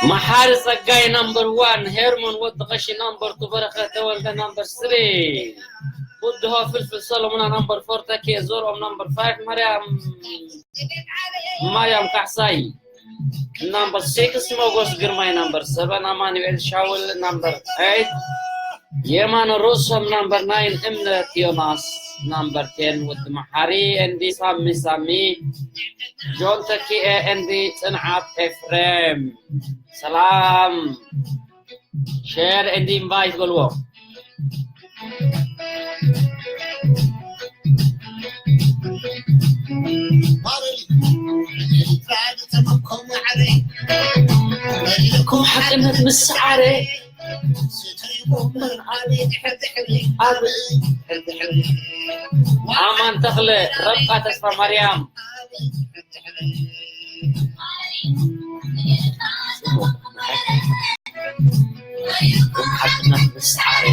መሓሪ ጸጋይ ናምበር ዋን፣ ሄርሞን ወዲ ቐሺ ናምበር ቱ፣ በረኸት ተወልደ ናምበር ስሪ፣ ውድሆ ፍልፍል ሰሎሙና ናምበር ፎር፣ ተኪኤ ዘርኦም ናምበር ፋይቭ፣ ማርያም ማርያም ካሕሳይ ናምበር ሲክስ፣ ሞጎስ ግርማይ ናምበር ሰቨን፣ ኣማኑኤል ሻውል ናምበር ኤይት፣ የማነ ሮሶም ናምበር ናይን፣ እምነት ዮናስ ናምበር ቴን፣ ወዲ መሓሪ ኤንዲ ሳሚ ሳሚ፣ ጆን ተኪኤ ኤንዲ ጽንዓት ኤፍሬም። ሰላም፣ ሼር ኤንዲ ኢንቫይት በልዎ። ሓቅነት ምስ ሰዓረ። ኣማን ተኽለ፣ ረብቃ ተስፋ ማርያም። ሓቅነት ምስ ሰዓረ።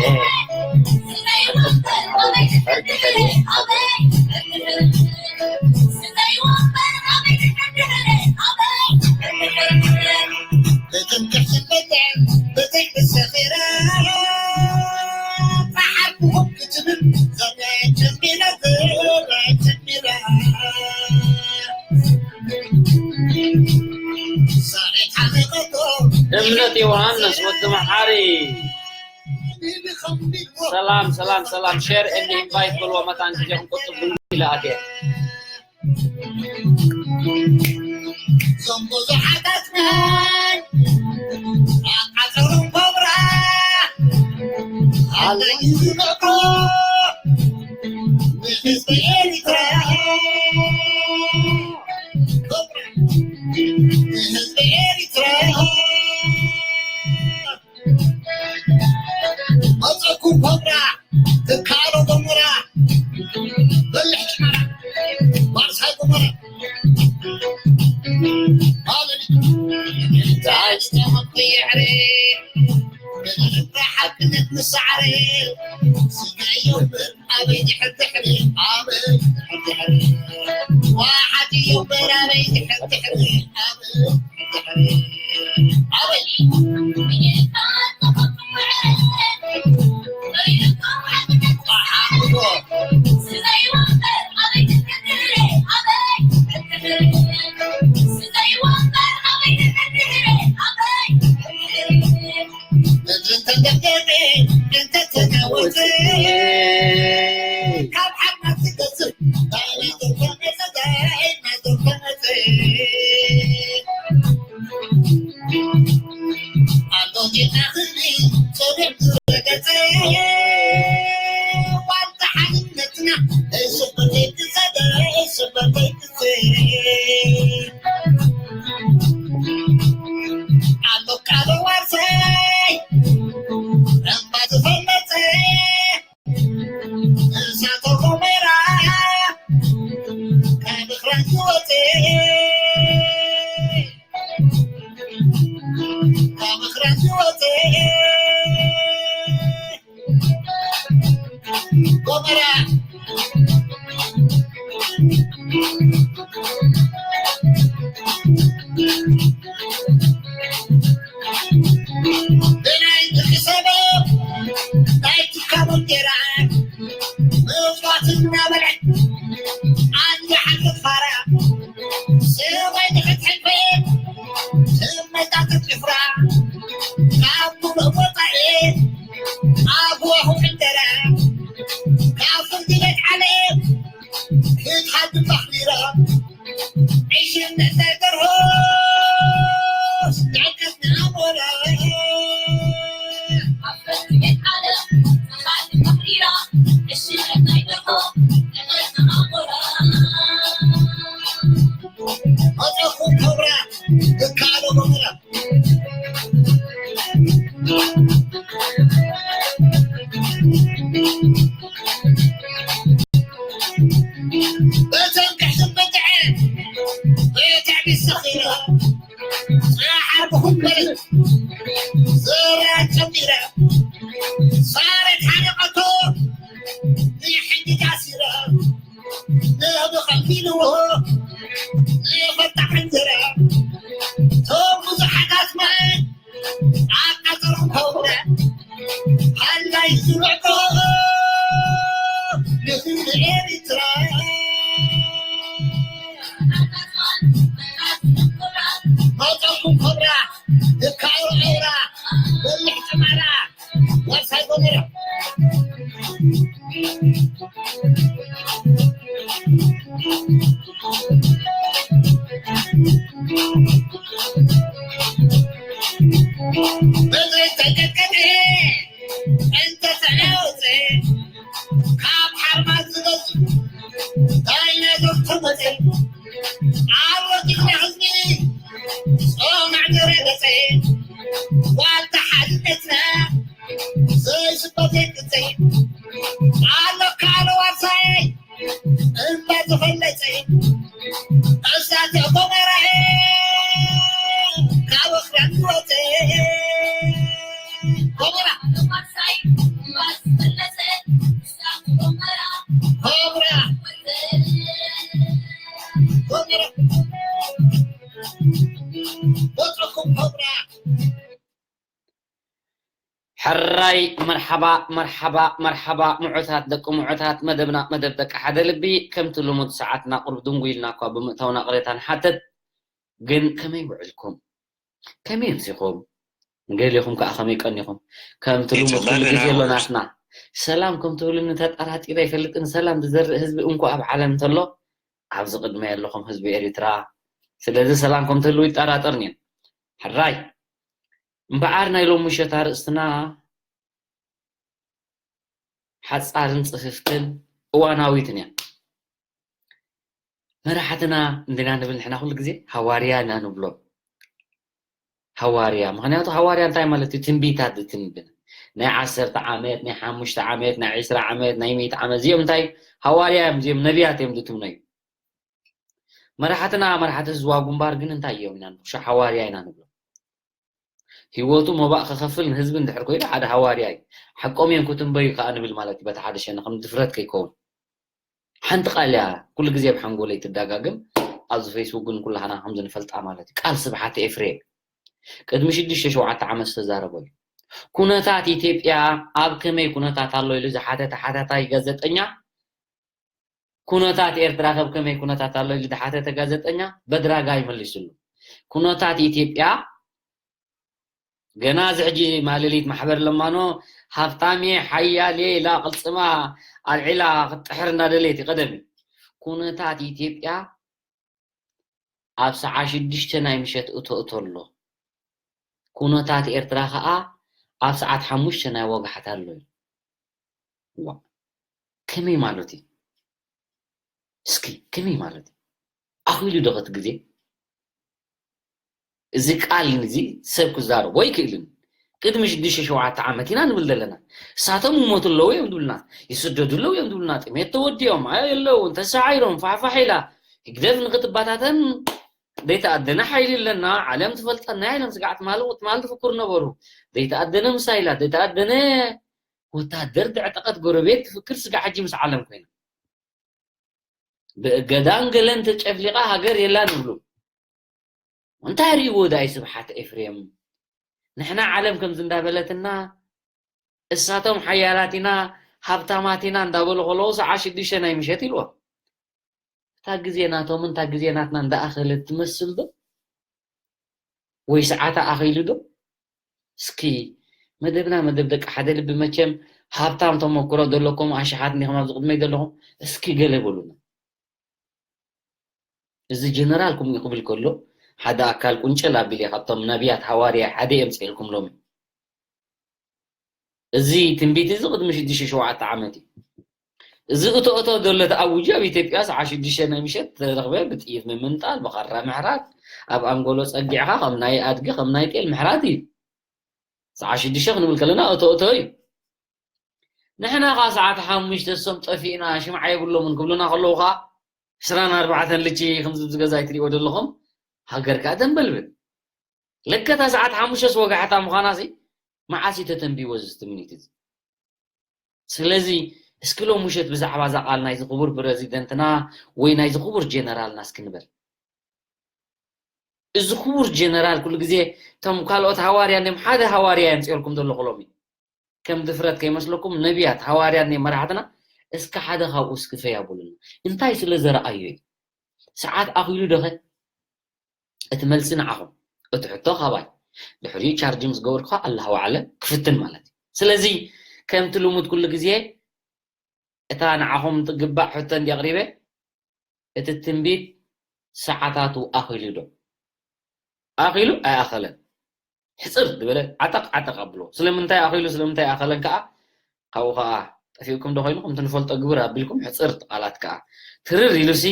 እምነት ዮሃንስ ወዲ መሓሪ። ሰላም፣ ሰላም፣ ሰላም። ሼር ኤንድ ኢንቫይት በልዎ፣ መታን ግዜ ክንቁጥብ ድንጉ ኢለ ኣትየ። እዞም ብዙሓት ኣጽናን ኣቃጸሩን ኮብራ፣ ኣላዩ ዝመዕኮ ንህዝቢ ኤሪትራ። ኮብራ ንህዝቢ ኤሪትራ። መጸኩም ኮብራ፣ ትካሎ ገሞራ፣ በልሕ ጭመራ፣ ባርሳይ ገሞራ። ዛጅ ተመኩ የዕሬ፣ ብልልታ ሓቅነት ንሳዕሬ፣ ስጋዮ እምበር ኣበይ ድሕር ድሕሪ፣ ኣበይ ድሕር ድሕሪ። ዋሓቲ እምበር ኣበይ ድሕር ድሕሪ፣ ኣበይ ድሕር ድሕሪ። ኣበይ። ኢልዎ ዘይፈታሕ እንጀራ፣ እቶም ብዙሓት ኣስማት ኣቃጸሮም ከውረ፣ ሃላይ ዝብዕቶ ንህዝቢ ኤርትራ። መጸኩም ኮብራ፣ ይካሮ ኤራ፣ በልሕ ጭማራ፣ ዋርሳይ ጎመራ። በዘይተቀጥቀጠ እንተተናወፀ ካብ ሓርማዝ ዝገዝእ ዳይናዞር ተመፀ። ኣሮ ጅግና ህዝቢ ጾማዕ ደረገፀ ዋልታ ሓድነትና ዘይስበት ቅፀ ኣሎ ካልእ ዋርሳይ እምባ ዝፈለፀ እሳተ ጎመራ ካብ ኣኽራን ዝወፀ ጎመራ ጎመራ ጎመራ ወፀኩም ጎመራ። ሕራይ መርሓባ መርሓባ መርሓባ ምዑታት ደቂ ምዑታት መደብና መደብ ደቂ ሓደ ልቢ ከምቲ ልሙድ ሰዓትና ቁሩብ ድንጉ ኢልና እኳ ብምእታውና ቅሬታ ንሓትት። ግን ከመይ ውዕልኩም? ከመይ ኣምሲኹም? ገሊኹም ከዓ ከመይ ቀኒኹም? ከምቲ ልሙድ ኩሉ ግዜ ኣሎ ናትና ሰላም ከም ትብሉኒ ተጠራጢረ ኣይፈልጥን። ሰላም ዝዘርእ ህዝቢ እንኳ ኣብ ዓለም እንተሎ ኣብዚ ቅድመይ ኣለኹም ህዝቢ ኤሪትራ። ስለዚ ሰላም ከም ትህልው ይጠራጠርን እየ። ሕራይ እምበኣር ናይ ሎም ምሸት ኣርእስትና ሓጻርን ጽፍፍትን እዋናዊትን እያ። መራሕትና እንዲና ንብል ንሕና ኩሉ ግዜ ሃዋርያ ኢና ንብሎም። ሃዋርያ ምኽንያቱ ሃዋርያ እንታይ ማለት እዩ? ትንቢታት ዝትንብን ናይ ዓሰርተ ዓመት ናይ ሓሙሽተ ዓመት ናይ ዕስራ ዓመት ናይ ሚእቲ ዓመት እዚኦም እንታይ ሃዋርያ እዮም? እዚኦም ነቢያት እዮም ዝትምነዩ። መራሕትና መራሕቲ ህዝባዊ ግንባር ግን እንታይ እዮም ኢና ንብሎም? ሓዋርያ ኢና ንብሎም። ህይወቱ መባእ ክኸፍል ንህዝቢ እንድሕር ኮይኑ ሓደ ሃዋርያ እዩ። ሓቆም እዮም ክትንበዩ ከዓ ንብል ማለት እዩ። በቲ ሓደ ሸነ ከም ድፍረት ከይከውን ሓንቲ ቃል እያ ኩሉ ግዜ ኣብ ሓንጎለይ ትደጋግም። ኣብዚ ፌስቡክ ግን ኩላህና ከምዚ ንፈልጣ ማለት እዩ። ቃል ስብሓት ኤፍሬም ቅድሚ ሽዱሽተ ሸውዓተ ዓመት ዝተዛረቦ እዩ። ኩነታት ኢትዮጵያ ኣብ ከመይ ኩነታት ኣሎ ኢሉ ዝሓተተ ሓታታይ ጋዜጠኛ ኩነታት ኤርትራ ከብ ከመይ ኩነታት ኣሎ ኢሉ ዝሓተተ ጋዜጠኛ በድራጋ ይመሊስሉ። ኩነታት ኢትዮጵያ ገና እዚ ሕጂ ማለሊት ማሕበር ለማኖ ሃብታም እየ ሓያል እየ ኢላ ቅልፅማ ኣልዒላ ክትጥሕር እንዳደለየት እዩ ቀደም እዩ። ኩነታት ኢትዮጵያ ኣብ ሰዓ ሽዱሽተ ናይ ምሸት እቶ እቶ ኣሎ። ኩነታት ኤርትራ ከዓ ኣብ ሰዓት ሓሙሽተ ናይ ወጋሕታ ኣሎ እዩ። ዋ ከመይ ማለት እዩ? እስኪ ከመይ ማለት እዩ? ኣኺሉ ዶ ከቲ ግዜ እዚ ቃል እዚ ሰብ ክዛረቦ ኣይክእልን። ቅድሚ ሽዱሽተ ሸውዓተ ዓመት ኢና ንብል ዘለና። እሳቶም ይሞቱ ኣለዉ እዮም ዝብሉና፣ ይስደዱ ኣለዉ እዮም ዝብሉና፣ ጥሜት ተወዲኦም ኣለዉ፣ እንተሰዓይሮም ፋሕፋሕ ኢላ ህግደፍ ንክትበታተን ዘይተኣደነ ሓይሊ ኣለና፣ ዓለም ትፈልጠና ኢሎም ስጋዕ ትማሊ ትማሊ ትፍክሩ ነበሩ። ዘይተኣደነ ምሳይላት፣ ዘይተኣደነ ወታደር ዘዕጠቐት ጎረቤት ትፍክር ስጋዕ ሕጂ ምስ ዓለም ኮይና። ብእገዳን ገለን ተጨፍሊቓ ሃገር የላን ይብሉ። እንታይ ርእይዎ ዳይ ስብሓት ኤፍሬም? ንሕና ዓለም ከምዚ እንዳበለትና እሳቶም ሓያላት ኢና ሃብታማት ኢና እንዳበሉ ከለዉ ሰዓ ሽዱሽተ ናይ ምሸት ኢልዎ። እታ ግዜ ናቶምን እታ ግዜ ናትና እንዳኣኸለት ትመስል ዶ? ወይ ሰዓታ ኣኺሉ ዶ? እስኪ መደብና መደብ ደቂ ሓደ ልቢ መቸም ሃብታም ተመክሮ ዘለኩም ኣሽሓት እንዲኹም ኣብዚ ቅድመይ ዘለኹም እስኪ ገለ በሉና። እዚ ጀነራል ከምኡ ክብል ከሎ ሓደ ኣካል ቁንጭል ኣቢለ ካብቶም ነቢያት ሃዋርያ ሓደ የምፅኤልኩም ሎሚ። እዚ ትንቢት እዚ ቅድሚ ሽዱሽተ ሸውዓተ ዓመት እዩ። እዚ እቶ እቶ ዘሎ ተኣውጁ ኣብ ኢትዮጵያ ሰዓ ሽዱሽተ ናይ ምሸት ተረኽበ ብጥይት ምምንጣል ብኻራ ምሕራት ኣብ ኣንጎሎ ጸጊዕኻ ከም ናይ ኣድጊ ከም ናይ ጤል ምሕራት እዩ። ሰዓ ሽዱሽተ ክንብል ከለና እቶ እቶ እዩ። ንሕና ኸዓ ሰዓት ሓሙሽተ እሶም ጠፊእና ሽምዓ የብሎምን ክብሉና ከለዉ ኸዓ ዕስራን ኣርባዕተን ልቺ ከምዚ ኣብዚ ገዛ ኣይትሪእዎ ዘለኹም ሃገር ከኣ ተንበልብል። ለከታ ሰዓት ሓሙሽተ ወጋሕታ ምዃና ሲ መዓስ እዩ ተተንቢዎ እዚ ትምኒት እዚ? ስለዚ እስኪ ሎም ምሸት ብዛዕባ እዛ ቃል ናይዚ ክቡር ፕረዚደንትና ወይ ናይዚ ክቡር ጀነራልና እስኪ ንበል። እዚ ክቡር ጀነራል ኩሉ ግዜ እቶም ካልኦት ሃዋርያ እንዲም ሓደ ሃዋርያ የምፅኦልኩም ዘለኹ ሎሚ። ከም ድፍረት ከይመስለኩም ነቢያት ሃዋርያት ናይ መራሕትና እስኪ ሓደ ካብኡ እስኪ ፈያቡልና። እንታይ ስለ ዘረኣዩ እዩ? ሰዓት ኣኺሉ ዶኸ? እቲ መልሲ ንዓኹም። እቲ ሕቶ ካባይ። ድሕሪኡ ቻርጅ ምስ ገበርኩ ኣላሁ ኣዕለም ክፍትን ማለት እዩ። ስለዚ ከምቲ ልሙድ ኩሉ ግዜ እታ ንዓኹም ትግባእ ሕቶ እንዲ ኣቕሪበ፣ እቲ ትንቢት ሰዓታቱ ኣኺሉ ዶ? ኣኺሉ ኣይኣኸለን። ሕፅር ዝበለ ዓጠቕ ዓጠቕ ኣብሎ። ስለምንታይ ኣኺሉ ስለምንታይ ኣኸለን ከዓ ካብኡ ከዓ ጠፊኡኩም ዶ ኮይኑ ከምቲ ንፈልጦ ግብር ኣቢልኩም ሕፅርቲ ቃላት ከዓ ትርር ኢሉሲ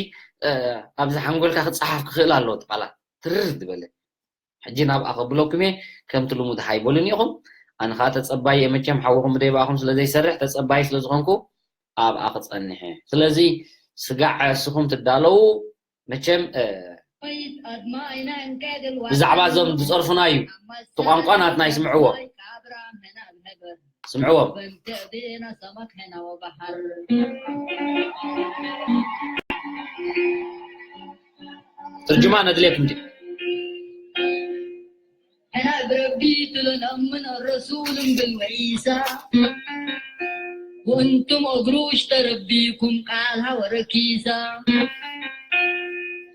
ኣብዚ ሓንጎልካ ክፀሓፍ ክኽእል ኣለዎ እቲ ቃላት ትርር ዝበለ ሕጂ ናብኣ ከብለኩም እየ ከምቲ ልሙድ ሃይቦልን ኢኹም ኣነ ከዓ ተፀባይ እየ መቸም ሓውኹም ብደይባኹም ስለ ዘይሰርሕ ተፀባይ ስለ ዝኾንኩ ኣብኣ ክፀንሕ እየ ስለዚ ስጋዕ እስኹም ትዳለዉ መቸም ብዛዕባ እዞም ዝፀርፉና እዩ እቲ ቋንቋ ናትና ይስምዕዎ ስምዕዎም ትርጅማን ኣድልየኩም ድዩ ሕና ብረቢ ትሎ ነእምን ረሱልን ብልወዒሳ ወእንቱም እግሩ ሽተረቢኩም ቃል ሃወረኪሳ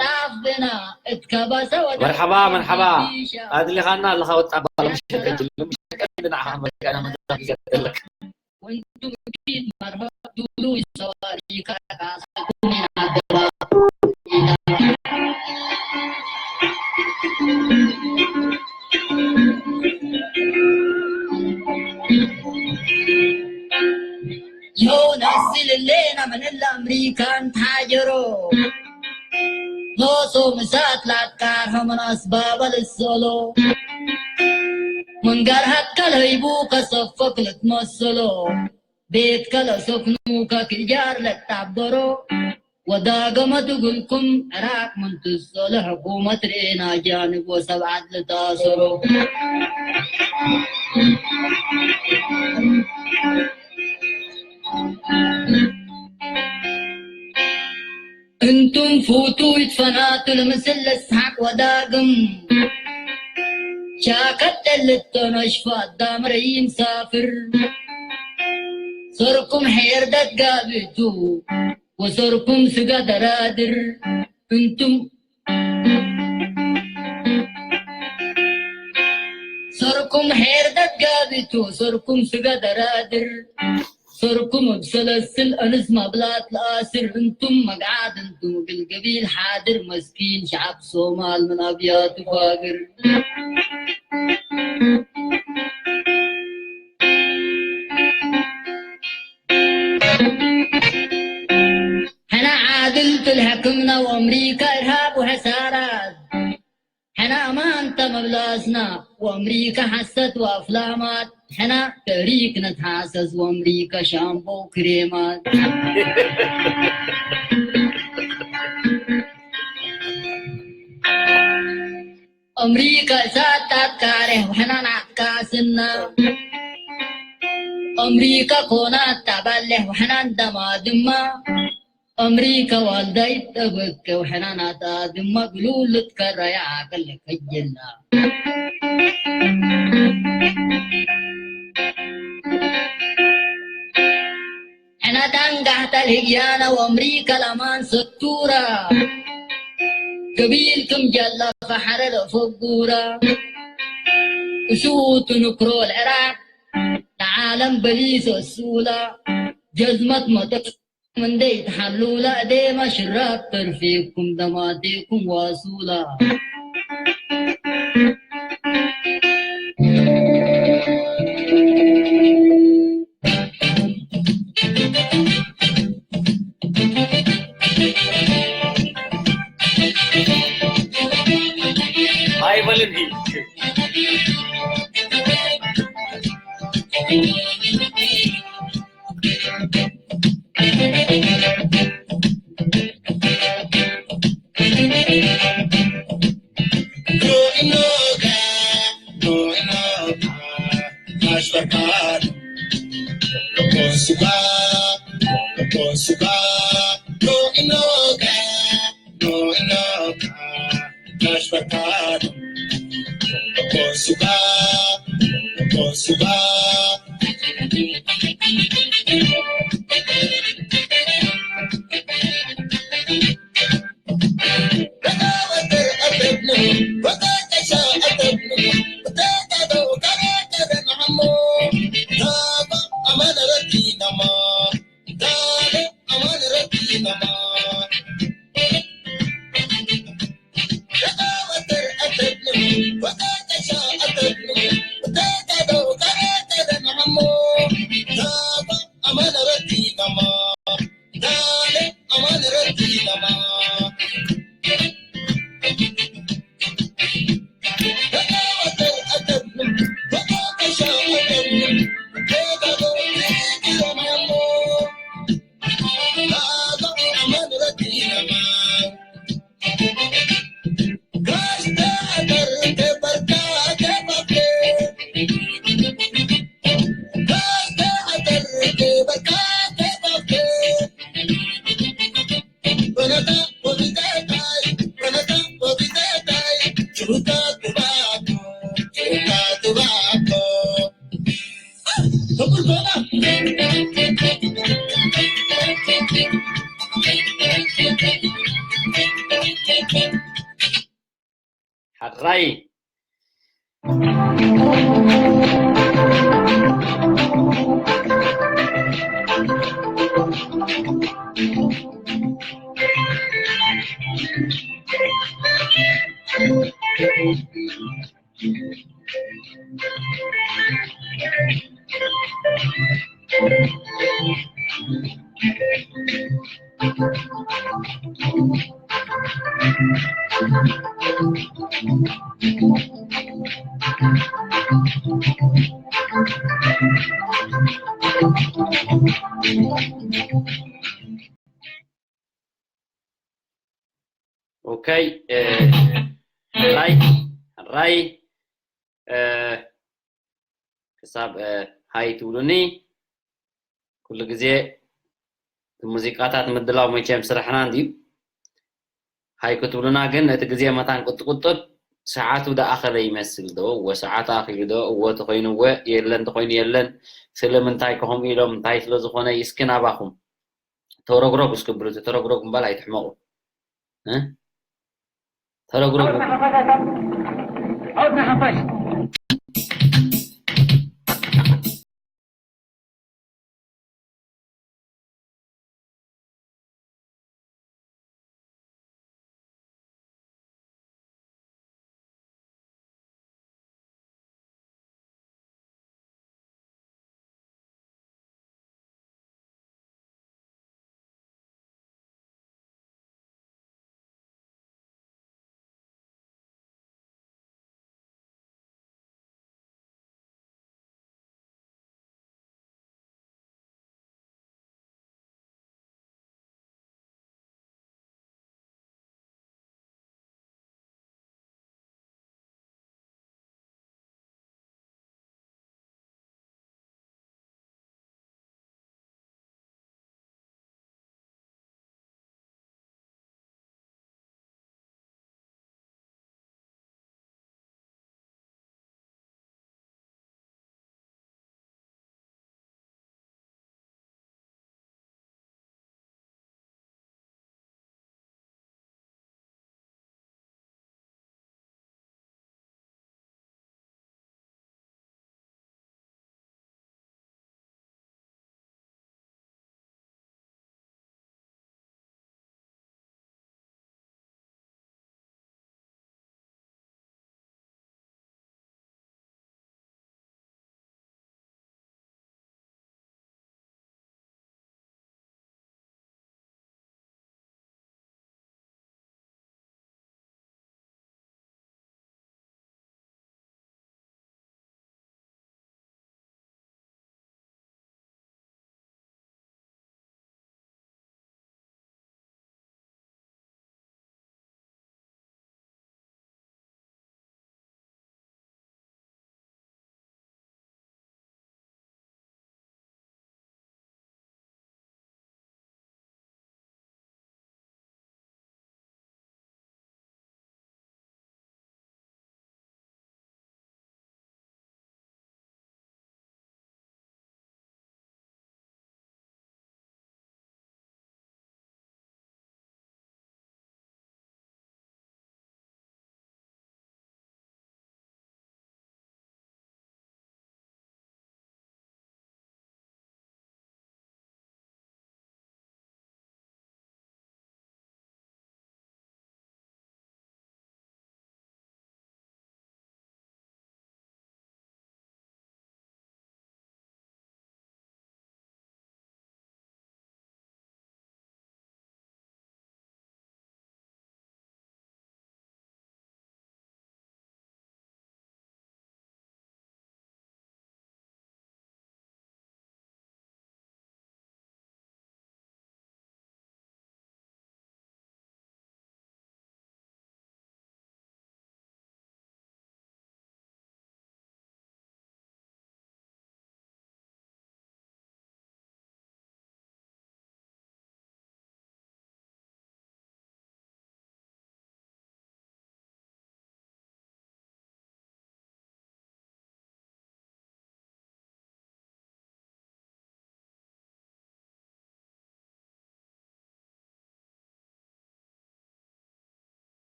ጣፍ ብና እትከባሰ ወደ መርሓባ መርሓባ ኣድሊኻና ኣለኻ ወጣ ጓል ምሸት ከጅል ምሸት ቀንዲ ንዓኻ መጋና መድረኽ ይዘለካ وانتم اكيد مرات دولو سواري كاكاسكم يونس للينا من الامريكان تاجرو ኖሶ ምሳት ላትካር ሀመናስ ባበል እሰሎ መንጋር ሀከል ህይቡ ከሰፈክ ልትመሰሎ ቤት ከለሰክኑ ከክጃር ለታበሮ ወዳገመ ትግልኩም ዕራቅ ምንትሰሎ ሕኩመት ርኤና ጃንብ ወሰብዓት ልታሰሮ እንቱም ፉቱ ይትፈናቱ ልምስል ለስሓቅ ወዳግም ሻከት ልተነሽፋ ኣዳም ረይም ሳፍር ሰርኩም ሐየር ደጋብቱ ወሰርኩም ስጋ ደራድር እንቱም ሰርኩም ሐየር ደጋብቱ ሰርኩም ስጋ ደራድር ሰርኩም እብ ሰለስል እንስ መብላት ለኣስር እንቱም መግዓት እንቱም እግል ገቢል ሓድር መስኪን ሸዓብ ሶማል ምን ኣብያቱ ፋግር ሕና ዓድል ትልሕክምና ወአምሪካ እርሃብ ወሐሳራት ሕና ኣማንታ መብላስና ወአምሪካ ሐሰት ወአፍላማት ሕና ተሪክ ነትሓሰስ ወአምሪካ ሻምቦ ክሬማት ኣምሪካ እሳት ታትካሬ ውሕናን ኣትካስና ኣምሪካ ኮናት ታባሌሕ ውሕናን ደማ ድማ ኣምሪካ ዋልዳይት ጠበከ ውሕናን ኣታ ድማ ብሉልት ከራያ ኣቀለ ከጀና ሕና ዳንጋሕታ ልህያና ወአምሪካ ለማን ሰቱራ ገቢል ክም ጃላ ፈሐረ ለፈጉራ እሱ ትንክሮ ልዕራቅ ለዓለም በሊሶ እሱላ ጀዝመት መጠጥ ምንደይ ተሓሉላ እዴማ ሽራብ ተርፌኩም ደማቴኩም ዋሱላ ኣይበልን ሕራይ። ኦኬ፣ ራይ ራይ ክሳብ ሃይ ትብሉኒ። ኩሉ ግዜ እቲ ሙዚቃታት ምድላው መቸም ስራሕና እንድዩ። ሃይ ክትብሉና ግን እቲ ግዜ መታን ቁጥቁጥብ ሰዓቱ ደኣኸለ ይመስል ዶ? እወ ሰዓቱ ኣኺሉ ዶ? እወ ተኾይኑ እወ፣ የለን ተኾይኑ የለን። ስለምንታይ ከምኡ ኢሎም? እንታይ ስለ ዝኾነ? እስኪ ናባኹም ተረግረጉ እስኪ ብሉ፣ ተረግረጉ እምበል ኣይትሕመቑ። እ? ተረግረጉ።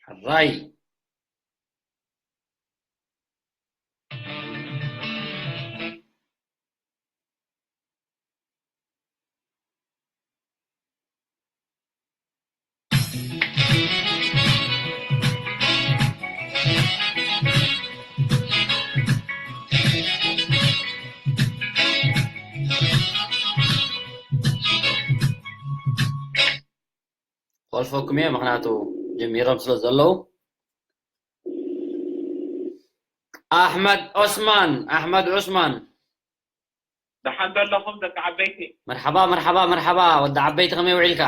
ሕራይ። ክወልፈኩም እየ፣ ምኽንያቱ ጀሚሮም ስለ ዘለዉ። ኣሕመድ ዑስማን፣ ኣሕመድ ዑስማን። ደሓን ዘለኹም ደቂ ዓበይቲ? መርሓባ፣ መርሓባ፣ መርሓባ፣ ወዲ ዓበይቲ ከመይ ውዒልካ?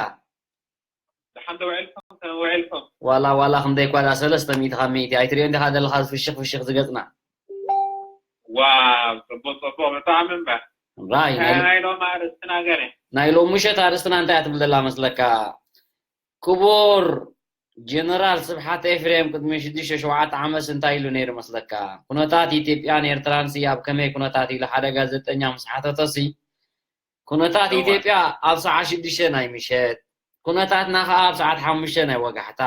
ደሓን ዶ ውዒልኩም? ከመይ ውዒልኩም? ዋላ፣ ዋላ ክንደይ እኳ ደኣ ሰለስተ ሚእቲ ካብ ሚእቲ ኣይትሪኦን ዲኻ ዘለኻ፣ ፍሽኽ ፍሽኽ ዝገጽና። ዋው፣ ጽቡቕ፣ ጽቡቕ፣ ብጣዕሚ እምበር። እምራይ፣ ናይ ናይ ሎሚ ኣርእስትና ገለ። ናይ ሎሚ ምሸት ኣርእስትና እንታይ እያ ትብል ዘላ መስለካ? ክቡር ጀነራል ስብሓት ኤፍሬም ቅድሚ ሽዱሽተ ሸውዓተ ዓመት እንታይ ኢሉ ነይሩ መስለካ? ኩነታት ኢትዮጵያን ኤርትራንሲ ኣብ ከመይ ኩነታት ኢሉ ሓደ ጋዜጠኛ ምስ ሓተቶሲ፣ ኩነታት እወ። ኢትዮጵያ ኣብ ሰዓት ሽዱሽተ ናይ ምሸት፣ ኩነታትና ከኣ ኣብ ሰዓት ሓሙሽተ ናይ ወጋሕታ፣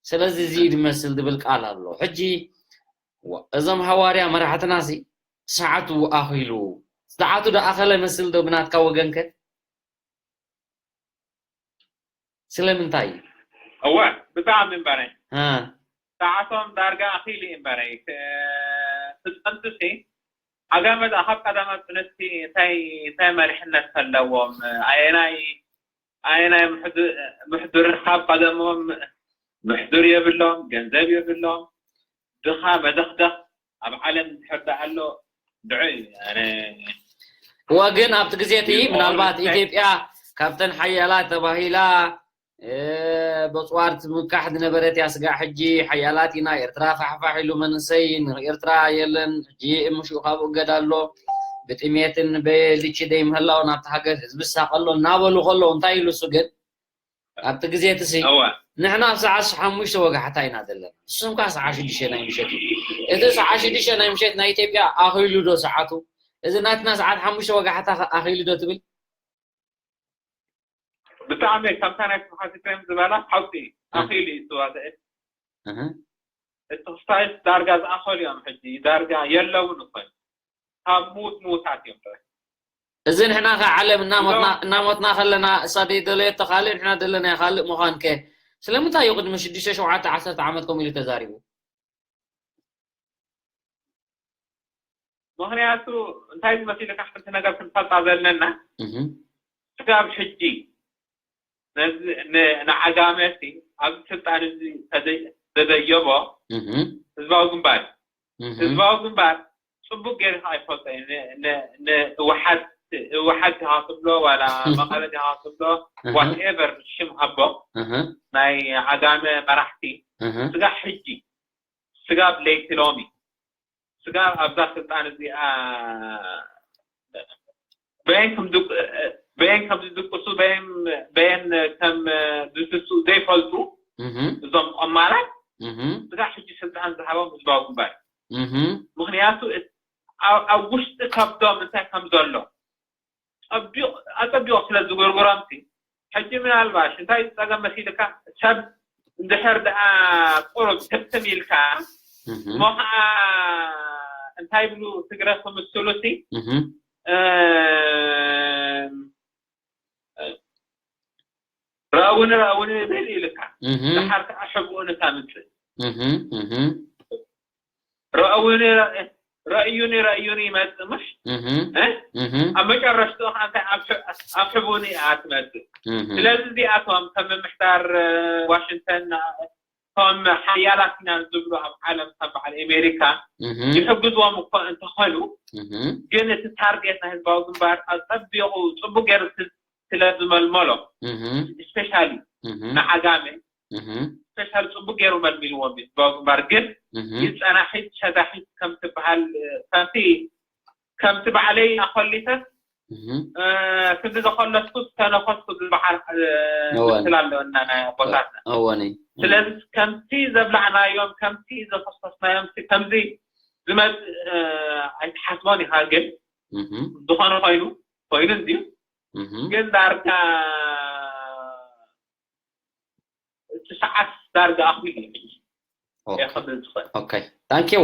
ስለዚ እዚ እዩ ዝመስል ዝብል ቃል ኣሎ። ሕጂ፣ ዋ፣ እዞም ሃዋርያ መራሕትናሲ ሰዓቱ ኣኺሉ፣ ሰዓቱ ዶ ኣኸለ መስል ዶ ብናትካ ወገንከ? ስለምንታይ እዩ? እወ፣ ብጣዕሚ እምበረይ። እ፣ ሰዓቶም ዳርጋ ኣኺሉ እዩ እምበረይ። ክ-፣ ህፃንቱ ሲ፣ ዓጋመ ደኣ ካብ ቀዳማት ብነቲ እንታይ፣ እንታይ መሪሕነት ከለዎም? ኣየናይ፣ ኣየናይ ምሕዱ-፣ ምሕዱር ካብ ቀደሞም ምሕዱር የብሎም፣ ገንዘብ የብሎም። ድኻ መደኽደኽ ኣብ ዓለም እንድሕር ደኣ ኣሎ፣ ድዑ እዩ። ኣነ እወ፣ ግን ኣብቲ ግዜ እቲ ይልቆ ምናልባት እንታይ ኢትዮጵያ ካብተን ሓያላት ተባሂላ፣ እ፣ በጽዋር ትምካሕ ዝነበረት እያ። ስጋዕ ሕጂ ሓያላት ኢና፣ ኤርትራ ፋሕፋሕ ኢሉ መንእሰይ ንኤርትራ የለን። ሕጂ ምሽኡ ካብኡ እገዳ ኣሎ። ብጥሜትን ብልቺ ደይ ምህላው ናብቲ ሃገር ህዝቢ ዝሳቐ ኣሎ እናበሉ ከለዉ እንታይ ኢሉ እሱ ግን ኣብቲ ግዜ እቲ ሲ እወ ንሕና ኣብ ሰዓት ሓሙሽተ ወጋሕታ ኢና ዘለና። ንሶም ከኣ ሰዓት ሽዱሽተ ናይ ምሸት እዩ። እቲ ሰዓት ሽዱሽተ ናይ ምሸት ናይ ኢትዮጵያ ኣኺሉ ዶ ሰዓቱ? እዚ ናትና ሰዓት ሓሙሽተ ወጋሕታ ከ ኣኺሉ ዶ ትብል? ብጣዕሚ ከምታ ናይ ስብሓት ኤፍሬም ዝበላ ሓቂ እዩ። እ። ኣኺሉ እዩ ዝተዋስአ። እህ። እቲ ክስታይስ ዳርጋ ዝኣኸሉ እዮም። ሕጂ ዳርጋ የለውን እኮ እዮም። ካብ ምዉት ምዉታት እዮም ጥራይ። እዚ ንሕና ከ ዓለም እናሞትና እዞም እናሞትና ከለና እሳ ደይደለየቶ ካልእ ንሕና ደለናዮ ካልእ ምዃን ከ ስለምንታይ እዩ ቅድሚ ሽዱሽተ ሸውዓተ ዓሰርተ ዓመት ከምኡ ኢሉ ተዛሪቡ? ምኽንያቱ እንታይ ዝመሲልካ ሓንቲ ነገር ክንፈልጣ ዘለና እህ። ስጋብ ሕጂ ነዚ ን- ንዓጋመ ሲ ኣብዚ ስልጣን እዚ ተደ- ዘደየቦ እህ። ህዝባዊ ግንባር እዩ። እህ። ህዝባዊ ግንባር ጽቡቅ ገይሩ ከዓ ይፈልጦ እዩ። ን- ን- ንህወሓት ህወሓት ዲኻ ትብሎ ዋላ መቐለ ዲኻ ትብሎ እህ። ዋትኤቨር ሽም ሃቦ እህ። ናይ ዓጋመ መራሕቲ እህ። ስጋብ ሕጂ ስጋብ ለይቲ ሎሚ ስጋብ ኣብዛ ስልጣን እዚኣ በየን ከም ዝቅ- በየን ከም ዝድቅሱ በየን በየን ከም ዝስሱ ዘይፈልጡ እህ። እዞም ቆማላት እህ። ስጋብ ሕጂ ስልጣን ዝሃቦም ህዝባዊ ግንባር እዩ። እህ። ምኽንያቱ እት- ኣብ ኣብ ውሽጢ ከብዶም እንታይ ከም ዘሎ ጸቢቑ ኣጸቢቑ ስለ ዝጉርጉሮም ሲ ሕጂ ምናልባሽ እንታይ ዝጸገም መሲልካ ሰብ እንድሕር ደኣ ቁሩብ ህብትም ኢልካ እህ። እሞ ከዓ እንታይ ይብሉ ትግረ ክምስሉ ሲ እህ። እም፣ ረእውኒ ረእውኒ ይብል ኢልካ እህ። ድሓር ከዓ ሕብኡኒ ታምፅእ እህ። እህ። ረእውኒ ረእዩኒ ረእዩኒ ይመፅእ ምሽ እህ። እ? እህ። ኣብ መጨረሽትኡ ከዓ እንታይ ኣብ ሕ- ኣብ ሕብኡኒ እያ ትመፅእ እህ። ስለዚ እዚኣቶም ከም ምምሕዳር እ፣ ዋሽንግተን እ፣ እቶም ሓያላት ኢና ዝብሉ ኣብ ዓለም ከም በዓል ኣሜሪካ እህ። ይሕግዝዎም እኮ እንተኾኑ እህ። ግን እቲ ታርጌት ናይ ህዝባዊ ግንባር ኣፀቢቑ ፅቡቅ ገይሩ ስ- ስለ ዝመልመሎ እህ። ስፔሻሊ እህ። ንዓጋመ እህ። ስፔሻሊ ፅቡቅ ገይሩ መልሚልዎም እዩ ህዝባዊ ግንባር ግን እህ። ይፀናሒት ሸዳሒት ከም ትበሃል እ፣ ከምቲ ከምቲ ባዕለይ ኣኸሊተስ እህ። እ፣ ክንዲ ዘኸለስኩስ ተነኸስኩ ዝበሃል እ፣ እወን። ምስል ኣለወና ናይ ኣቦታትና እወኒ። ስለዚ ከምቲ ዘብላዕናዮም ከምቲ ዘፈሰስናዮም ሲ- ከምዚ ዝመፅእ እ፣ ኣይትሓስቦን ኢኻ ግን እህ። ዝኾነ ኮይኑ ኮይኑ እንድዩ እህ። ግን ዳርጋ እቲ ሰዓት ዳርጋ ኣኽቢድ እዩ ሕጂ። ኦኬ። የኽብል ዝኽእል። ኦኬ። ታንክ ዩ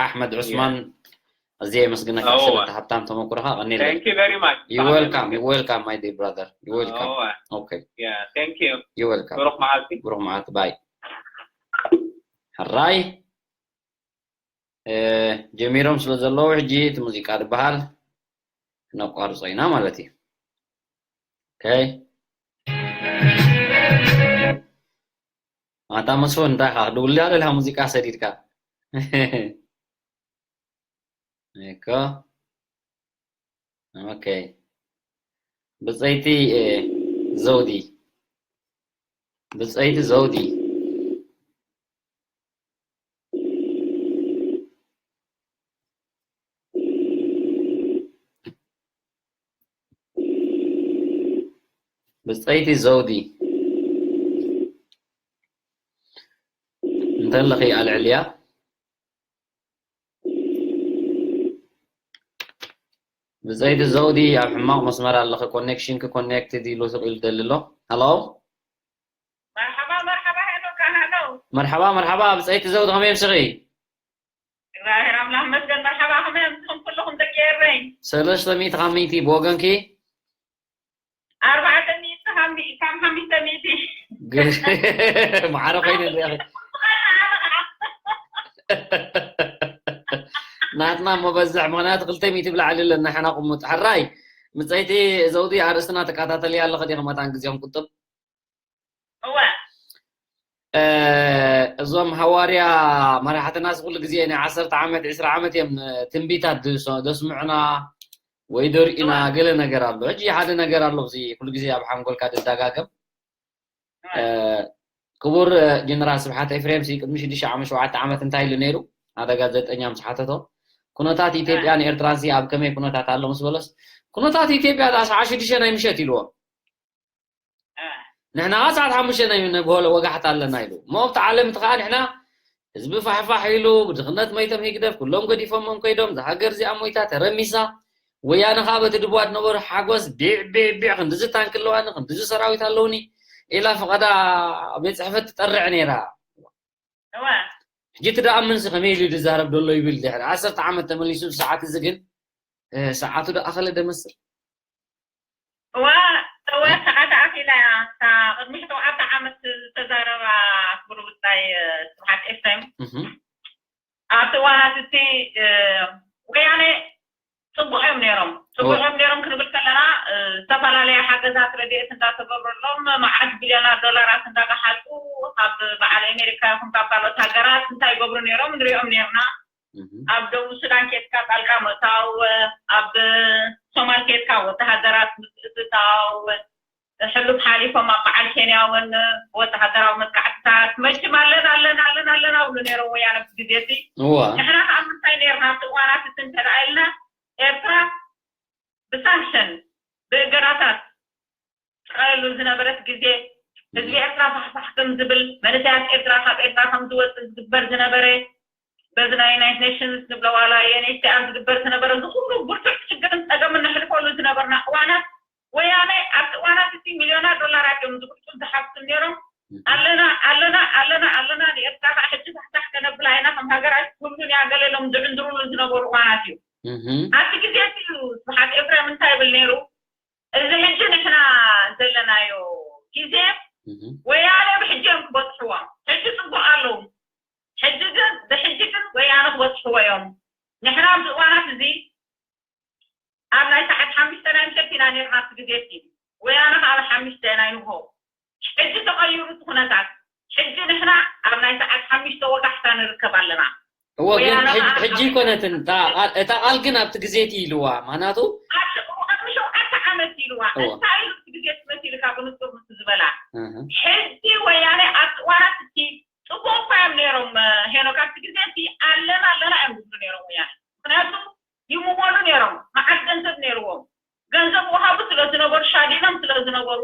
ኣሕመድ ዑስማን፣ ኣዝየ የመስግነካ እወ። ስለቲ ሃብታም ተመኩሮኻ። ቀኒለይ። Thank you very much። You welcome፣ you welcome, my dear brother. You welcome። እወ። ኦኬ። Yeah, thank you። You welcome። ብሩኽ መዓልቲ። ብሩኽ መዓልቲ። ባይ። ሕራይ። እ፣ ጀሚሮም ስለ ዘለዉ ሕጂ እቲ ሙዚቃ ዝበሃል ነቋርጾ ኢና ማለት እዩ። ኦኬ። ኣታ መስፍን እንታይ ኢኻ? ድውል ያለ ሙዚቃ ሰዲድካ። እኮ። ኦኬ። ብጸይቲ፣ እ፣ ዘውዲ። ብጸይቲ ዘውዲ። ብጸይቲ ዘውዲ። እንተለኺ ኣልዕልያ። ብጸይቲ ዘውዲ ኣብ ሕማቕ መስመር ኣለኺ፣ ኮኔክሽንኪ ኮኔክትድ ኢሉ ስቕ ኢሉ ደሊ ኣሎ። ሃሎ። መርሓባ፣ መርሓባ፣ ሄኖካ፣ ሃሎ። መርሓባ፣ መርሓባ፣ ብጸይቲ ዘውዲ ከመይ ኣምሲኺ? እግዚኣብሔር ኣምላኽ ይመስገን፣ መርሓባ፣ ከመይ ኣምሲኹም ኩልኹም ደቂ ኤረይ? ሰለስተ ሚእቲ ካብ ሚእቲ ብወገንኪ? ኣርባዕተ ሚእቲ ካብ ሚ-፣ ካብ ሓሙሽተ ሚእቲ። ግ-፣ ማዕረ ኮይኑ እንዲያ። ናትና እሞ በዝሕ፣ ምኽንያቱ ክልተ ሚእቲ ብላዕሊ ኣለና፣ ንሕና ቁሙጥ። ሕራይ፣ ምጸይቲ ዘውዲ፣ ኣርእስትና ትከታተልያ ኣለኺ ዲኺ መታን ግዜኹም ቁጥብ? እወ። እ፣ እዞም ሃዋርያ መራሕትናስ ኩሉ ግዜ ናይ ዓሰርተ ዓመት፣ ዕስራ ዓመት እዮም ትንቢታት ዝሰ-፣ ዘስምዑና ወይ ዘርእዩና፣ ገለ ነገር ኣሎ። ሕጂ ሓደ ነገር ኣሎ፣ እዚ ኩሉ ግዜ ኣብ ሓንጎልካ ዝደጋገም። እ፣ ክቡር፣ እ፣ ጀነራል ስብሓት ኤፍሬም ሲ ቅድሚ ሽዱሽተ ዓመት፣ ሸውዓተ ዓመት እንታይ ኢሉ ነይሩ? ኣደጋ ዘጠኛ ምስ ሓተቶ፣ ኩነታት ኢትዮጵያን ኤርትራን ሲ ኣብ ከመይ ኩነታት ኣሎ ምስ በሎስ፣ ኩነታት ኢትዮጵያ ደኣ ሰዓት ሽዱሽተ ናይ ምሸት ኢልዎ። እ። ንሕና ኸዓ ሰዓት ሓሙሽተ ናይ ንግሆ ወጋሕታ ኣለና ኢሉ። እሞ ኣብቲ ዓለም እቲ ኸዓ ንሕና ህዝቢ ፋሕፋሕ ኢሉ፣ ብድኽነት መይቶም ህግደፍ ኩሎም ገዲፎሞም ከይዶም፣ እዛ ሃገር እዚኣ ሞይታ ተረሚሳ፣ ወያነ ኸዓ በቲ ድቡዋ ዝነበሩ ሓጎስ ቢዕ ቢዕ ቢዕ፣ ክንድዚ ታንክ ኣለዋኒ፣ ክንድዚ ሰራዊት ኣለውኒ ኢላ ፈቐዳ ቤት ጽሕፈት ትጠርዕ ነይራ። እወ። ሕጂ እቲ ደኣ ምንሲ ከመይ ኢሉ ዝዛረብ ዘሎ ይብል ድሕሪ ዓሰርተ ዓመት ተመሊሱ፣ ሰዓት እዚ ግን፣ እ፣ ሰዓቱ ደኣ ኣኸለ ደመስል። እዋ፣ እዋ፣ ሰዓት ኣኺላ እያ። እታ ቅድሚ ሸውዓተ ዓመት ዝተዛረባ ክቡር ብጻይ፣ እ፣ ስብሓት ኤፍሬም። እህ። ኣብቲ እዋናት እቲ፣ እ፣ ወያነ ጽቡቕ እዮም ነይሮም። ጽቡቕ እዋ። እዮም ነይሮም ክንብል ከለና፣ እ፣ ዝተፈላለያ ሓገዛት ረድኤት እንዳተገብረሎም፣ መዓት ቢልዮናት ዶላራት እንዳገሓጡ፣ ካብ በዓል ኣሜሪካ ይኹን ካብ ካልኦት ሃገራት እንታይ ይገብሩ ነይሮም ንሪኦም ነይርና። እህ። ኣብ ደቡብ ሱዳን ኬድካ ጣልቃ ምእታው፣ ኣብ ሶማል ኬድካ ወተሃደራት ምትእትታው፣ ሕሉፍ ሓሊፎም ኣብ በዓል ኬንያ እውን ወተሃደራዊ መጥቃዕትታት መችም ኣለና፣ ኣለና፣ ኣለና፣ ኣለና እብሉ ነይሮም ወያነ ብቲ ግዜ እቲ። እዋ። ንሕና ከዓ ምንታይ ነይርና ኣብቲ እዋናት እቲ እንተ ደኣ ኢልና፣ ኤርትራ ብሳንክሸን፣ ብእገዳታት ትቃየሉ ዝነበረት ግዜ፣ ህዝቢ ኤርትራ ፋሕፋሕ ከም ዝብል፣ መንእሰያት ኤርትራ ካብ ኤርትራ ከም ዝወጽእ ዝግበር ዝነበረ፣ በዚ ናይ ዩናይትድ ኔሽንስ ንብሎ ዋላ ዩ ኤን ኤች ሲ ኣር ዝግበር ዝነበረ፣ እዚ ኩሉ ብርቱዕ ሽግርን ጸገምን ነሕልፈሉ ዝነበርና እዋናት፣ ወያነ ኣብቲ እዋናት እቲ ሚልዮናት ዶላራት እዮም ዝብርጡን ዝሓፍሱን ነይሮም። ኣለና፣ ኣለና፣ ኣለና፣ ኣለና፣ ንኤርትራ ከዓ ሕጂ ፋሕፋሕ ከነብላ ኢና፣ ከም ሃገር ኣይትህሉን እያ፣ ገለ ኢሎም ዝዕንድሩሉ ዝነበሩ እዋናት እዩ። እህ። ኣብቲ ግዜ እቲ እዩ ስብሓት ኤፍሬም እንታይ ይብል ነይሩ? እዚ ሕጂ ንሕና ዘለናዮ ግዜ እህ። ወያነ ብሕጂ እዮም ክበጽሕዎም። ሕጂ ጽቡቕ ኣለዉ። ሕጂ ግን፣ ብሕጂ ግን ወያነ ክበጽሕዎ እዮም። ንሕና ኣብዚ እዋናት እዚ ኣብ ናይ ሰዓት ሓሙሽተ ናይ ምሸት ኢና ነይርና ኣብቲ ግዜ እቲ። ወያነ ከዓ ኣብ ሓሙሽተ ናይ ንግሆ። ሕጂ ተቐይሩ እቲ ኩነታት። ሕጂ ንሕና ኣብ ናይ ሰዓት ሓሙሽተ ወጋሕታ ንርከብ ኣለና። እወ፣ ግን ወያነ ሕጂ፣ ከዓ ሕጂ ኣብ ኣይኮነትን። እታ ቃል፣ እታ ቃል ግን ኣብቲ ግዜ እቲ ኢልዋ። ምኽንያቱ ኣብቲ ቅድሚ ሸውዓተ ዓመት ኢልዋ። እወ። እንታይ ኢሉ ኣብቲ ግዜ እቲ መሲልካ ብንጹር ምስ ዝበላ። እህ። ሕጂ ወያነ ኣብቲ እዋናት እቲ ጽቡቕ እኳ እዮም ነይሮም፣ ሄኖክ፣ ኣብቲ ግዜ እቲ ኣለና ኣለና እዮም ዝብሉ ነይሮም ወያነ። ምኽንያቱ ይምወሉ ነይሮም፣ መዓት ገንዘብ ነይርዎም። ገንዘብ ወሃቡ ስለ ዝነበሩ፣ ሻዲኖም ስለ ዝነበሩ፣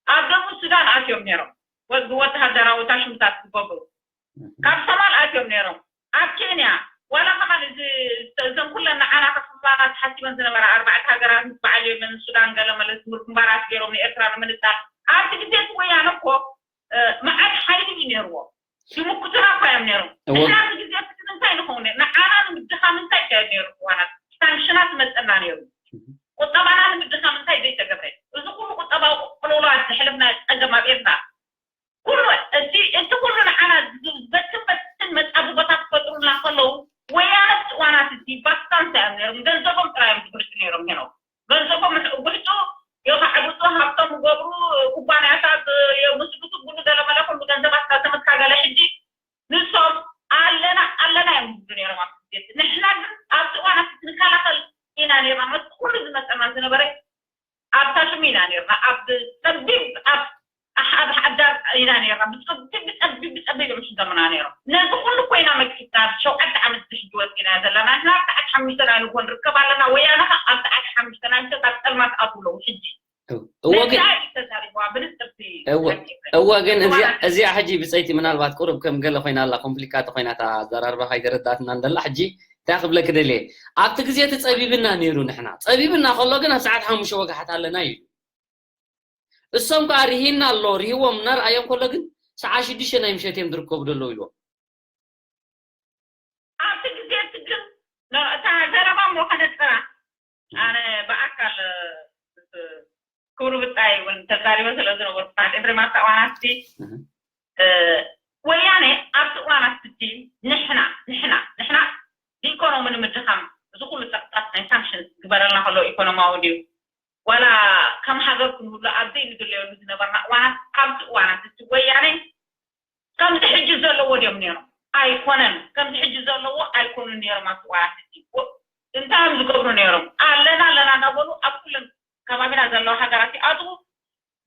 ኣብ ደቡብ ሱዳን ኣትዮም ነይሮም። ወ-፣ ብወተሃደራዊ ታሽምታት ዝገብሩ። እህ። ካብ ሶማል ኣትዮም ነይሮም። ኣብ ኬንያ፣ ዋላ ከማን እዚ፣ እዘን ኩለን ንዓና ከኽፍላና ተሓሲበን ዝነበራ ኣርባዕተ ሃገራት ምስ በዓል የመን፣ ሱዳን፣ ገለ መለ ዝምር ግንባራት ገይሮም ንኤርትራ ንምንጻል። ኣብቲ ግዜ እቲ ወያነ እኮ፣ እ፣ መዓት ሓይሊ እዩ ነይርዎ። ንሕና ኣብዚ ግዜ እዚ ንምንታይ ንኸውን ነይሩ? ንዓና ንምድኻም እንታይ ይካየድ ነይሩ? እዋናት ሳንክሽናት ይመፀና ነይሩ። ቁጠባና ንምድኻም እንታይ ዘይተገብረ? እዚ ኩሉ ቁጠባዊ ቅልውላዋት ዘሕለፍናዮ ፀገም ኣብ ኤርትራ ኩሉ እቲ እቲ ኩሉ ንዓና ዝበትን በትን መፃብቦታት ክፈጥሩልና ከለዉ ወያነ ኣብቲ እዋናት እቲ ባስታንሳ እዮም ነይሮም። ገንዘቦም ጥራይ እዮም ዝግሕጡ ነይሮም። ሄኖ ገንዘቦም ጉሕጡ፣ የኻዕብጡ፣ ሃብቶም ይገብሩ፣ ኩባንያታት የምስርቱ፣ ኩሉ ገለመለ ኩሉ ገንዘባት እናተመትካ ገለ ሕጂ ንሶም ኣለና ኣለና እዮም ዝብሉ ነይሮም ኣብቲ ግዜ እቲ። ንሕና ግን ኣብቲ እዋን ኣብቲ ክንከላኸል ኢና ነይርና። ነቲ ኩሉ ዝመፀና ዝነበረ ኣብ ታሽሙ ኢና ነይርና። ኣብ ፀቢብ ኣብ ኣሕ- ኣብ ሓዳር ኢና ነይርና። ብፀቢብ ብፀቢብ ብፀቢብ እዮም ዝሽደሙና ነይሮም። ነዚ ኩሉ ኮይና መኪትና ሸውዓተ ዓመት ዝሕጂ ወፂና ዘለና። ንሕና ኣብ ሰዓት ሓሙሽተ ናይ ንጎ ንርከብ ኣለና። ወያነ ኸ ኣብ ሰዓት ሓሙሽተ ናይ ምሸት ኣብ ፀልማት ኣትውለዉ ሕጂ እወ ግን እወ እወ ግን እዚኣ እዚኣ ሕጂ ብፀይቲ ምናልባት ቁሩብ ከም ገለ ኮይና ኣላ ኮምፕሊካት ኮይና እታ ኣዘራርባ ካይተረዳእትና እንደላ ሕጂ እንታይ ክብለክ ደልየ ኣብቲ ግዜ እቲ ፀቢብና ነይሩ ንሕና ፀቢብና ከሎ ግን ኣብ ሰዓት ሓሙሽተ ወጋሕት ኣለና እዩ እሶም ከዓ ርሂና ኣሎ ርሂዎም እናርኣዮም ከሎ ግን ሰዓ ሽዱሽተ ናይ ምሸት እዮም ዝርከቡ ዘለዉ ኢልዎም ኣብቲ ግዜ እቲ ግን እታ ዘረባ እሞ ከነጥራ ኣነ ብኣካል ክብሩ ብጻይ እውን ተዛሪበ ስለ ዝነበርኩ ሰዓት ኤፍሬም ኣብታ እዋናት እቲ ወያነ ኣብቲ እዋናት እቲ ንሕና ንሕና ንሕና ብኢኮኖሚ ንምድኻም እዚ ኩሉ ጸቕጣት ናይ ሳንክሽን ዝግበረልና ከሎ ኢኮኖማዊ ድዩ ዋላ ከም ሃገር ክንህሉ ኣብ ዘይንድለየሉ ዝነበርና እዋናት ኣብቲ እዋናት እቲ ወያነ ከምዚ ሕጂ ዘለዎ ድዮም ነይሮም ኣይኮነን ከምዚ ሕጂ ዘለዎ ኣይኮኑን ነይሮም ኣብቲ እዋናት እቲ እንታይ እዮም ዝገብሩ ነይሮም ኣለና ኣለና እናበሉ ኣብ ኩለን ከባቢና ዘለዋ ሃገራት ይኣትዉ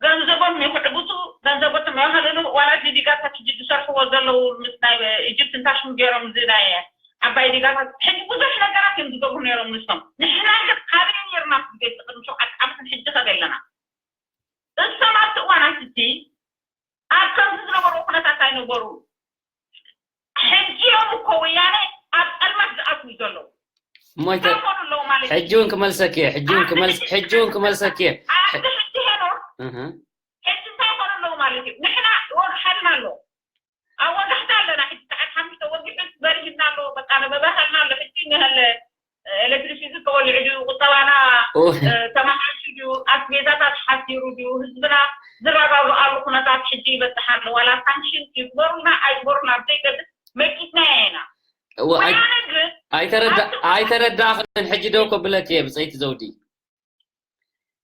ገንዘቦም ይኩዕብቱ ገንዘቦቶም የውሃልሉ ዋላ ዲጋታት ሕጂ ዝሰርሕዎ ዘለዉ ምስ ናይ ኢጅፕት እንታይ ሽሙ ገይሮም እዚ ናይ ዓባይ ዲጋታት ሕጂ ብዙሕ ነገራት እዮም ዝገብሩ ነይሮም ንሶም ንሕና ግን ካበይ ነይርና ቤት ቅድሚ ሸውዓተ ዓመትን ሕጂ ከበይ ኣለና እሶም ኣብቲ እዋናት እቲ ኣብ ከምዚ ዝነበሩ ኩነታት ኣይነበሩ ሕጂ እዮም እኮ ወያነ ኣብ ፀልማት ዝኣትዉ ዘለዉ እሞ ኣይተ- እንታይ ኮኑ ኣለዉ ማለት እዩ? ሕጂ እውን ክመልሰኪ እየ ሕጂ እውን ክመልስ- ሕጂ እውን ክመልሰኪ እየ ኣብቲ ሕጂ ሄኖ እህ። ሕጂ እንታይ ኮኑ ኣለዉ ማለት እዩ ንሕና ወግሓልና ኣሎ ኣብ ወጋሕታ ኣለና ሕጂ ሰዓት ሓሙሽተ ወጊሑ በሪሂና ኣሎ በቃ ነበበኸልና ኣሎ ሕጂ ንህለ ኤሌክትሪሲቲ ተወሊዑ ድዩ ቁጠባና ተመሓይሹ ድዩ ኣስቤዛታት ሓሲሩ ድዩ ህዝብና ዝረጋግኣሉ ኩነታት ሕጂ ይበፅሕ ኣሎ ዋላ ሳንክሽን ይግበሩልና ኣይግበሩልና ብዘይገድስ መኪትና ኢና ወያነ ግን ኣይተረዳእኽንን ሕጂ ደው ከብለኪ እየ ብፀይቲ ዘውዲ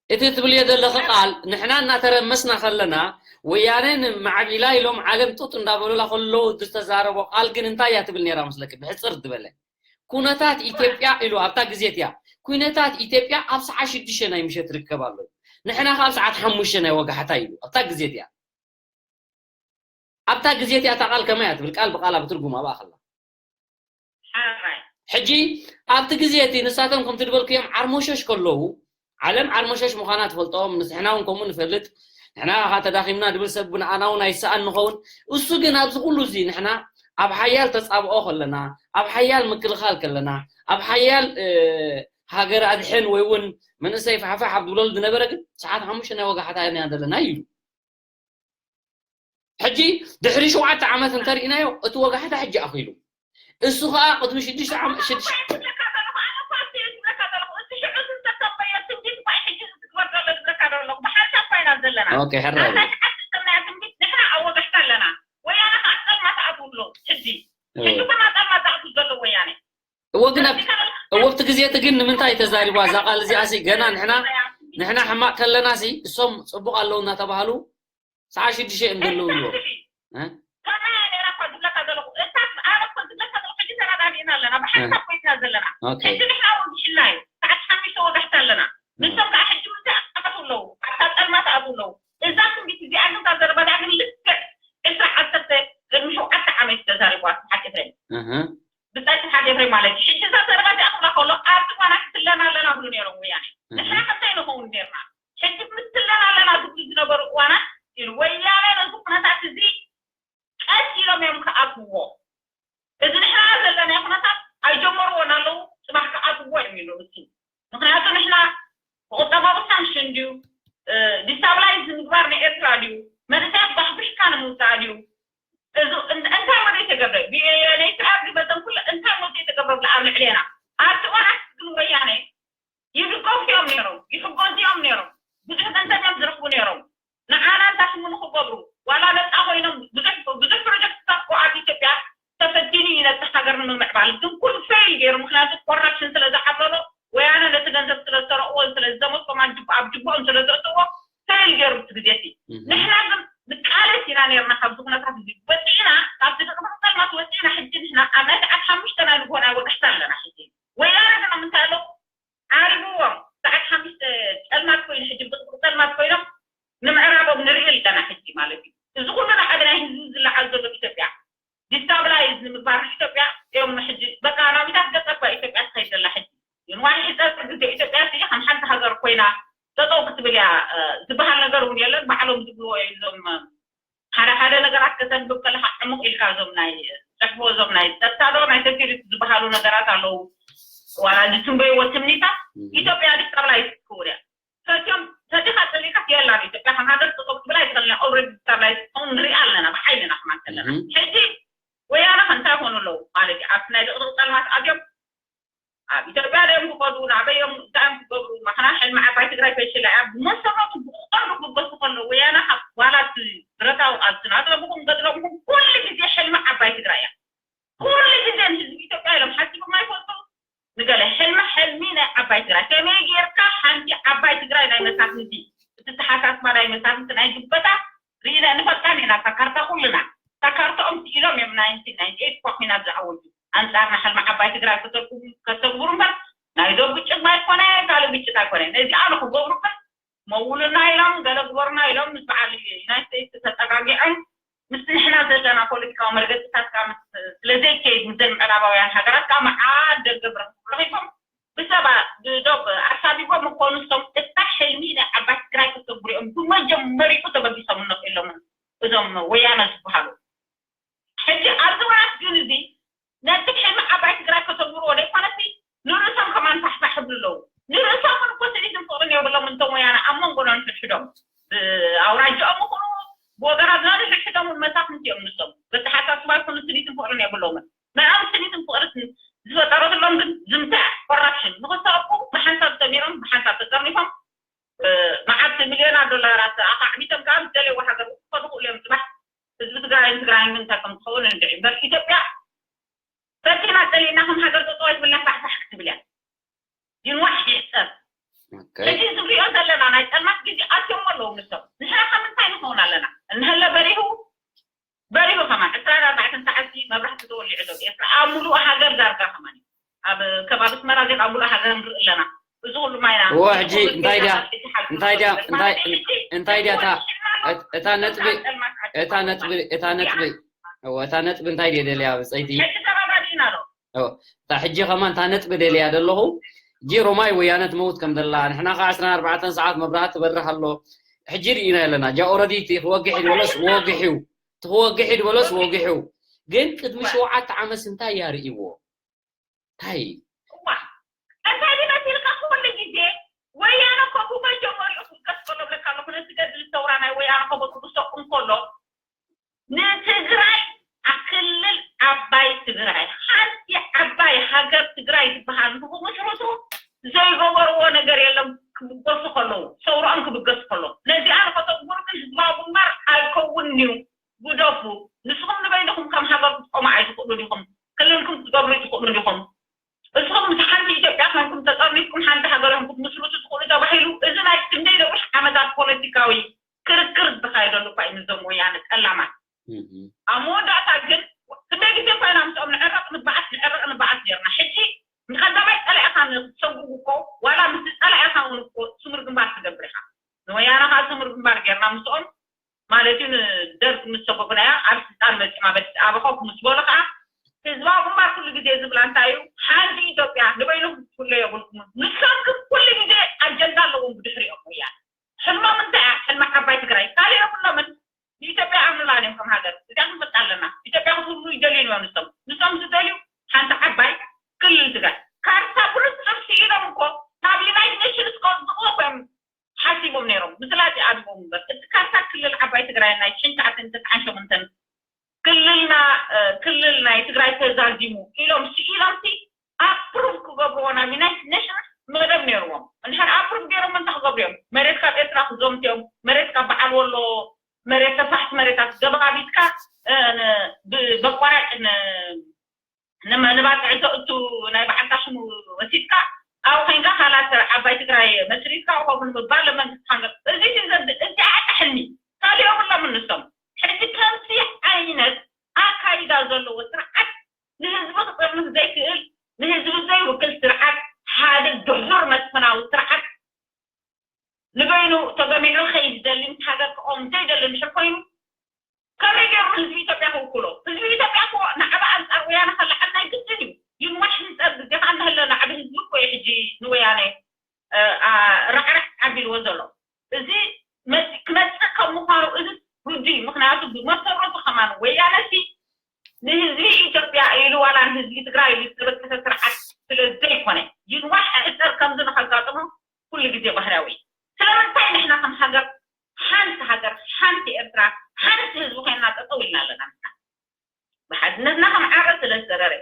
እቲ ትብልዮ ዘለኺ ቃል ንሕና እናተረመስና ከለና ወያነ ንማዕቢላ ኢሎም ዓለም ጡጥ እንዳበሉላ ከለዉ ዝተዛረቦ ቃል ግን እንታይ እያ ትብል ነይራ መስለኪ ብሕፅር ዝበለ ኩነታት ኢትዮጵያ ኢሉ ኣብታ ግዜ እቲኣ ኩነታት ኢትዮጵያ ኣብ ሰዓት ሽዱሽተ ናይ ምሸት ርከብ ኣሎ ንሕና ከዓ ኣብ ሰዓት ሓሙሽተ ናይ ወጋሕታ ኢሉ ኣብታ ግዜ እቲኣ ኣብታ ግዜ እቲኣ እታ ቃል ከመይ እያ ትብል ቃል ብቃል ኣብ ትርጉም ኣብኣ ከላ ሕጂ ኣብቲ ግዜ እቲ ንሳቶም ከምቲ ዝበልክዮም ዓርሞሸሽ ከለዉ ዓለም ዓርሞሸሽ ምዃና ትፈልጦም ንስሕና እውን ከምኡ ንፈልጥ ንሕና ካ ተዳኺምና ድብል ሰብ ብንኣና እውን ኣይሰኣን ንኸውን እሱ ግን ኣብዚ ኩሉ እዚ ንሕና ኣብ ሓያል ተፃብኦ ከለና ኣብ ሓያል ምክልኻል ከለና ኣብ ሓያል ሃገር ኣድሕን ወይ እውን መንእሰይ ፋሕፋሕ ኣብ ዝብለሉ ዝነበረ ግን ሰዓት ሓሙሽተ ናይ ወጋሕታ ኢና ዘለና ኢሉ ሕጂ ድሕሪ ሸውዓተ ዓመት እንተርኢናዮ እቲ ወጋሕታ ሕጂ ኣኺሉ እሱ ከዓ ቅድሚ ሽዱሽተ ዓመት ሽዱሽተ ሕራይ እወ ግን እወ ኣብቲ ግዜ እቲ ግን ንምንታይ ተዛሪቧ እዛ ቃል እዚኣ ሲ ገና ንሕና ንሕና ሕማቅ ከለና ሲ እሶም ፅቡቅ ኣለዉ እናተባሃሉ ሰዓ ሽዱሽተ እዮም ዘለዉ ኢልዎም ከመያ ነራ እኳ ዝብለካ ዘለኹ እታ ኣነ እኮ ዝብለካ ዘለኹ ሕጂ ተረዳዲእና ኣለና ብሓንሳብ ኮይና ዘለና ሕጂ ንሕና እውን ብሕላ እዩ ሰዓት ሓሚሽተ ወጋሕታ ኣለና ንሶም ከዓ ሕጂ ምንታይ ኣቱ ኣለዉ ኣብታ ፀልማት ኣቱ ኣለዉ እዛ ትንቢት እዚኣ ግን እዛ ዘረባ እዚኣ ግን ልክዕ ዕስራ ዓሰርተ ቅድሚ ሸውዓተ ዓመት ተዛሪቧ ሓቂ ፍሬ ብፀቲ ሓቂ ፍሬ ማለት እዩ ሕጂ እዛ ዘረባ እዚኣ ክብላ ከሎ ኣብቲ ጓና ክትለና ኣለና ብሉ ነይሮም ወያነ ንሕና ከምታይ ንኸውን ነርና ሕጂ ምስ ትለና ኣለና ዝብሉ ዝነበሩ እዋናት ኢሉ ወያነ ነዚ ኩነታት እዚ ቀስ ኢሎም እዮም ክኣትውዎ እዚ ንሕና ዘለና ኩነታት ኣይጀመርዎን ኣለዉ ፅባሕ ክኣትውዎ እዮም ኢሉ ሩቲ ምክንያቱ ንሕና ብቁጠባዊ ሳንክሽን ድዩ ዲስታብላይዝ ንምግባር ንኤርትራ ድዩ መንእሰያት ባሕቢሕካ ንምውፃእ ድዩ እዚ እንታይ ወደ ተገብረ ብየነይቲ ዜና ኣብቲ ወራት ግን ወያነ ይድገፉ እዮም ነይሮም፣ ይሕገዙ እዮም ነይሮም፣ ብዙሕ ገንዘብ እዮም ዝረኽቡ ነይሮም። ንዓና እንታይ ሽሙ ንክገብሩ ዋላ ነፃ ኮይኖም ብዙሕ ብዙሕ ፕሮጀክትታት እኮ ኣብ ኢትዮጵያ ተፈቲኑ እዩ ነቲ ሃገር ንምምዕባል፣ ግን ኩሉ ፌል ገይሩ። ምክንያቱ ኮራፕሽን ስለ ዝዓብለሎ፣ ወያነ ነቲ ገንዘብ ስለ ዝሰረቅዎ ስለ ዝዘመቶም ኣብ ጅብ- ኣብ ጅቦኦም ስለ ዘእትዎ ፌል ገይሩ እቲ ግዜ እቲ። ንሕና ግን ንቃለስ ኢና ነርና ካብዚ ኩነታት እዚ ወፂና፣ ካብቲ ድቅድቅ ፀልማት ወፂና። ሕጂ ንሕና ኣብ ናይ ሰዓት ሓሙሽተ ናይ ንግሆ ናይ ወጋሕታ ኣለና። ሕጂ ወያነ ግን ኣብ ምንታይ ኣለዉ? ዓሪብዎም ሰዓት ሓሙሽተ ፀልማት ኮይኑ፣ ሕጂ ብድቅድቅ ፀልማት ኮይኖም ንምዕራቦም ንርኢ ኣለና ሕጂ ማለት እዩ። እዚ ኩሉ ንዓቢ ናይ ህዝቢ ዝለዓል ዘሎ ኢትዮጵያ ዲስታብላይዝ ንምግባር ኢትዮጵያ እዮም ሕጂ በቃ ናብታት ገፀ እኳ ኢትዮጵያ ትኸይድ ዘላ። ሕጂ ንዋይ ሕፀር ግዜ ኢትዮጵያ ሲ ከም ሓንቲ ሃገር ኮይና ጠጠው ክትብል እያ ዝበሃል ነገር እውን የለን። ባዕሎም ዝብልዎ እዮም እዞም ሓደ ሓደ ነገራት ከተንብብ ከለካ ዕሙቕ ኢልካ እዞም ናይ ፅሕፎ እዞም ናይ ፀጥታ ዶ ናይ ሴኪሪቲ ዝበሃሉ ነገራት ኣለዉ። ዋላ ዝትንበይዎ ትምኒታት ኢትዮጵያ ዲስታብላይዝ ክትከውን እያ። ሰትዮም ሰቲኻ ፀሊእካ የላን ኢትዮጵያ ከም ሃገር ጠጠው ክትብል ኣይትኽእልን። ኦልሬዲ ዲስታብላይዝ ክትኸውን ንሪኣ ኣለና ብዓይንና ከማን ከለና። ሕጂ ወያነ ከ እንታይ ይኾኑ ኣለዉ ማለት እዩ? ኣብቲ ናይ ድቕድቕ ፀልማት ኣትዮም ኣብ ኢትዮጵያ ዶ እዮም ክኸዱ? ናበይ እዮም? እንታይ እዮም ክገብሩ? መኽና ሕልሚ ዓባይ ትግራይ ፈሽላ እያ። ብመሰረቱ ብቐንዱ ክበሱ ከለዉ ወያነ ካብ ዋላ እቲ ብረታዊ ቃልሲ ናፀብኹም ገድለምኩም ኩሉ ግዜ ሕልሚ ዓባይ ትግራይ እያ። ኩሉ ግዜ ንህዝቢ ኢትዮጵያ ኢሎም ሓሲቦም ኣይፈልጡ። ንገለ ሕልሚ ሕልሚ ናይ ዓባይ ትግራይ ከመይ ጌርካ ሓንቲ ዓባይ ትግራይ ናይ መሳፍንቲ እቲ ተሓሳስባ ናይ መሳፍንቲ ናይ ግበታ ርኢና ንፈልጣን ኢና። እታ ካርታ ኩልና እታ ካርታኦም ስኢሎም እዮም ናይንቲን ናይንቲ ኤይት እኳ ኲናት ዝኣወጁ። ኣንጻርና ሕልሚ ዓባይ ትግራይ ከተግብሩ እምበር ናይ ዶብ ግጭት ኣይኮነ ካልእ ግጭት ኣይኮነ። ነዚኣ ንክገብሩ ግን መውሉና ኢሎም ገለ ግበሩና ኢሎም ምስ በዓል ዩናይት ስቴትስ ተጠጋጊዖም ምስ ንሕና ዘለና ፖለቲካዊ መርገፅታት ከዓ ምስ ስለዘይከይድ ምስዘን ምዕራባውያን ሃገራት ከዓ መዓት ደገ ብረኪቦም ብሰባ ብዶብ ኣሳቢቦም እኮ ንሶም እታ ሕልሚ ናይ ዓባይ ትግራይ ክሰግሩ እዮም ብመጀመሪኡ ተበጊሶም እንኽእሎምን እዞም ወያነ ዝበሃሉ። ሕጂ ኣብዚ ወራት ግን እዚ ነቲ ሕልሚ ዓባይ ትግራይ ከተግብርዎ ዘይኮነሲ ንርእሶም ከማን ፋሕፋሕ ይብሉ ኣለዉ። ንርእሶም እውን እኮ ስኒትን ፍቕርን የብሎም እንቶም ወያነ ኣብ መንጎ ነንሕድሕዶም ብኣውራጃኦም ይኹኑ ብወገናት ነንሕድሕዶም እውን መሳፍንቲ እዮም ንሶም። በተሓሳስባ ይኹኑ ስኒትን ፍቕርን የብሎምን። ንዕኦም ስኒትን ፍቕርን ዝፈጠረትሎም ግን ዝምታዕ ኮራፕሽን ንክሰብኩ ብሓንሳብ ሰሚሮም ብሓንሳብ ተጠርኒፎም መዓልቲ ሚልዮናት ዶላራት ኣኻዕቢቶም ከዓ ምስ ደለይዎ ሃገር ክኸዱ ክእሉ እዮም። ፅባሕ ህዝቢ ትግራይን ትግራይን ግን እንታይ ከም ትኸውን እንድዒ እምበር ኢትዮጵያ ፈቲና ፀሊእና ከም ሃገር ጠጠው ኣይትብልና ፋሕፋሕ ክትብል እያ። ይንዋሕ ይሕፀር ሕጂ ዝብልዮ ዘለና ናይ ፀልማት ግዜ ኣትዮም ኣለዉ ንሶም ንሕና ከም እንታይ ንኸውን ኣለና እንሀለ በሪሁ በሪሁ ከማን ዕስራን ኣርባዕተን ሰዓት መብራህቲ ተወሊዑ ዘሎ ኤርትራ ኣብ ሙሉእ ሃገር ዳርጋ ከማን ኣብ ከባቢ ኣስመራ ዜን ኣብ ሙሉእ ሃገር ንርኢ ኣለና። እዚ ኩሉ ማይና እዎ ሕጂ እንታይ ድያ እንታይ ድያ እንታይ እንታይ ድያ እታ እታ ነጥቢ እታ ነጥቢ እታ ነጥቢ እዎ እታ ነጥቢ እንታይ ድየ ደልያ ብፀይቲ ሕጂ ተባባሊና ዶ እታ ሕጂ ከማን እታ ነጥቢ ደልያ ደለኹ ጂ ሮማይ ወያነ ትመውት ከም ደላ ንሕና ከዓ ዕስራን ኣርባዕተን ሰዓት መብራህቲ ትበርህ ኣሎ ሕጂ ርኢና ኣለና ጃ ኦረዲ እቲ ክወግሕ ድበለስ ወግሕ እዩ እቲ ክወግሕ ድበለስ ወግሕ እዩ ግን ቅድሚ ሸውዓተ ዓመት እንታይ እያ ርእይዎ እንታይ እንታይ ድመሲልካ ኩሉ ግዜ ወያነ እኮ ብመጀመሪኡ ክብገስ ከሎ ብለካ ኣለኩ ነቲ ገድሊ ሰውራ ናይ ወያነ ከበጥብሶ እንከሎ ንትግራይ ክልል ዓባይ ትግራይ ሓንቲ ዓባይ ሃገር ትግራይ ዝበሃል ንክምስርቱ ዘይገበርዎ ነገር የለም ክብገሱ ከለዉ ሰውርኦም ክብገሱ ከሎ ነዚኣ ንከተግብሩ ግን ህዝባዊ ግንባር ኣይከውን እዩ ግደፉ ንስኹም ንበይንኹም ከም ሃገር ክትቆሙ ኣይትኽእሉ ዲኹም ክልልኩም ክትገብሩ ትኽእሉ ዲኹም እስኹም ምስ ሓንቲ ኢትዮጵያ ኮይንኩም ተጠርኒፍኩም ሓንቲ ሃገር እዮም ክትምስርቱ ትኽእሉ ተባሂሉ እዚ ናይ ክንደይ ነዊሕ ዓመታት ፖለቲካዊ ክርክር ዝካየደሉ እኳ እዩ ምስዞም ወያነ ጠላማት ኣብ መወዳእታ ግን ክንደይ ግዜ ኮይና ምስኦም ንዕረቕ ንበዓት ንዕረቕ ንበዓት ጌርና ሕጂ ንቀዳማይ ፀላኢኻ ንክትሰጉግ እኮ ዋላ ምስ ፀላኢኻ እውን እኮ ስሙር ግንባር ትገብር ኢኻ ንወያነ ከዓ ስሙር ግንባር ጌርና ምስኦም ማለት እዩ ንደርግ ምስ ሰጎግናያ ኣብ ስልጣን መፂማ በዲስ ኣበባ ኮፍ ምስ በሉ ከዓ ህዝባዊ ግንባር ኩሉ ግዜ ዝብላ እንታይ እዩ ሓንቲ ኢትዮጵያ ንበይኑ ክትፍለ የብልኩም ንሶም ግን ኩሉ ግዜ ኣጀንዳ ኣለዎም ብድሕሪኦም ወያነ ሕልሞም እንታይ እያ ሕልሚ ዓባይ ትግራይ ካልእ የብሎምን ንኢትዮጵያ ኣምኑላን እዮም ከም ሃገር እዚኣ ክንፈልጣ ኣለና ኢትዮጵያ ክትህሉ ይደልዩ እዮም ንሶም ንሶም ዝደልዩ ሓንቲ ዓባይ ክልል ትግራይ ካርታ ብሉፅ ጥርሲ ኢሎም እኮ ናብ ዩናይትድ ኔሽንስ ከወፅእዎ እዮም ሓሲቦም ነይሮም ምስላጥ ይኣብቦም እምበር እቲ ካርታ ክልል ዓባይ ትግራይ ናይ ሽንታዕትን ተስዓን ሸሞንተን ክልልና ክልል ናይ ትግራይ ተዛዚሙ ኢሎም ስኢሎም ሲ ኣፕሩቭ ክገብርዎ ናብ ዩናይትድ ኔሽንስ መደብ ነይርዎም። እንድሕር ኣፕሩቭ ገይሮም እንታይ ክገብሩ እዮም? መሬት ካብ ኤርትራ ክዘምቱ እዮም። መሬት ካብ በዓል ወሎ መሬት፣ ሰፋሕቲ መሬታት ገባቢትካ ብመቋራጭ ንባፅዕ ዘእቱ ናይ በዓልካ ሽሙ ወሲድካ ኣብኡ ኮይንካ ካላት ዓባይ ትግራይ መስሪትካ ከምኡ ንምባል መንግስቲ ሃገር እዚ እዚ ዓጣ ሕልሚ ካልእ የብሎም። ንሶም ሕጂ ከምዚ ዓይነት ኣካይዳ ዘለዎ ስርዓት ንህዝቢ ክጥርንፍ ዘይክእል፣ ንህዝቢ ዘይውክል ስርዓት፣ ሓደ ድሑር መስፍናዊ ስርዓት ንበይኑ ተገሚዑ ከይደሊ ምስ ሃገር ክቆም ዘይደሊ እንድሕር ኮይኑ ከመይ ገይሩ ህዝቢ ኢትዮጵያ ክውክሎ? ህዝቢ ኢትዮጵያ እኮ ንዓብ ኣንፃር ወያነ ከለዓል ናይ ግድን እዩ። ይንዋሕ ህንፀር ግዜኻ እንዳህለ ንዓብ ህዝቢ እኮ እዩ ሕጂ ንወያነ ራዕራዕ ዓቢልዎ ዘሎ። እዚ ክመፅእ ከም ምኳኑ እዚ ርዱእ እዩ። ምክንያቱ ብመሰረቱ ከማን ወያነ ሲ ንህዝቢ ኢትዮጵያ ኢሉ ዋላ ንህዝቢ ትግራይ ኢሉ ዝተበገሰ ስርዓት ስለ ዘይኮነ ይንዋሕ ሕፀር ከምዚ ንከጋጥሞ ኩሉ ግዜ ባህርያዊ እዩ። ስለምንታይ ንሕና ከም ሃገር ሓንቲ ሃገር ሓንቲ ኤርትራ ሓንቲ ህዝቢ ኮይንና ጠጠው ኢልና ኣለና? ንሕና ብሓድነትና ከም ዓረ ስለ ዝተረረ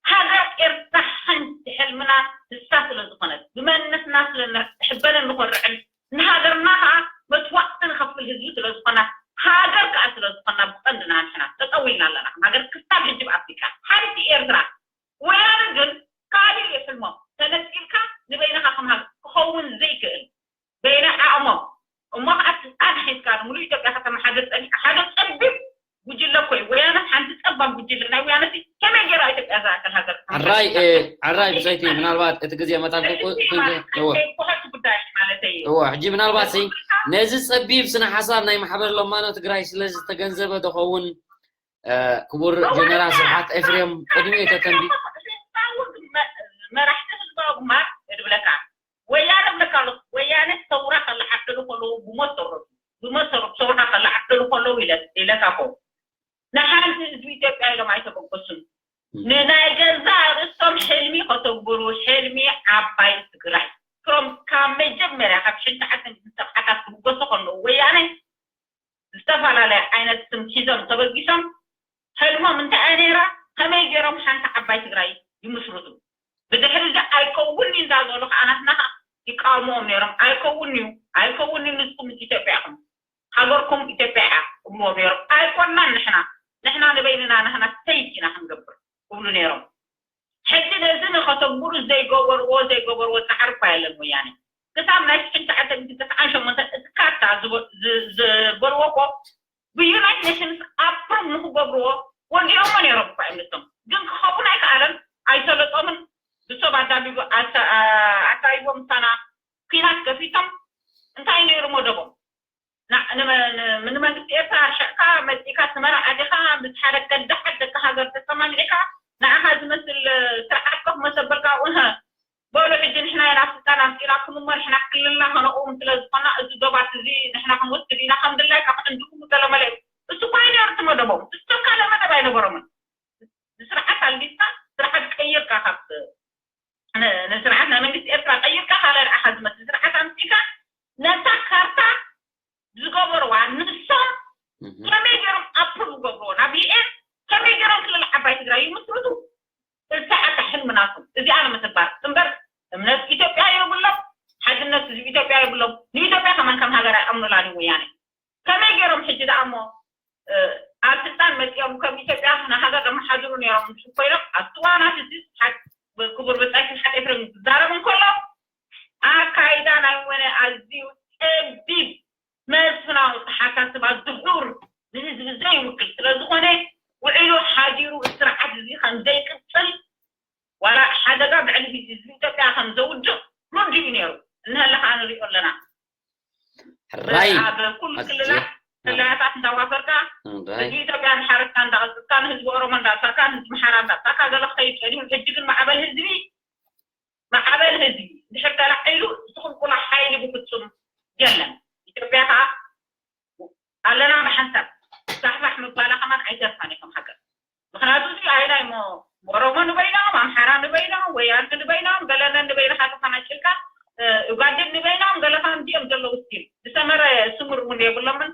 ሃገር ኤርትራ ሓንቲ ሕልምና ንሳ ስለ ዝኾነት ብመንነትና ስለ ንሕበንን ንኮርዕን ንሃገርና ከዓ መስዋእቲ ንኸፍል ህዝቢ ስለ ዝኾና ሃገር ከዓ ስለ ዝኾና ብቐንድና ንሕና ጠጠው ኢልና ኣለና። ከም ሃገር ክሳብ ሕጂ ኣብ ኣፍሪቃ ሓንቲ ኤርትራ ወያነ ግን ካልእ እዩ ሕልሞም። ተነፂልካ ንበይንኻ ከም ሃገር ክኸውን ዘይክእል በይነ ዓቕሞም እሞ ከዓ ስልጣን ሒዝካ ንምሉእ ኢትዮጵያ ከተመሓድር ፀኒሕካ ሓደ ፀቢብ ጉጅለ እኮ እዩ። ወያነ ሓንቲ ፀባብ ጉጅለ ናይ ወያነ ሲ ከመይ ገይራ ኢትዮጵያ ዝኣክል ሃገር ኣራይ ኣራይ ብሰይቲ ምናልባት እቲ ግዜ መታን ኮንኩ ኮንኩ እወ ኮኸቲ ጉዳይ ማለተይ እዩ። እወ ሕጂ ምናልባት ሲ ነዚ ፀቢብ ስነ ሓሳብ ናይ ማሕበር ለማኖ ትግራይ ስለ ዝተገንዘበ ዶ ኸውን ክቡር ጀነራል ስብሓት ኤፍሬም ቅድሚኡ ተተንቢ መራሕቲ ህዝባዊ ግንባር እድብለካ ወያነ ብለካ ኣሎ። ወያነ ሰውራ ከለዓዕሉ ከለዉ ብሞት ሰረቱ ብሞት ሰረቱ ሰውራ ከለዓዕሉ ከለዉ ኢለ ኢለካ ኮ ንሓንቲ ህዝቢ ኢትዮጵያ ኢሎም ኣይተበገሱን። ንናይ ገዛ ርእሶም ሕልሚ ከተግብሩ ሕልሚ ዓባይ ትግራይ from ካብ መጀመርያ ካብ ሽንተ ዓሰን ዝተብዓታት ክብገሱ ከለዉ ወያነ ዝተፈላለየ ዓይነት ስም ሒዞም ተበጊሶም ሕልሞም እንታይ እያ ነይራ? ከመይ ገይሮም ሓንቲ ዓባይ ትግራይ ይምስርቱ? ብድሕሪ እዚ ኣይከውን እዩ እንዳበሉ ከዓ ናትና ከዓ ይቃወምዎም ነይሮም። ኣይከውን እዩ ኣይከውን እዩ ንስኩም ምስ ኢትዮጵያ ኢኹም ሃገርኩም ኢትዮጵያ እያ እብልዎም ነይሮም። ኣይኮናን ንሕና ንሕና ንበይንና ንሕና ሰይፍ ኢና ክንገብር እብሉ ነይሮም። ሕጂ ነዚ ንኸተግብሩ ዘይገበርዎ ዘይገበርዎ ፃዕሪ እኳ የለን ወያነ ክሳብ ናይ ሽሕን ትሽዓተ ሚእትን ተስዓን ሸሞንተን እቲ ካርታ ዝበልዎ እኮ ብዩናይት ኔሽንስ ኣፕሮቭ ንክገብርዎ ወጊኦሞ ነይሮም እኳ እዮም ንሶም ግን ክኸውን ኣይከኣለን። ኣይሰለጦምን ብሰብ ኣዳቢቡ ኣካይቦም ምሳና ኲናት ከፊቶም እንታይ ነይሩ መደቦም ንመንግስቲ ኤርትራ ሸቕካ መፂእካ ስመራ ኣዲኻ ምስ ሓደ ከዳሕ ደቂ ሃገር ተፀማሚዕካ ንዓኻ ዝመስል ስርዓት ኮፍ መሰበልካ ኣብኡ በሉ ሕጂ ንሕና ኢና ስልጣን ኣምፂእናኩም እሞ ንሕና ክልልና ከነቑም ስለ ዝኾና እዚ ዶባት እዚ ንሕና ክንወስድ ኢና ከም ድላይካ ክዕንድኹም ገለመለ እዩ። እሱ እኳ ኣይነበርት መደቦም እሱ ካልእ መደብ ኣይነበሮምን። ንስርዓት ኣልቢስካ ስርዓት ቀይርካ ካብ ንስርዓት ናይ መንግስቲ ኤርትራ ቀይርካ ካልእ ንዓኻ ዝመስል ስርዓት ኣምፂእካ ነታ ካርታ ዝገበርዋ ንሶም ከመይ ገይሮም ኣፕሩቭ ዝገብርዎ ናብ ዩኤን ከመይ ገይሮም ክልል ዓባይ ትግራይ ይምስርቱ? እዛ ዓዲ ሕልሚ ናቶም እዚኣ ንምትግባር እምበር እምነት ኢትዮጵያ የብሎም፣ ሓድነት ህዝቢ ኢትዮጵያ የብሎም። ንኢትዮጵያ ከማን ከም ሃገር ኣይኣምኑላን እዩ ወያነ። ከመይ ገይሮም ሕጂ ደኣ እሞ ኣብ ስልጣን መፂኦም ከም ኢትዮጵያ ንሃገር ዘመሓድሩ ነይሮም ምስ ኮይኖም ኣብቲ ዋናት እዚ ስሓት ክቡር ብፃይ ስሓት ኤፍሬም ክዛረብ እንከሎ ኣካይዳ ናይ ወነ ኣዝዩ ፀቢብ መስፍናዊ ተሓሳስባ ድሑር ንህዝቢ ዘይውክል ስለ ዝኾነ ውዒሉ ሓዲሩ ስርዓት እዚ ከም ዘይቅፅል ዋላ ሓደጋ ብዕሊ ህዝቢ ኢትዮጵያ ከም ዘውድቕ ርዱእ እዩ ነይሩ። እንሀለ ከዓ ንሪኦ ኣለና። ሕራይ ኣብ ኩሉ ክልላት መለያታት እንዳዋፈርካ ህዝቢ ኢትዮጵያ እንዳሓረድካ እንዳቐፅፅካ ንህዝቢ ኦሮሞ እንዳእሰርካ ንህዝቢ ምሓራ እንዳእሰርካ ገለ ክኸይድ ፀኒሑ ሕጂ ግን ማዕበል ህዝቢ ማዕበል ህዝቢ እንድሕር ተላዒሉ ዝቕልቁላ ሓይሊ ብፍፁም የለን። ኢትዮጵያ ከዓ ኣለና ብሓንሳብ ሳሕሳሕ ምባላ ከማን ኣይተርፋን እዩ ከም ሃገር። ምክንያቱ እዚ ኣይናይ ሞ ኦሮሞ ንበይኖም ኣምሓራ ንበይኖም ወያነ ንበይኖም ገለነ ንበይንካ ተፈናጭልካ ኡጋዴን ንበይኖም ገለካ እንዲኦም ዘለዉ ስቲል ዝሰመረ ስሙር እውን የብሎምን።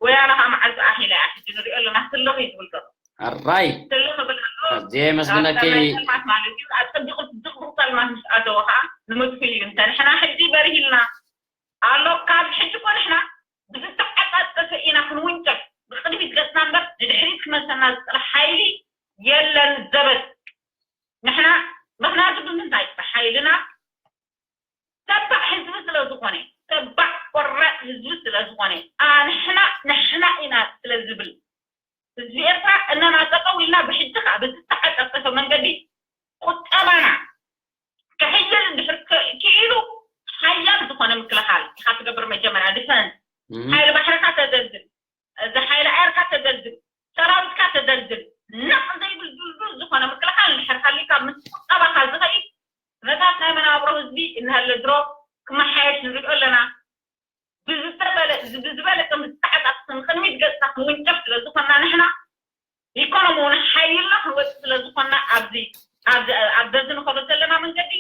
ወያነ ከዓ መዓልቲ ኣኺላ እያ ሕጂ ንሪኦ ኣለና ትልኽ እዩ ዝብል ዘሎ ኣራይ ትልኽ ብል ኣሎ ኣዝየ የመስግነኪ። ማለት እዩ ኣፀቢቑ ኣብዚ ሕጂ እኮ ንሕና ብዝተዓጻጸፈ ኢና ክንውንጨፍ። ብቕድሚት ገጽና እምበር ንድሕሪት ክመልሰና ዝኽእል ሓይሊ የለን። ዘበት ንሕና፣ ምኽንያቱ ብምንታይ? ብሓይልና ተባዕ ህዝቢ ስለ ዝኾነ፣ ተባዕ ቆራጥ ህዝቢ ስለ ዝኾነ፣ ኣንሕና ንሕና ኢና ስለ ዝብል፣ ህዝቢ ኤርትራ እነና ጠጠው ኢልና ብሕጂ ከኣ ብዝተዓጻጸፈ መንገዲ ቁጠባና ክሕይል እንድሕር ክ-፣ ክኢሉ ሓያል ዝኾነ ምክልኻል ኢኻ ትገብር። መጀመርያ ዲፈንስ፣ እም። ሓይሊ ባሕርኻ ተደልድል፣ እዚ ሓይሊ ኣየርካ ተደልድል፣ ሰራዊትካ ተደልድል፣ ነቕ ዘይብል ድልዱል ዝኾነ ምክልኻል እንድሕር ሃልዩካ፣ ምስ ቁጠባኻ ዝኸይድ ኩነታት ናይ መናብሮ ህዝቢ እንሀለ ድሮ ክመሓየሽ ንሪኦ ኣለና። ብዝተበለ-፣ ብዝበለጸ ምስ ተዓጻጸፍን ቅድሚት ገጽና ክንውንጨፍ ስለ ዝኾንና ንሕና ኢኮኖሚ እውን ሓይልና ክንወጽእ ስለ ዝኾንና ኣብዚ፣ ኣብዚ፣ ኣብዚ ንኸዶ ዘለና መንገዲ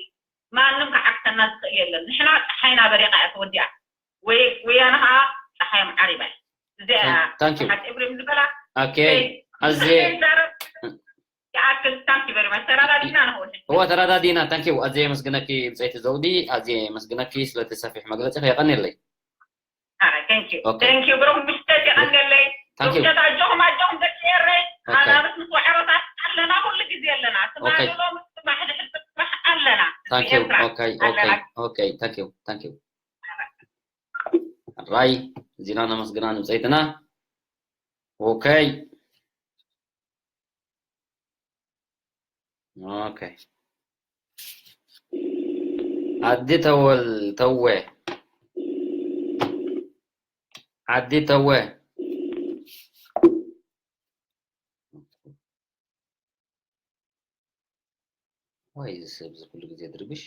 ማንም ክዓግተና ዝኽእል የለን። ንሕና ጸሓይና በሪቓ እያ ተወዲኣ። ወይ-፣ ወያነ ኸዓ ጸሓዮም ዓሪባ እያ። እዚኣ እያ Thank you. ሓቂ ኤፍሬም ዝበላ። Okay. ኣዜ ይዛረብ። ይኣክል። Thank you very much። ተረዳዲና ንኸውን። እወ፣ ተረዳዲና። Thank you። ኣዜ የመስግነኪ ብጸይቲ ዘውዲ፣ ኣዜ የመስግነኪ ስለቲ ሰፊሕ መግለጺ። የቐንየለይ። ኣረ፣ thank you። Okay. Thank you፣ ብሩኽ ምሽት፣ የቐንየለይ። Thank you። ብሩኽ ምሽት፣ ኣጆኹም፣ ኣጆኹም ደቂ ኤረይ። Okay። ኣናብስ ምስ ዋዕሮታት ኣለና፣ ኩሉ ግዜ ኣለና። ትማሊ Okay። ሎሚ ጽባሕ ድሕሪ ጽባሕ ኣለና። Thank you። ኤርትራ Okay፣ okay፣ ኣለና። Okay። Thank you። Thank you። ራይ፣ እዚና ነመስግና ንብጸይትና። Okay። Okay። ዓዲ ተወል-፣ ተወ። ዓዲ ተወ። ወይ እዚ ሰብ እዚ ኩሉ ግዜ ድርብሽ።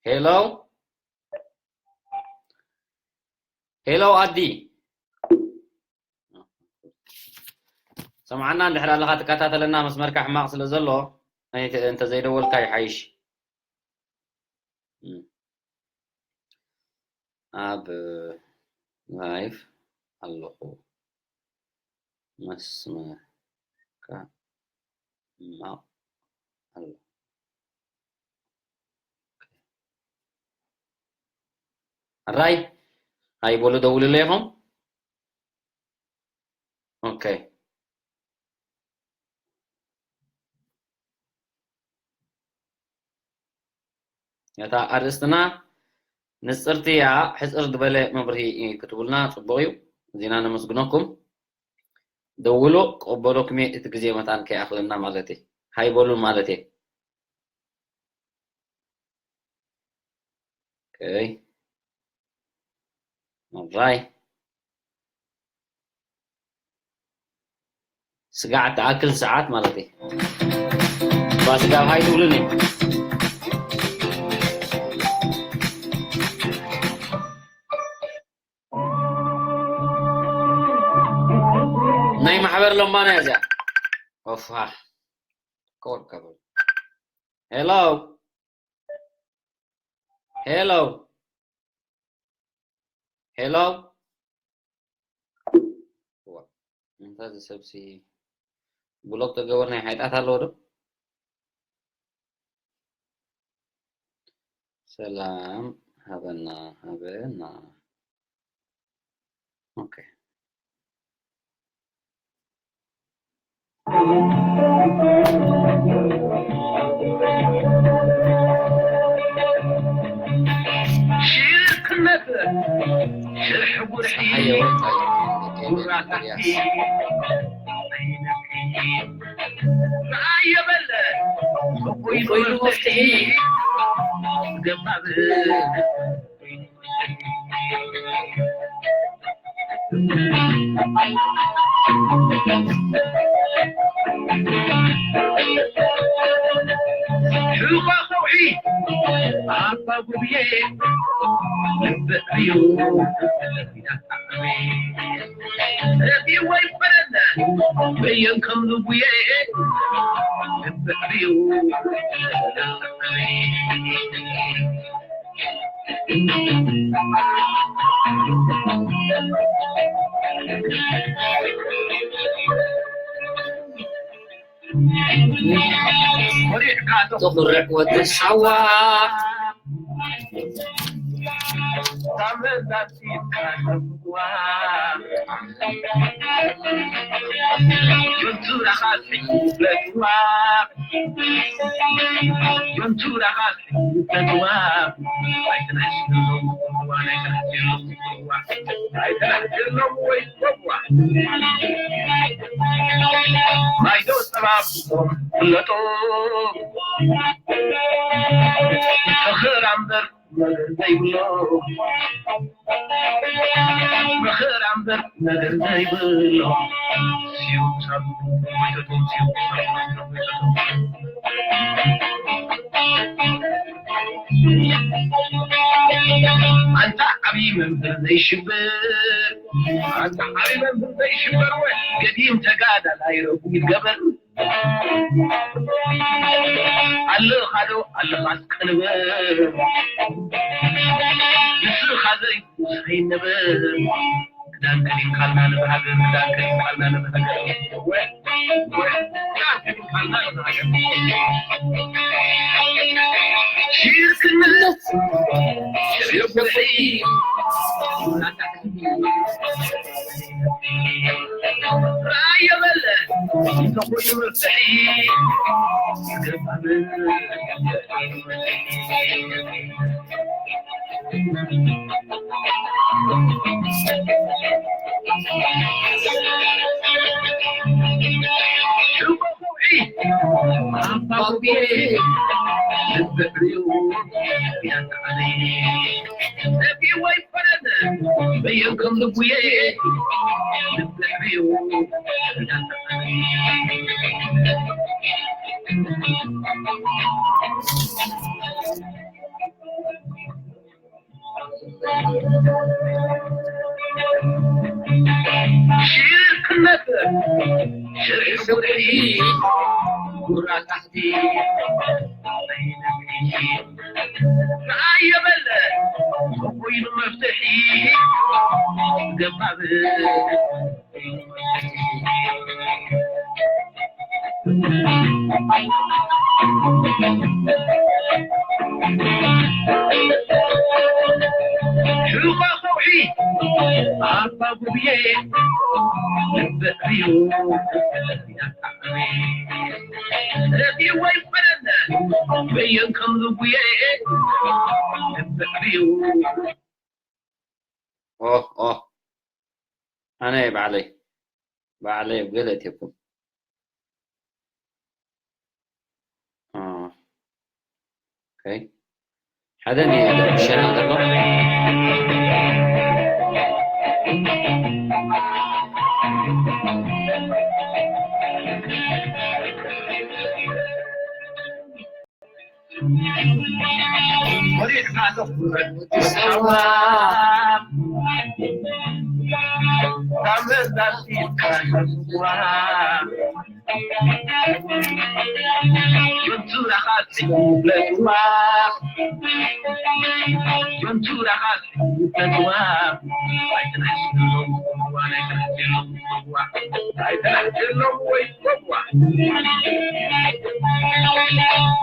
ሄሎ፣ ሄሎ፣ ኣዲ ሰምዓና እንድሕር ኣለኻ ትከታተለና፣ መስመርካ ሕማቕ ስለ ዘሎ፣ እንተ-፣ እንተዘይደወልካ ይሓይሽ። እም። ኣብ ላይፍ ኣለኹ፣ መስመርካ ሕማቕ ኣሎ። ኣራይ፣ ሃይ በሉ፣ ደውልለይ ኢኹም። ኦኬ። እታ ኣርእስትና ንጽርቲ እያ። ሕጽር ዝበለ መብርሂ ክትብሉና ጽቡቕ እዩ። እዚና ነመስግነኩም። ደውሉ፣ ቅበለኩም እየ፣ እቲ ግዜ መታን ከይኣኽለና ማለት እየ። ሃይ በሉ ማለት እየ። ኦኬ። ኦራይ። ስጋዕ ትኣክል ሰዓት ማለት እዩ። እባ ስጋብ ሃይ ትብሉኒ። ናይ ማሕበር ለማና እያ እዚኣ። ኦፋ። ኮድ ከብል። ሄሎ። ሄሎ። ሄሎ። ዋ፣ እንታይ እዚ ሰብሲ ብሎክ ተገበርና ሓይጣት ኣለዎ ዶ? ሰላም ሃበና፣ ሃበና። ኦኬ። ሽክነት ሽሕ ጉርሒ ጉራታቲ ኣየበለ ኮይኑ መፍትሒ ገባብ ሕቆ ከውሒ ኣባ ጉብየ ልብዕዩ ረፊወ ይበለለ በየን ከም ልቡየ ልብዕዩ ኮሪዕካ ትኹርዕ ወዲ ሳዋ። ጆንቱራኻ ፍለጥዋ። ጆንቱራኻ ፍለጥዋ። ኣይትናሽ ሎምዋ፣ ኣይትናሽ ሎምዋ፣ ኣይትናሽ ሎምዋ። ማይዶ ጸባብቶም ፍለጦ። ፈኸራ እምበር ነገር ዘይብሎ። ፈኸራ እምበር ነገር ዘይብሎ። ሲዩ ሳብ ወይተቶም፣ ሲዩ ሳብ ወይተቶም። ኣንታ ዓብዪ መምህር ዘይሽበር፣ ኣንታ ዓብዪ መምህር ዘይሽበር፣ ወይ ገዲም ተጋዳላይ ረጉድ ገበር። ኣለኻ ዶ ኣለኻስ ቅንበር፣ ንስኻ ዘይብሉ ሳይነበር። ክዳን ከዲንካልና ንብሃገር፣ ክዳን ከዲንካልና ንብሃገር። ወይ፣ ወይ፣ ክዳን ከዲንካልና ንብሃገር። ሽርክነት፣ ሽርክነት። ራእየ በለ እንተኾይኑ መፍትሒ ይገባል። ሽኮ ከውሒ ኣባጉብየ ልብዕብዩ ያተዓለየ ነቢወይ ፈረደ በየን ከም ልቡየ ልብዕብዩ ያተዓለየ ሽርክነት ሽርሒ ጉርሒ ጉራ ታሕቲ ንዓየ በለ ኮይኑ መፍትሒ ገባብ ሽኮ ከውሒ ኣባ ጉብየ ልብዕብዩ ረቢወይ ፈረደ በየን ከም ልቡየ ልብዕብዩ ኦህ ኦህ ኣነ ባዕለይ ባዕለይ ገለ እትኩም ኦኬ ሓደ ሸና ደሎ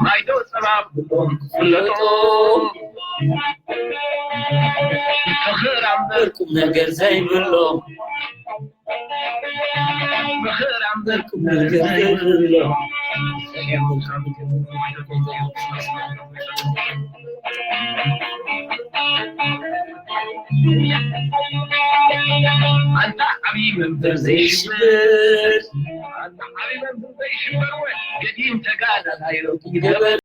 ማይዶ ጸባብጦም ፍለጦም ፈኸራ እምበር ቁም ነገር ዘይብሎም ፈኸራ እምበር ቁም ነገር ዘይብሎም ኣንታ ዓብዪ መምህር ዘይሽበር ኣንታ ዓብዪ መምህር ዘይሽበር ወይ ገዲም ተጋዳላይ ርጉም ገበን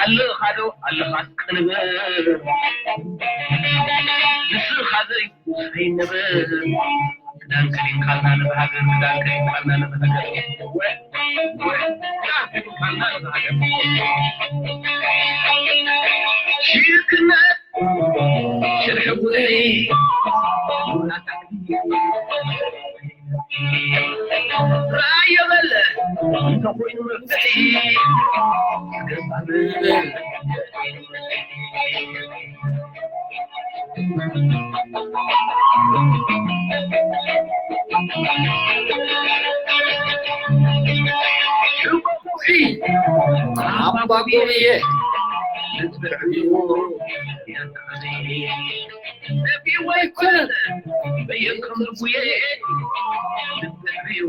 ኣለኻ ዶ ኣለኻስ ቅንበር ንስኻ ዘይብሉ ሳይነበር ክዳን ከዲንካልና ንብሃገር ክዳን ከዲንካልና ንብሃገር ወይ ወይ ክዳን ከዲንካልና ንብሃገር ሽርክነት ሽርሒ ጉርሒ ራእየ በለ እንተኾይኑ መፍትሒ ኣባ ጎብየ ነቢዎ ኣይኮነን በየንከም ልቡየ ነቢዎ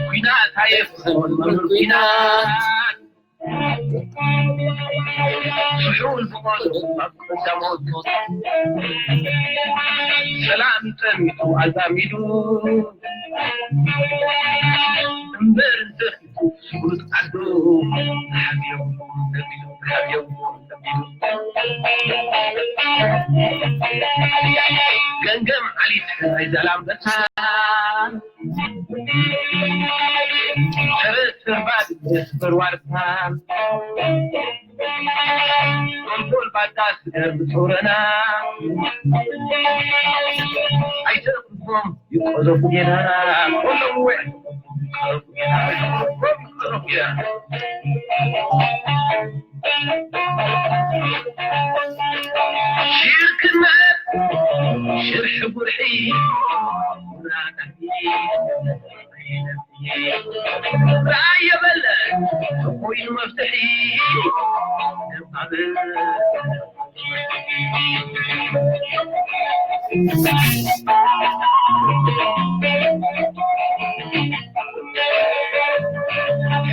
ኲናት ኣየፍቕሮን መምህር ኲናት ስሑል ብቐሉ ኣብ ቀዳሞት ሰላም ጸኒሑ ኣዛሚዱ እምበር እንተ ስሉጥ ዓዱ ሓብዮም ሓብዮም ገምገም ዓሊት ናይ ዛላምበሳ ተረት ተርባድ ስበር ዋርታ ተንኮል ባዳ ስገር ብጾረና ኣይተርፎም ይቆዘፉ ጌና ቆዘፉ ሽርክነት ሽርሒ ጉርሒ ራእየ በለ ኮይኑ መፍትሒ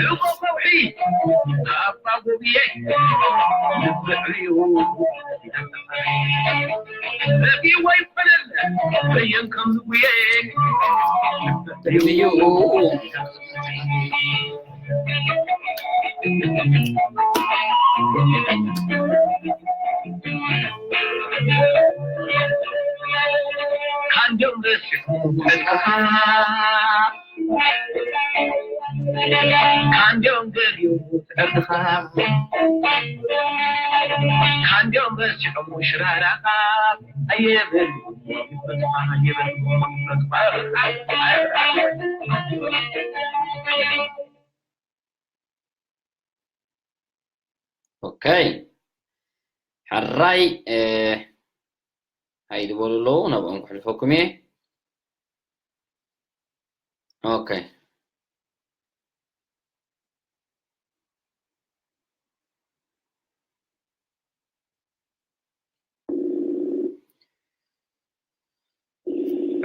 ሕቆ ከውሒ ኣባ ጎብየ ልብዕዩ ረቢዎ ይኮነን በየን ከም ዝጉየ እዩ ካንዶም ረሲሑ መጽሓፍ ካንዶም ገሊኡ ትዕርድኻ ካንዶም ረሲሑ ሽራራኻ ኣየበል ኦኬ፣ ሕራይ ሃይ ዝበሉ ኣለዉ፣ ናብኦም ክሕልፈኩም እየ። ኦኬ።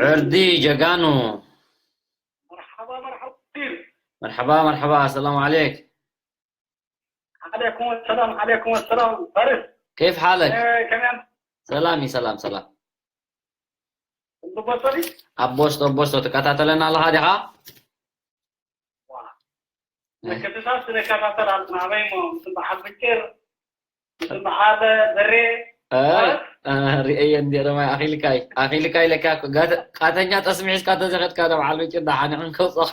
ዕርዲ ጀጋኑ። مرحبا مرحبا كثير. مرحبا مرحبا، السلام عليك. عليكم السلام عليكم السلام فارس. كيف حالك؟ آه، كمان سلامي سلام سلام. እንዶ በሰሪ ኣቦስቶ ኣቦስቶ ትከታተለና ኣለኻ ዲኻ? መከተታት ስለከታተል ኣለና ኣበይ ሞ ምስ በዓል ፍቅር ምስ በዓል በሬ ሪአየ እንዲ ረማይ ኣኺልካይ ኣኺልካይ ለካ ቃተኛ ጠስሚ ሒዝካ ተዘኸድካ ዶ በዓል ፍቅር ዳሓኒ ክንከውፅኦ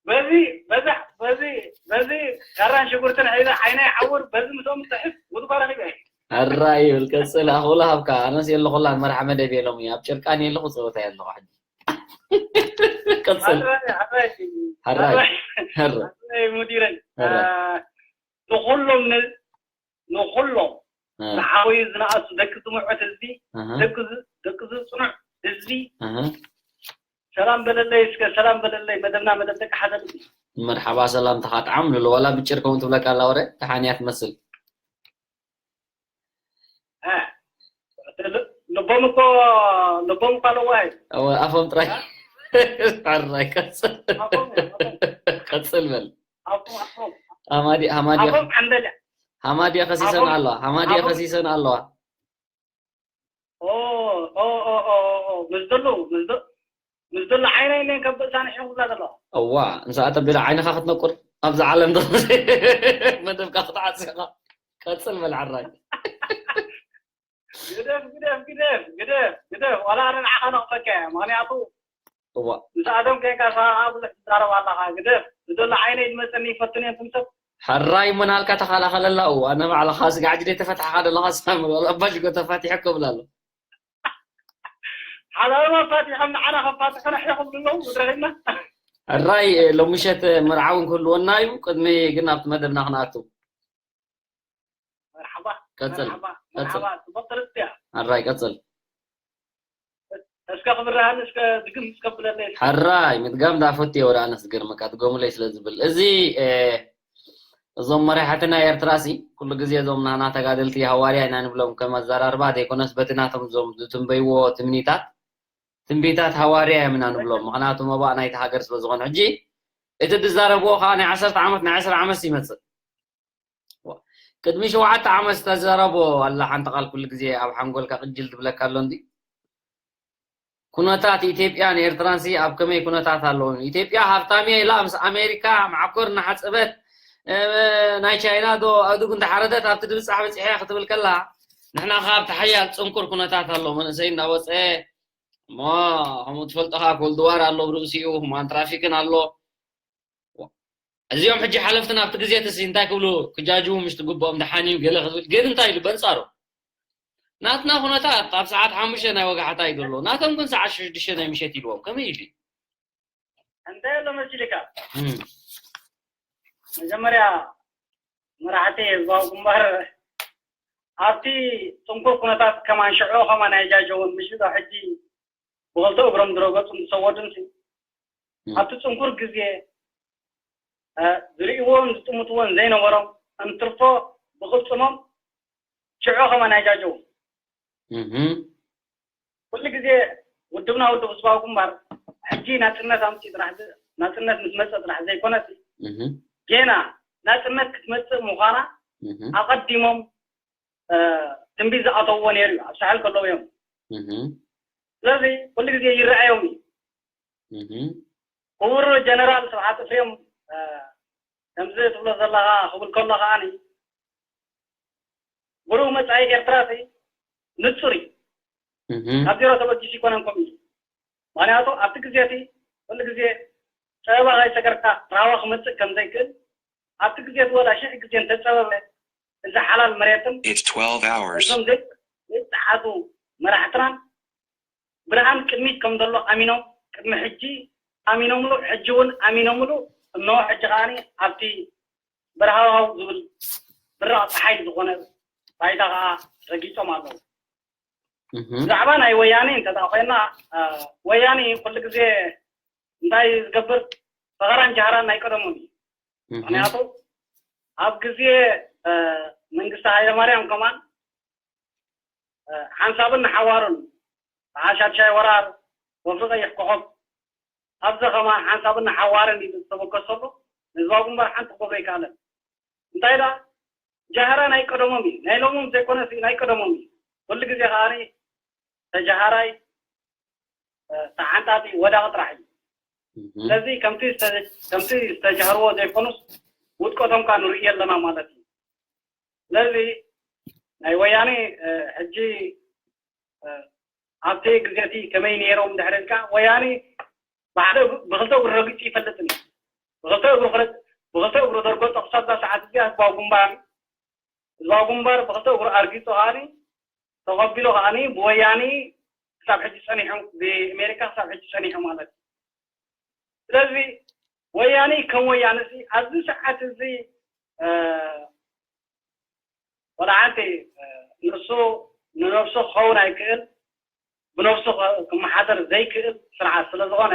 በዚ በዚ በዚ በዚ ካራን ሽጉርትን ሒዘ ዓይነይ ዓውር በዚ ምስኦም ዝፅሕፍ ውድባ ረኺበ ሕራይ ይብል ቀፅል ኣኹላ ሃብካ ኣነስ የለኹላን መርሓ መደብ የሎም እዩ ኣብ ጭርቃን የለኹ ፀወታ የለኹ ሕጂ ቀፅል ሕራይ ሕራይ ሙዲረን ንኩሎም ንኩሎም ዝዓበዩ ዝነኣሱ ደቂ ዝምዑት ህዝቢ ደቂ ዝፅኑዕ ህዝቢ ሰላም በለለይ እስከ ሰላም በለለይ መደብና መደብ ደቂ ሓዘን እዩ መርሓባ ሰላምታኻ ጣዕም ንሉ ዋላ ብጭር ከምኡ ትብለካ ኣላ ወረ ተሓንያ ትመስል ልቦም እኮ ልቦም እኮ ኣለዋ እዩ ኣፎም ጥራይ ሕራይ ቀፅል ቀፅል በል ኣፎም ኣፎም ሃማዲ ሃማዲ ኣፎም ዓንደልያ ሃማዲያ ከሲሰን ኣለዋ ሃማዲያ ከሲሰን ኣለዋ ምስ ዘለዉ ምስ ዘሎ ዓይነይ እኔን ከብእ ሳንሒን ክብላ ዘለዋ እዋ ንስኣ ተቢላ ዓይንኻ ክትነቁር ኣብዚ ዓለም መደብካ ክትዓፅኻ ቀፅል በል ዓራይ ግደፍ ግደፍ ግደፍ ግደፍ ግደፍ ዋላ ኣነ ንዓኻ ነቕፈካ እያ ምክንያቱ እዋ ምስ ኣዶም ከይንካ ሰኻ ብዙሕ ትዛረብ ኣለኻ ግደፍ ዝደሎ ዓይነይ ዝመፀኒ ይፈትን እዮም ትምሰብ። ሕራይ ምናልካ ተኸላኸለላ። እዋ ኣነ ባዕልኻ ስጋዕ ጅደ ተፈትሕኻ ደለኻ ሳምር ወላ ኣባጅጎ ተፋቲሐ ከብላ ኣሎ። ሓላዊ ኣፋቲሖም ንዓና ከፋትሑና ሕኹም ኣለዉ ምድረኺና። ሕራይ ሎምሸት መርዓ እውን ክህልወና እዩ። ቅድሚ ግን ኣብቲ መደብና ክንኣቱ። መርሓባ ቀጽል መርሓባ ቀጽል። መርሓባ ጽቡቅ ትርትያ። ሕራይ ቀጽል። እስከ ክብርሃን እስከ ድግም እስከ ብለለይ። ሕራይ ምድጋም ዳፈት የወዳ ኣነስ ግርመካ ትገሙለይ ስለ ዝብል እዚ እ፣ እዞም መራሕቲ ናይ ኤርትራ ሲ ኩሉ ግዜ እዞም ናና ተጋደልቲ ሃዋርያ ኢና ንብሎም ከም ኣዘራርባ ዘይኮነስ በቲ ናቶም እዞም ዝትንበይዎ ትምኒታት ትንቢታት ሃዋርያ እዮም ኢና ንብሎም። ምክንያቱ መባእ ናይቲ ሃገር ስለ ዝኾነ ሕጂ እቲ ዝዛረብዎ ከዓ ናይ ዓሰርተ ዓመት ናይ ዕስራ ዓመት ይመፅእ። ቅድሚ ሸውዓተ ዓመት ዝተዘረቦ ኣላ ሓንቲ ቃል ኩሉ ግዜ ኣብ ሓንጎልካ ቅጅል ትብለካ ኣሎ እንዲ ኩነታት ኢትዮጵያን ኤርትራን ሲ ኣብ ከመይ ኩነታት ኣለውን? ኢትዮጵያ ሃብታም እያ ኢላ ምስ ኣሜሪካ ማዕኮር እናሓፀበት እ፣ ናይ ቻይና ዶ ኣእዱግ እንዳሓረደት ኣብቲ ድብፃሕ በፂሐ ክትብል ከላ ንሕና ካብ እቲ ሓያል ፅንኩር ኩነታት ኣሎ መንእሰይ እንዳወፀ እሞ ከምኡ ትፈልጦ ከዓ ኮልድዋር ኣሎ ብርእሲኡ ማን ትራፊክን ኣሎ እዚኦም ሕጂ ሓለፍትን ኣብቲ ግዜ ትሲ እንታይ ክብሉ ክጃጅዉ ምሽ ትግብኦም ደሓን እዩ ገለ ክብል ግን እንታይ ኢሉ በንፃሩ ናትና ኩነታት ኣብ ሰዓት ሓሙሽተ ናይ ወጋሕታ እዩ ዘሎ ናቶም ግን ሰዓት ሽዱሽተ ናይ ምሸት ኢልዎም ከመይ ኢሉ እንታይ ኣሎ መሲልካ እም፣ መጀመርያ መራሕቲ ህዝባዊ ግንባር ኣብቲ ፅንኩር ኩነታት ከማን ሽዑ ከማን ኣይጃጀውን ምሽ ዶ ሕጂ ብክልተ እግሮም ዝረገፁ ዝሰወዱን ሲ እም፣ ኣብቲ ፅንኩር ግዜ እ፣ ዝርእይዎን ዝጥምትዎን ዘይነበሮም እንትርፎ ብቅልፅሞም ሽዑ ከማን ኣይጃጀውን እም፣ ኩሉ ግዜ ውድብና ውድብ ህዝባዊ ግንባር ሕጂ ናፅነት ኣምፅኡ ጥራሕ ዝ- ናፅነት ምስ መፀ ጥራሕ ዘይኮነስ እም፣ ጌና ናፅነት ክትመፅእ ምዃና እም፣ ኣቐዲሞም እ፣ ትንቢት ዝኣተውዎ ነይሩ እዩ ኣብ ሳሕል ከለዉ እዮም እም፣ ስለዚ ኩሉ ግዜ ይረኣዮም እዩ እም፣ ክቡር ጀነራል ስብሓት እፍሬም እ፣ ከምዚ ትብሎ ዘለኻ ክብል ከሎ ከዓኒ ብሩህ መፃኢ ኤርትራ ሲ ንፁር እዩ እም፣ ካብ ዜሮ ተበጊሱ ይኮነን ከምኡ እዩ ምክንያቱ ኣብቲ ግዜ እቲ ኩሉ ግዜ ፀበባ ከይሰገርካ ራህዋ ክመፅእ ከም ዘይክእል ኣብቲ ግዜ እቲ ወላ ሽሕ ግዜ እንተፀበበ እዚ ሓላል መሬትን It's twelve hours. እዞም ዘይ- ዘይፀዓቱ መራሕትናን ብርሃን ቅድሚት ከም ዘሎ ኣሚኖም ቅድሚ ሕጂ ኣሚኖምሉ ሕጂ እውን ኣሚኖምሉ እነሆ ሕጂ ከዓኒ ኣብቲ በረሃዋው ዝብል ብራቕ ፀሓይ ዝኾነ ባይታ ከዓ ረጊፆም ኣለዉ እም፣ ብዛዕባ ናይ ወያኔ እንተ ኮይና እ፣ ወያኔ ኩሉ ግዜ እንታይ ዝገብር ፈኸራን ጃህራን ናይ ቀደሙ እዩ እም፣ ምክንያቱ ኣብ ግዜ እ፣ መንግስቲ ሃይለማርያም ከማን እ፣ ሓንሳብን ንሓዋሩን ብሓሻድሻይ ወራር ወፍሪ ቀይሕ ኮኸብ ኣብዚ ከማን ሓንሳብን ንሓዋርን ኢሉ ዝተበገሰሉ ህዝባዊ ግንባር ሓንቲ ክገብሮ ኣይከኣለን እንታይ ዳ ጃህራ ናይ ቀደሞም እዩ ናይ ሎሞም ዘይኮነስ ናይ ቀደሞም እዩ ኩሉ ግዜ ከዓኒ ተጃሃራይ ተሓንጣጢ ወዳቂ ጥራሕ እዩ ስለዚ ከምቲ ዝተጀህርዎ ዘይኮኑስ ውድቀቶም ካ ንርኢ ኣለና ማለት እዩ ስለዚ ናይ ወያኔ ሕጂ ኣብቲ ግዜ እቲ ከመይ ነይሮም ድሕሪ ኢልካ ወያኔ ብሓደ ብክልተ እግሩ ረጊፁ ይፈልጥን እዩ ብክልተ እግሩ ክረግ ብክልተ እግሩ ዘርገፆ ክሳብ እዛ ሰዓት እዚኣ ህዝባዊ ግንባር ህዝባዊ ግንባር ብክልተ እግሩ ኣርጊፁ ከዓኒ ተቐቢሉ ከዓኒ ብወያኒ ክሳብ ሕጂ ፀኒሑ ብኣሜሪካ ክሳብ ሕጂ ፀኒሑ ማለት እዩ ስለዚ ወያኒ ከም ወያኒ እዚ ኣብዚ ሰዓት እዚ ወላ ሓንቲ ንሱ ንነብሱ ክኸውን ኣይክእል ብነብሱ ክመሓደር ዘይክእል ስርዓት ስለ ዝኾነ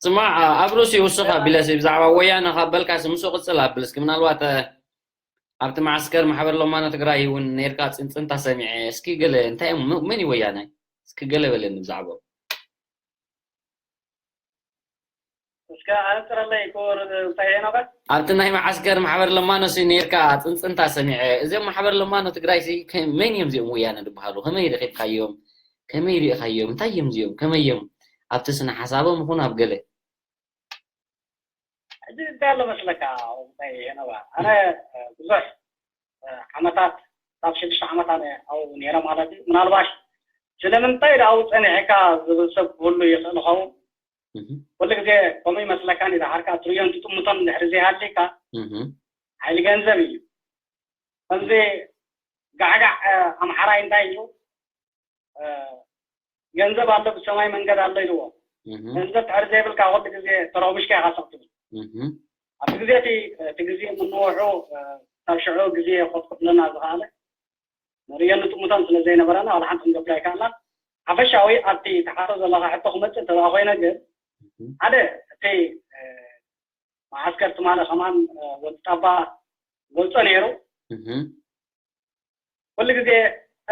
ስማዕ ኣብ ርእሲ ውስኻ ቢለሲ ብዛዕባ ወያነ ካብ በልካሲ ምስኡ ቅፅል ኣብልስኪ ምናልባት ኣብቲ ማዓስከር ማሕበር ለማኖ ትግራይ እውን ነርካ ፅንፅንታ ሰሚዐ እስኪ ገለ እንታይ እዮም መን እዩ ወያናይ እስኪ ገለ በለኒ ብዛዕባ እስከ ኣንፅረለይ ክቡር እንታይ ሄኖከ ኣብቲ ናይ ማዓስከር ማሕበር ለማኖ ሲ ነርካ ፅንፅንታ ሰሚዐ እዚኦም ማሕበር ለማኖ ትግራይ ሲ መን እዮም እዚኦም ወያነ ዝበሃሉ ከመይ ረኪብካዮም ከመይ ሪእካዮም እንታይ እዮም እዚኦም ከመይ እዮም ኣብቲ ስነ ሓሳቦም ይኹን ኣብ ገለ ሕጂ እንታይ ኣሎ መስለካ እንታይ ሄኖባ ኣነ ብዙሕ ዓመታት ካብ ሽዱሽተ ዓመት ኣነ ኣብኡ ነይረ ማለት እዩ ምናልባሽ ስለምንታይ ዳ ኣብኡ ፀኒሕካ ዝብል ሰብ ክህሉ ይኽእል ኸውን ኩሉ ግዜ ከምኡ ይመስለካ፣ ንድሓርካ ትርእዮን ትጥምቶን እንድሕሪ ዘይሃልካ፣ ሓይሊ ገንዘብ እዩ። ከምዚ ጋዕጋዕ ኣምሓራይ እንታይ ኢሉ፣ ገንዘብ ኣሎ ብሰማይ መንገድ ኣሎ ኢልዎ። ገንዘብ ድሕሪ ዘይብልካ ኩሉ ግዜ ተረጉምሽካ ኢኻ ስቕ ትብል። ኣብቲ ግዜ እቲ እቲ ግዜ ምንውሑ፣ ካብ ሽዑ ግዜ ኮትኩዕለና ዝኸኣለ ንርእዮን ንጥምቶን ስለ ዘይነበረና ዋላ ሓንቲ ክንገብር ኣይከኣልናን። ሓፈሻዊ ኣብቲ ትሓቶ ዘለኻ ሕቶ ክመጽእ እንተደኣ ኮይነ ግን፣ ሓደ እቲ መዓስከር ትማሊ ከማን ወዲ ጣባ ገልጾ ነይሩ። ኩሉ ግዜ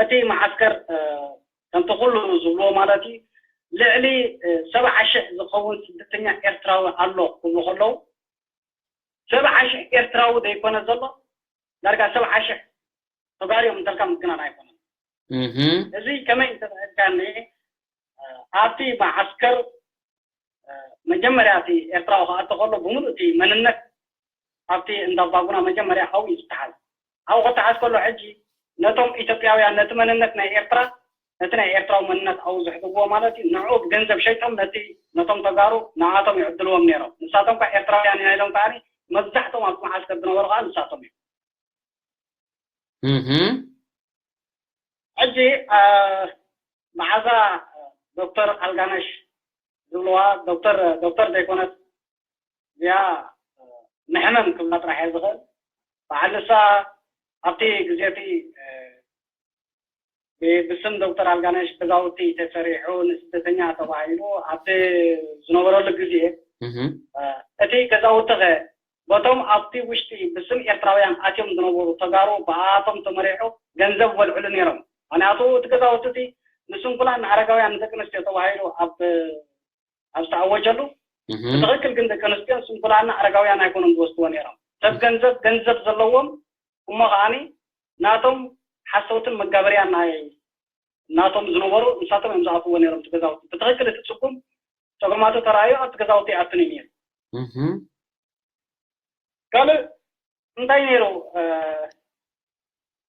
እቲ መዓስከር ከምቲ ኩሉ ዝብልዎ ማለት እዩ፣ ልዕሊ ሰብዓ ሽሕ ዝኸውን ስደተኛ ኤርትራዊ ኣሎ ክብሉ ከለዉ፣ ሰብዓ ሽሕ ኤርትራዊ ዘይኮነ ዘሎ፣ ዳርጋ ሰብዓ ሽሕ ተጋሩ እዮም እንተልካ ምግናን ኣይኮነን። እዚ ከመይ እንተብዕልካኒ፣ ኣብቲ መዓስከር መጀመርያ እቲ ኤርትራዊ ክኣቱ ከሎ ብምሉእ እቲ መንነት ኣብቲ እንዳባጉና መጀመርያ ኣብኡ እዩ ዝተሓዝ። ኣብኡ ክተሓዝ ከሎ ሕጂ ነቶም ኢትዮጵያውያን ነቲ መንነት ናይ ኤርትራ ነቲ ናይ ኤርትራዊ መንነት ኣብኡ ዘሕድግዎ ማለት እዩ። ንዕኡ ብገንዘብ ሸይጦም ነቲ ነቶም ተጋሩ ንኣቶም ይዕድልዎም ነይሮም። ንሳቶም ከ ኤርትራውያን ኢና ኢሎም ከኣ መብዛሕቶም ኣብቲ መዓስከር ዝነበሩ ከኣ ንሳቶም እዮም። ሕጂ መዓዛ ዶክተር ኣልጋነሽ ዝብልዋ ዶክተር ዶክተር ዘይኮነት እዚኣ ንሕመም ክብላ ጥራሕ እየ ዝኽእል። በዓል ንሳ ኣብቲ ግዜ እቲ ብስም ዶክተር ኣልጋነሽ ገዛውቲ ተሰሪሑ ንስደተኛ ተባሂሉ ኣብቲ ዝነበረሉ ግዜ እቲ ገዛውቲ ኸ በቶም ኣብቲ ውሽጢ ብስም ኤርትራውያን ኣትዮም ዝነበሩ ተጋሩ ብኣቶም ተመሪሑ ገንዘብ በልዕሉ ነይሮም። ምክንያቱ እቲ ገዛውቲ እቲ ንስንኩላን ንኣረጋውያን ንደቂ ኣንስትዮ ተባሂሉ ኣብ ኣብ ዝተኣወጀሉ ብትኽክል ግን ደቂ ኣንስትዮን ስንኩላን ኣረጋውያን ኣይኮኑን ዝወስድዎ ነይሮም። ሰብ ገንዘብ ገንዘብ ዘለዎም እሞ ከዓኒ ናቶም ሓሰውትን መጋበርያን ናይ ናቶም ዝነበሩ ንሳቶም እዮም ዝኣትዎ ነይሮም እቲ ገዛውቲ። ብትኽክል እቲ ጽጉም ጸገማቱ ተራእዩ ኣብቲ ገዛውቲ ይኣቱ ነይሩ። ካልእ እንታይ ነይሩ?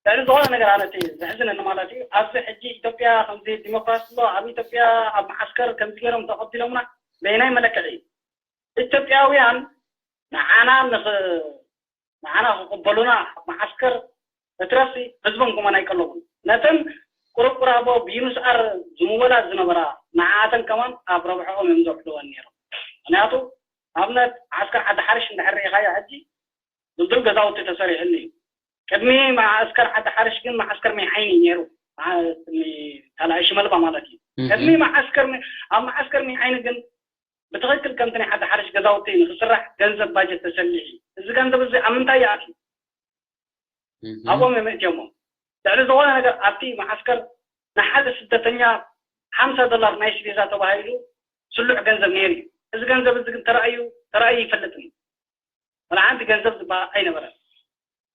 ልዕሊ ዝኾነ ነገር ኣነ እቲ ዘሕዝነኒ ማለት እዩ ኣብዚ ሕጂ ኢትዮጵያ ከምዚ ዲሞክራሲ ኣሎ ኣብ ኢትዮጵያ ኣብ መዓስከር ከምዚ ገይሮም ተቐቢሎምና በይናይ መለክዒ እዩ? ኢትዮጵያውያን ንዓና ንኽ ንዓና ክቕበሉና ኣብ መዓስከር እትረሲ ህዝቦም ከማን ኣይቀለቡን። ነተን ቁርቁራቦ ብዩንስኣር ዝምወላ ዝነበራ ንዓኣተን ከማን ኣብ ረብሐኦም እዮም ዘውዕልወን ነይሮም። ምክንያቱ ኣብነት ዓስከር ዓዲ ሓርሽ እንድሕር ርኢኻዮ ሕጂ ድልድል ገዛውቲ ተሰሪሕሉ እዩ። ቅድሚ መዓስከር ዓዲ ሓርሽ ግን መዓስከር ሚዓይኒ ነይሩ። ካልኣይ ሽመልባ ማለት እዩ። ቅድሚ መዓስከር ኣብ መዓስከር ሚዓይኒ ግን ብትኽክል ከምቲ ናይ ዓዲ ሓርሽ ገዛውቲ ንክስራሕ ገንዘብ ባጀት ተሰሊሕ እዩ። እዚ ገንዘብ እዚ ኣብ ምንታይ ይኣትዩ? ኣብኦም እዮም እትዮሞ። ልዕሊ ዝኾነ ነገር ኣብቲ መዓስከር ንሓደ ስደተኛ ሓምሳ ዶላር ናይ ስቤዛ ተባሂሉ ስሉዕ ገንዘብ ነይሩ እዩ። እዚ ገንዘብ እዚ ግን ተራእዩ ተራእዩ ይፈልጥን እዩ። ወላ ሓንቲ ገንዘብ ዝበሃል ኣይነበረን።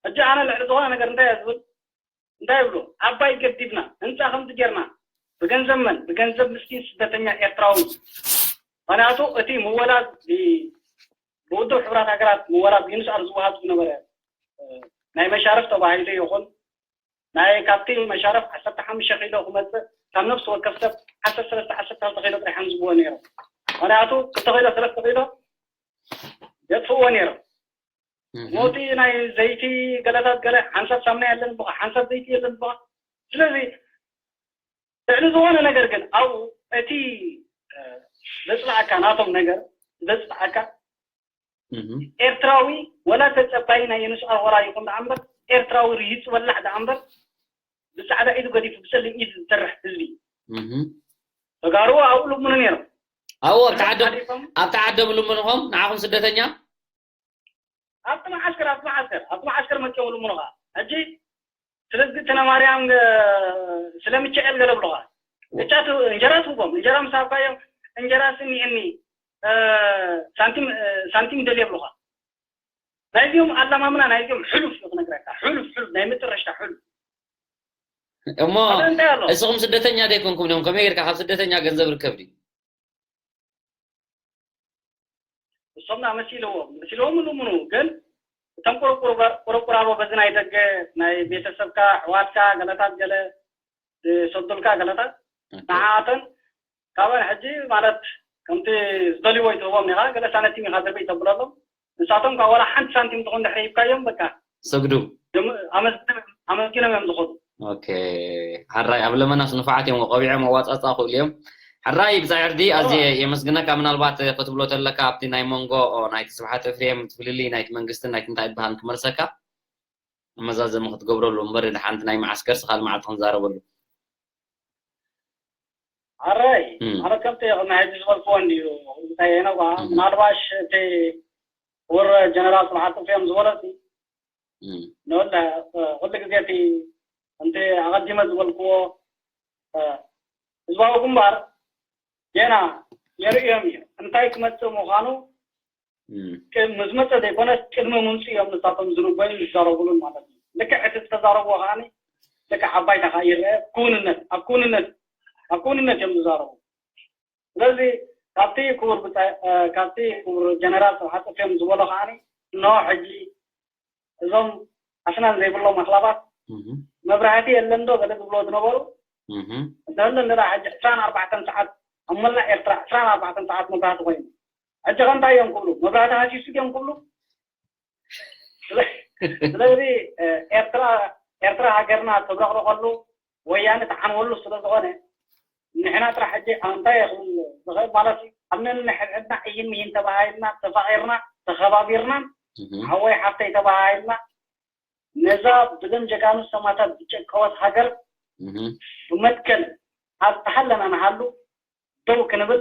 ሕጂ ኣነ ልዕሊ ዝኾነ ነገር እንታይ እየ ዝብል እንታይ ይብሉ ኣባይ ገዲብና ህንፃ ከምዚ ጌርና ብገንዘብ መን ብገንዘብ ምስኪን ስደተኛ ኤርትራዊ ምክንያቱ እቲ ምወላ ብውድብ ሕብራት ሃገራት ምወላ ብዩንስኣር ዝወሃብ ዝነበረ ናይ መሻርፍ ተባሂሉ ይኹን ናይ ካብቲ መሻርፍ ዓሰርተ ሓሙሽተ ኪሎ ክመፅእ ካብ ነፍሲ ወከፍ ሰብ ዓሰርተ ሰለስተ ዓሰርተ ክልተ ኪሎ ጥራሕ እዮም ዝብዎ ነይሮም። ምክንያቱ ክልተ ኪሎ ሰለስተ ኪሎ የጥፍእዎ ነይሮም። ሞቲ ናይ ዘይቲ ገለታት ገለ ሓንሳብ ሳምና የለን ብኻ ሓንሳብ ዘይቲ የለን ብኻ። ስለዚ ልዕሊ ዝኾነ ነገር ግን ኣብኡ እቲ ዘፅላኣካ ናቶም ነገር ዘፅላኣካ ኤርትራዊ ወላ ተፀባይ ናይ የንስኣር ወራ ይኹን ደኣ እምበር ኤርትራዊ ርሂፁ በላዕ ደኣ እምበር ብፃዕዳ ኢዱ ገዲፉ ብፀሊም ኢድ ዝሰርሕ ህዝቢ ተጋሩ ኣብኡ ልምኑ ነይሮም ኣብኡ ኣብቲ ዓዶም ኣብቲ ዓዶም ልምንኹም ንዓኹም ስደተኛ ኣብቲ መዓስከር ኣብቲ መዓስከር ኣብቲ መዓስከር መፅኦም ልምኑኻ ሕጂ ስለዚ ተነማርያም ስለምቸኤል ገለ ብሉኻ ብቻ እንጀራ ትህቦም እንጀራ ምስ ሃብካዮም እንጀራ ስኒኤኒ ሳንቲም ሳንቲም ደልየ ብሉኻ ናይዚኦም ኣላማምና ናይዚኦም ሕሉፍ እዩ ክነግረካ ሕሉፍ ሕሉፍ ናይ መጨረሽታ ሕሉፍ እሞ እስኹም ስደተኛ ዘይኮንኩም እዮም ከመይ ጌርካ ካብ ስደተኛ ገንዘብ ርከብ ድዩ እሶም ና መሲልዎም መሲልዎም ልሙኑ ግን እቶም ቁርቁራቦ በዚ ናይ ደገ ናይ ቤተሰብካ ኣሕዋትካ ገለታት ገለ ዝሰዱልካ ገለታት ንዓኣተን ካብን ሕጂ ማለት ከምቲ ዝደልይዎ ይትህቦም ኢኻ። ገለ ሳንቲም ኢኻ ደርበይ ተብለሎም፣ ንሳቶም ካብ ዋላ ሓንቲ ሳንቲም ትኹን ድሕሪ ሂብካዮም፣ በቃ ሰግዱ። ኣመስጊኖም እዮም ዝኸዱ። ኦኬ። ሓራይ ኣብ ለመናስ ንፋዓት እዮም፣ ቆቢዖም ኣዋጻጻ ክእሉ እዮም። ሓራይ ብጻይ ዕርዲ ኣዝየ የመስግነካ። ምናልባት ክትብሎ ተለካ ኣብቲ ናይ መንጎ ናይቲ ስብሓት ኤፍሬም እቲ ፍልልይ ናይቲ መንግስትን ናይቲ እንታይ ዝበሃል ክመልሰካ፣ መዛዘሚ ክትገብረሉ እምበር፣ ሓንቲ ናይ መዓስከር ስኻል መዓልቲ ክንዛረበሉ። ኣረይ ማለት ከምቲ ቅድሚ ሕጂ ዝበልክዎ እንድዩ። እንታይ ሄኖባ፣ ምናልባሽ እቲ ክቡር ጀነራል ስብሓት እዮም ዝበሎ እቲ ንወለ ኩሉ ግዜ እቲ ከምቲ ኣቐዲመ ዝበልክዎ ህዝባዊ ግንባር ጌና የርእዮም እዩ እንታይ ክመፅእ ምዃኑ። ምስ መፀ ዘይኮነስ ቅድሚ ምምፅኡ እዮም ንሳቶም ዝንበዩን ዝዛረቡሉን ማለት እዩ። ልክዕ እቲ ዝተዛረብዎ ከዓ ልክዕ ኣብ ባይታ ከዓ ይረአ። ክውንነት ኣብ ክውንነት ኣብ ክውንነት እዮም ዝዛረቡ። ስለዚ ካብቲ ክቡር ብፃ- እ፣ ካብቲ ክቡር ጀነራል ስብሓት እዮም ዝበሎ ከዓ ኖ ሕጂ እዞም ኣስናን ዘይብሎም ኣኽላባት መብራህቲ የለን ዶ ገለ ዝብሎ ዝነበሩ እንተህሉ ንራ ሕጂ ዕስራን ኣርባዕተን ሰዓት ኣብ መላእ ኤርትራ ዕስራን ኣርባዕተን ሰዓት መብራህቲ ኮይኑ ሕጂ ከ እንታይ እዮም ክብሉ? መብራህቲ ሃሲሱ እዮም ክብሉ? ስለዚ ኤርትራ ኤርትራ ሃገርና ትብረቕረቐሉ ወያነ ትዓንወሉ ስለ ዝኾነ ንሕና ጥራሕ ሕጂ ኣብ እንታይ ክብል ዝኽእል ማለት እዩ ኣብ ነንሕድሕድና እሂን ምሂን ተባሃሂልና ተፋቒርና ተኸባቢርናን ሓወይ ሓፍተይ ተባሃሂልና ነዛ ብደም ጀጋኑ ሰማታት ዝጨቀወት ሃገር ብመትከል ኣብ ተሃለና ንሃሉ ደው ክንብል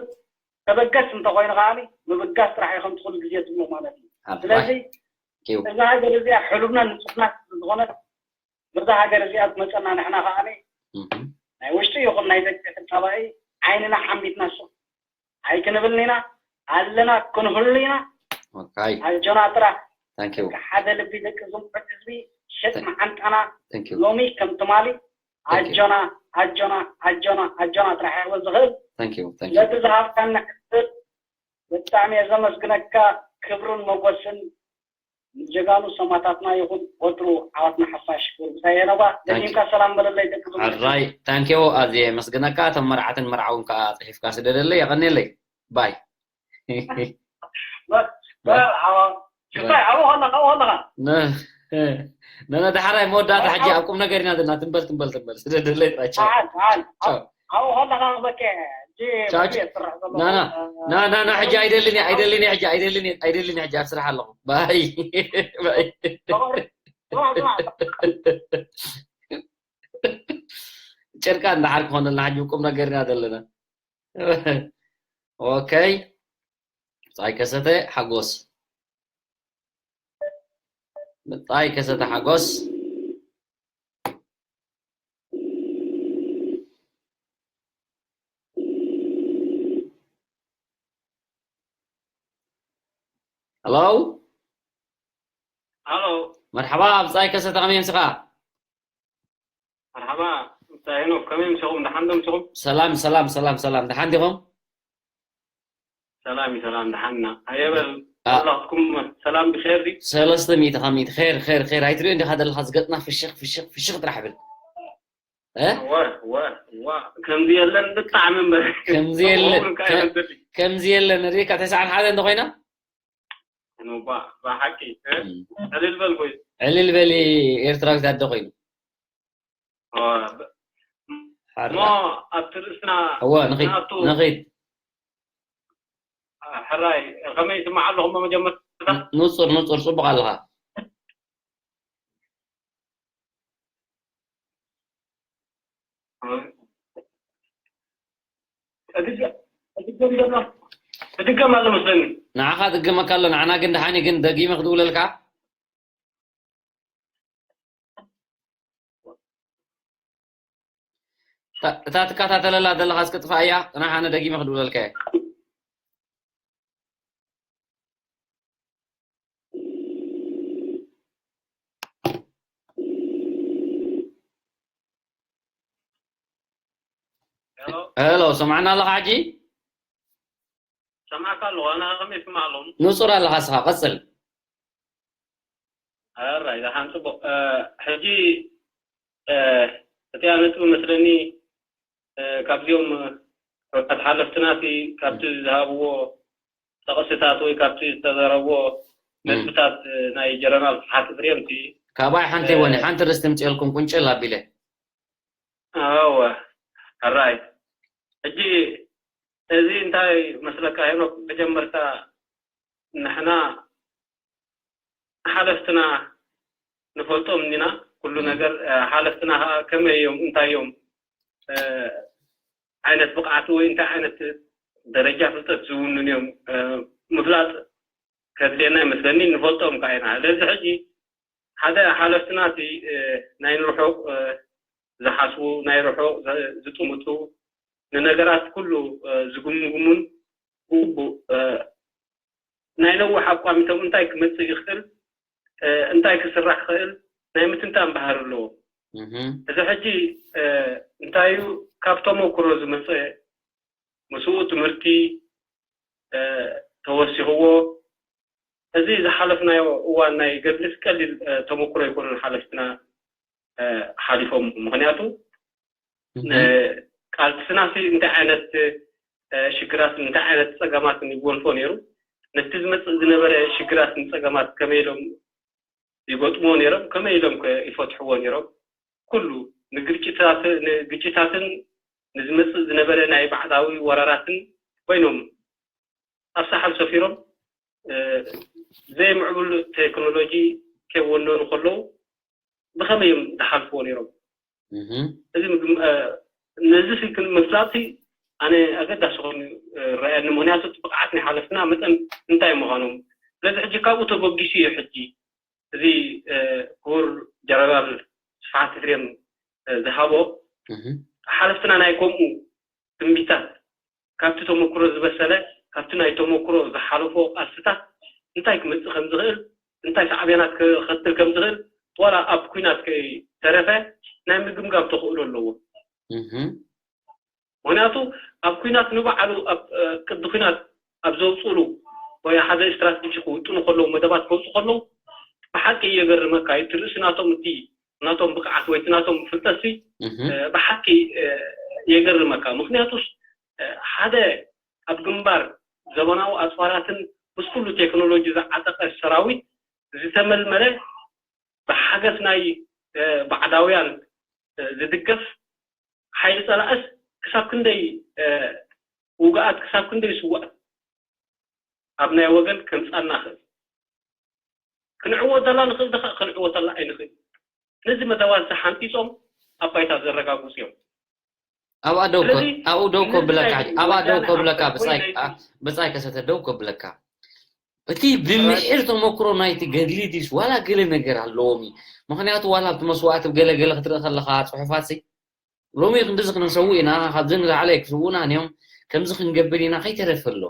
ተበገስ እንተኮይኑ ከዓ ምብጋስ ጥራሕ እዩ ከምቲ ኩሉ ግዜ ትብሎ ማለት እዩ። ስለዚ እዛ ሃገር እዚኣ ሕሉምና ንፁፍና ስለዝኮነት በዛ ሃገር እዚኣ ዝመፀና ንሕና ከዓ ናይ ውሽጢ ይኹን ናይ ደገ ተፃባኢ ዓይንና ሓሚድና ስቕ ኣይክንብልን ኢና ኣለና ክንህሉ ኢና። ኣጆና ጥራሕ ሓደ ልቢ ደቂ ዝምዑት ህዝቢ ሽጥ መዓንጣና ሎሚ ከም ትማሊ ኣጆና ኣጆና ኣጆና ኣጆና ጥራሕ ክብል ዝኽእል ነቲ ዝሃብካኒ ዕድል ብጣዕሚ እየ ዘመስግነካ። ክብርን ሞጎስን ንጀጋኑ ሰማታትና ይኹን ወትሩ ዓወትና ሓፋሽ። ክቡር ብጻይ ሄኖባ ደጊምካ ሰላም በለለይ ደቂ ሕራይ ታንኪዮ ኣዝየ የመስግነካ። እቶም መርዓትን መርዓውን ከዓ ጽሒፍካ ስደደለይ። የቐንየለይ። ባይ። በል ዓዋ ሽታይ ኣብኡ ከለኻ ኣብኡ ከለኻ ነነ ዳሕራይ መወዳእታ ሕጂ ኣብ ቁም ነገር ኢና ዘለና። ትንበል ትንበል ትንበል ስደደለይ ጥራይ። ቻው። ኣብኡ ከለኻ በቃ ናና ናና ሕጂ ኣይደልን እየ ኣይደልን እየ ሕጂ ኣይደልን እየ ኣይደልን እየ ሕጂ ኣብ ስራሕ ኣለኹ። ባይ ባይ ጨርቃ እንዳሓር ክኾነልና ሕጂ ቁም ነገር ኢና ዘለና። ኦኬ። ብጻይ ከሰተ ሓጎስ ብጻይ ከሰተ ሓጎስ ሄሎ ሄሎ መርሓባ ብጻይ ከሰተ ከመይ ኣምስኻ መርሓባ እንታይ ሄኖክ ከመይ ምሲኹም ደሓን ዶ ምሲኹም ሰላም ሰላም ሰላም ሰላም ደሓን ዲኹም ሰላም እዩ ሰላም ደሓንና ኣየበል ኣላኹም ሰላም ብኸይር ዲ ሰለስተ ሚእቲ ካብ ሚእቲ ኸይር ኸይር ኸይር ኣይትሪኦ እንዲኻ ዘለኻ ዝገጥና ፍሽኽ ፍሽኽ ፍሽኽ ጥራሕ ብል እ? ወ ወ ወ ከምዚ የለን ብጣዕሚ እምበር ከምዚ የለን ከምዚ የለን ሪካ ተስዓን ሓደ እንተኾይና ኖባ ብሓቂ ዕልል በል ኮይኑ ዕልል በሊ ኤርትራዊት ኣደ ኮይኑ እሞ ኣብቲ ርእስና እወ ንኺድ ንኺድ ሕራይ ከመይ ይስማዕ ኣለኹም መጀመርታ ንጹር ንጹር ጽቡቕ ኣለኻ ትድገም ኣሎ መስለኒ ንዓኻ ትግመካ ኣሎ ንዓና ግን ደሓኒ ግን ደጊመ ክድውለልካ እታ ትከታተለላ ዘለኻ እስኪ ጥፋ እያ ጽናሕ ኣነ ደጊመ ክድውለልካ እየ ሄሎ ሰማዕና ኣለኻ ሕጂ ሰማዕካ ኣለኹ ኣነ ከመይ ይስማዕ ኣለኹ ንጹር ኣለኻ እስኻ ቀጽል ኣራይ ደሓን ጽቡቕ ሕጂ እቲኣ ነጥቢ መስለኒ ካብዚኦም ወረቀት ሓለፍትና እቲ ካብቲ ዝሃብዎ ጠቕስታት ወይ ካብቲ ዝተዘረብዎ ነጥብታት ናይ ጀነራል ስብሓት እፍሬም እቲ ካባይ ሓንቲ ይወኒ ሓንቲ ርስ ትምፅየልኩም ቁንጭል ኣቢለ ኣወ ኣራይ ሕጂ እዚ እንታይ መስለካ ሄኖክ መጀመርታ ንሕና ሓለፍትና ንፈልጦም እንዲና ኩሉ ነገር ሓለፍትና ከዓ ከመይ እዮም እንታይ እዮም ዓይነት ብቕዓት ወይ እንታይ ዓይነት ደረጃ ፍልጠት ዝውንን እዮም ምፍላጥ ከድልየና ይመስለኒ ንፈልጦም ከዓ ኢና ስለዚ ሕጂ ሓደ ሓለፍትና እቲ ናይ ንርሑቕ ዝሓስቡ ናይ ርሑቕ ዝጥምቱ ንነገራት ኩሉ ዝግምግሙን ብግቡእ ናይ ነዊሕ ኣቋሚቶም እንታይ ክመፅእ ይኽእል እንታይ ክስራሕ ክእል ናይ ምትንታን ባህር ኣለዎ እዚ ሕጂ እንታይ እዩ ካብ ተመክሮ ዝመፀ ምስኡ ትምህርቲ ተወሲኽዎ እዚ ዝሓለፍናዮ እዋን ናይ ገድልስ ቀሊል ተመክሮ ኣይኮነን ሓለፍትና ሓሊፎም ምክንያቱ ቃልስናሲ እንታይ ዓይነት ሽግራት እንታይ ዓይነት ፀገማት ይጎልፎ ነይሩ ነቲ ዝመፅእ ዝነበረ ሽግራት ንፀገማት ከመይ ኢሎም ይገጥሞ ነይሮም ከመይ ኢሎም ይፈትሕዎ ነይሮም ኩሉ ንግጭታትን ንዝመፅእ ዝነበረ ናይ ባዕዳዊ ወራራትን ኮይኖም ኣብ ሳሕል ሰፊሮም ዘይምዕቡል ቴክኖሎጂ ከይወነኑ ከለዉ ብኸመይ እዮም ዝሓልፍዎ ነይሮም እዚ ነዚ ምፍላጥሲ ኣነ ኣገዳሲ ኮይኑ ረኣየኒ ምክንያቱ እቲ ብቕዓት ናይ ሓለፍትና መጠን እንታይ ምዃኖም ስለዚ ሕጂ ካብኡ ተበጊሱ እዩ ሕጂ እዚ ክቡር ጀነራል ስብሓት እፍሬም ዝሃቦ ሓለፍትና ናይ ከምኡ ትንቢታት ካብቲ ተመክሮ ዝበሰለ ካብቲ ናይ ተመክሮ ዝሓለፎ ቃልስታት እንታይ ክመፅእ ከም ዝኽእል እንታይ ሳዕቤናት ክኸትል ከም ዝኽእል ዋላ ኣብ ኩናት ከይተረፈ ናይ ምግምጋም ተኽእሎ ኣለዎ ምክንያቱ ኣብ ኩናት ንባዕሉ ኣብ ቅዲ ኩናት ኣብ ዘውፅሉ ወይ ሓደ ስትራቴጂ ክውጥኑ ከለዉ መደባት ከውፁ ከለዉ ብሓቂ የገርመካ እቲ ርእሲ ናቶም እቲ ናቶም ብቅዓት ወይ እቲ ናቶም ፍልጠትሲ ብሓቂ የገርመካ ምክንያቱስ ሓደ ኣብ ግንባር ዘበናዊ ኣፅዋራትን ምስ ኩሉ ቴክኖሎጂ ዝዓጠቀ ሰራዊት ዝተመልመለ ብሓገዝ ናይ ባዕዳውያን ዝድገፍ ሓይሊ ፀላእስ ክሳብ ክንደይ ውግኣት ክሳብ ክንደይ ስዋኣት ኣብ ናይ ወገን ከምፃና ክእል ክንዕወተላ ንኽእል ድኻ ክንዕወተላ ኣይንኽእል ነዚ መደባት ዝሓንፂፆም ኣብ ባይታ ዘረጋግፁ እዮም ኣብኣ ደው ኣብኡ ደው ከብለካ ኣብኣ ደው ከብለካ ብፃይ ከሰተ ደው ከብለካ እቲ ብምሒር ተመክሮ ናይቲ ገድሊ ድስ ዋላ ገለ ነገር ኣለዎም እዩ ምክንያቱ ዋላ ኣብቲ መስዋእቲ ገለገለ ክትርኢ ከለካ ፅሑፋት ሎሚ ክንድዚ ክንሰውእ ኢና ካብዚ ንላዕለ ክስውኡና እዮም ከምዚ ክንገብር ኢና ከይተረፈ ኣሎ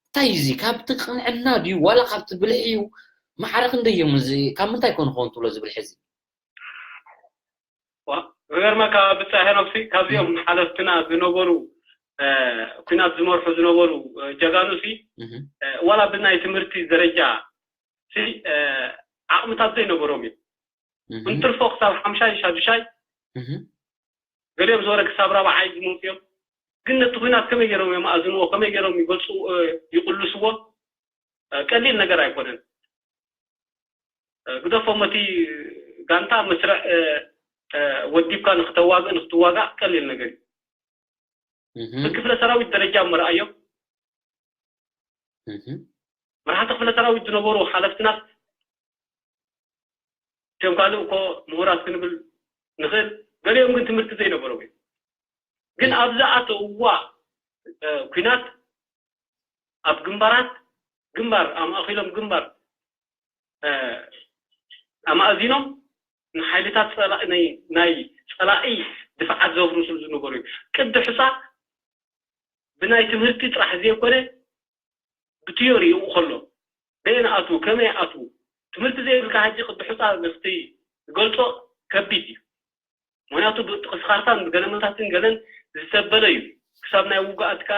እንታይ እዚ ካብቲ ቅንዕና ድዩ ዋላ ካብቲ ብልሒ እዩ ማዕረ ክንደይ እዮም እዚ ካብ ምንታይ ኮን ክኸውን ትብሎ እዚ ብልሒ እዚ ዝገርመካ ብጻ ሄኖክሲ ካብዚኦም ሓለፍትና ዝነበሩ ኩናት ዝመርሑ ዝነበሩ ጀጋኑሲ ዋላ ብናይ ትምህርቲ ደረጃ ዓቕምታት ዘይነበሮም እዩ እንትርፎ ክሳብ ሓምሻይ ሻዱሻይ ገሊኦም ዝበረ ክሳብ ራብዓይ ዝመፁ እዮም ግን ነቲ ኩናት ከመይ ገይሮም የመኣዝንዎ ከመይ ገይሮም ይገልፁ ይቅልስዎ ቀሊል ነገር ኣይኮነን ግደፎም እቲ ጋንታ መስርዕ ወዲብካ ንክተዋግእ ንክትዋጋእ ቀሊል ነገር እዩ ብክፍለ ሰራዊት ደረጃ መርኣዮም መራሕቲ ክፍለ ሰራዊት ዝነበሩ ሓለፍትናስ እቶም ካልእ እኮ ምሁራት ክንብል ንኽእል ገሊኦም ግን ትምህርቲ ዘይነበሮም እዮም ግን ኣብ ዝኣተውዋ ኩናት ኣብ ግንባራት ግንባር ኣማእኪሎም ግንባር ኣማእዚኖም ንሓይልታት ናይ ፀላኢ ድፍዓት ዘፍርሱሉ ዝነበሩ እዩ ቅዲ ሕፃ ብናይ ትምህርቲ ጥራሕ ዘይኮነ ብትዮሪ ይኡ ከሎ በየን ኣትዉ ከመይ ኣትዉ ትምህርቲ ዘይብልካ ሕጂ ቅዲ ሕፃ ንክትገልፆ ከቢድ እዩ ምክንያቱ ብጥቕስኻርታን ብገለመታትን ገለን ዝተበለ እዩ ክሳብ ናይ ውግኣትካ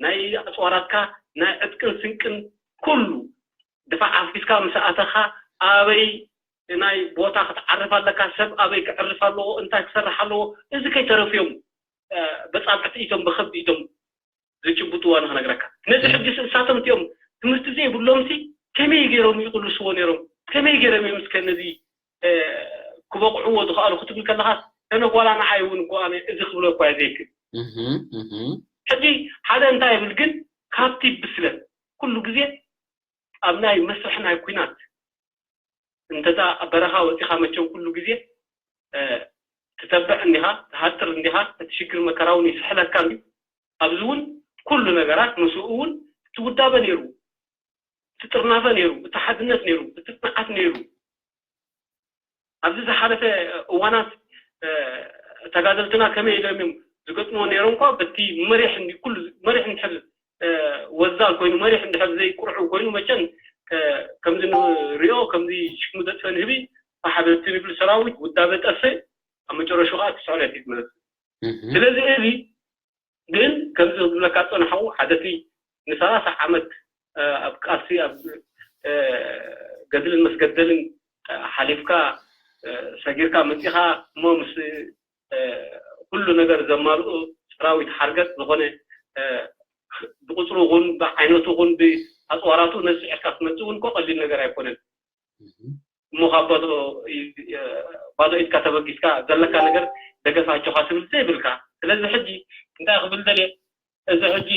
ናይ ኣፅዋራትካ ናይ ዕጥቅን ስንቅን ኩሉ ድፋዕ ኣፍሪስካ ምስ ኣተኻ ኣበይ ናይ ቦታ ክትዓርፍ ኣለካ ሰብ ኣበይ ክዕርፍ ኣለዎ እንታይ ክሰርሕ ኣለዎ እዚ ከይተረፍዮም በፃብዕቲ ኢቶም ብከብዲ ኢቶም ዝጭብጥዋ ንኽነግረካ። ነዚ ሕጂ ንሳቶም እቲኦም ትምህርቲ ዘይብሎምሲ ከመይ ገይሮም ይቕልስዎ ነይሮም? ከመይ ገይሮም እዮም እስከ ነዚ ክበቕዕዎ ዝኽኣሉ ክትብል ከለኻስ፣ ተነኳላ ንዓይ እውን እኮ ኣነ እዚ ክብሎ እኳ እየ ዘይክእል። ሕጂ ሓደ እንታይ ይብል ግን፣ ካብቲ ብስለት ኩሉ ግዜ ኣብ ናይ መስርሕ ናይ ኩናት እንተዛ ኣብ በረኻ ወፂኻ መቸም ኩሉ ግዜ ትተብዕ እንዲኻ፣ ትሃጥር እንዲኻ፣ እቲ ሽግር መከራ እውን ይስሕለካ እንዲ። ኣብዚ እውን ኩሉ ነገራት ምስኡ እውን እቲ ውዳበ ነይሩ፣ እቲ ጥርናፈ ነይሩ፣ እቲ ሓድነት ነይሩ፣ እቲ ፅንዓት ነይሩ። ኣብዚ ዝሓለፈ እዋናት ተጋደልትና ከመይ ኢሎም እዮም ዝገጥምዎ ነይሮም እኳ በቲ መሪሕ እንዲ ኩሉ መሪሕ እንድሕር ወዛል ኮይኑ መሪሕ እንድሕር ዘይቁርዑ ኮይኑ መቸን ከምዚ ንሪኦ ከምዚ ሽሙ ዘጥፈ ንህቢ ብሓበቲ ንብል ሰራዊት ውዳበ ጠፍእ ኣብ መጨረሹ ከዓ ክስዕረት ይመለስ። ስለዚ እዚ ግን ከምዚ ክብለካ ዝፀንሓው ሓደቲ ንሰላሳ ዓመት ኣብ ቃልሲ ኣብ ገድልን መስገደልን ሓሊፍካ ሰጊርካ መፂኻ እሞ ምስ ኩሉ ነገር ዘማልኡ ሰራዊት ሓርገፅ ዝኾነ ብቁፅሩ ኹን ብዓይነቱ ኹን ብኣፅዋራቱ ነዚ ስዒርካ ክትመፅእ እውን እኮ ቀሊል ነገር ኣይኮነን። እሞ ካብ ባዶ ባዶ ኢድካ ተበጊስካ ዘለካ ነገር ደገፍ ኣጆኻ ትብል ዘይብልካ። ስለዚ ሕጂ እንታይ ክብል ደልየ፣ እዚ ሕጂ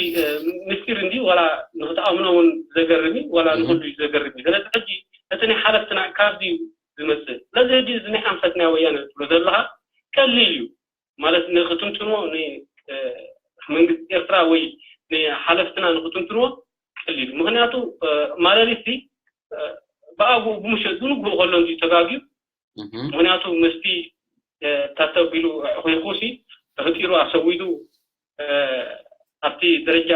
ምስጢር እንዲ ዋላ ንክትኣምኖ እውን ዘገርም እዩ፣ ዋላ ንክሉ እዩ ዘገርም እዩ። ስለዚ ሕጂ እቲ ናይ ሓለፍትና ካብዚ እዩ ዝመፅእ። ስለዚ ሕጂ እዚ ናይ ኣንፈት ናይ ወያነ ትብሎ ዘለኻ ቀሊል እዩ። ማለት ንክትንትንዎ ንመንግስቲ ኤርትራ ወይ ንሓለፍትና ንክትንትንዎ ቀሊል። ምክንያቱ ማለሊቲ ብኣግኡ ብምሸት ብንግሆ ከሎ እንዲ ተጋግዩ። ምክንያቱ ምስቲ ታተቢሉ ኣዕኺኹ ሲ ተፈጢሩ ኣሰዊዱ ኣብቲ ደረጃ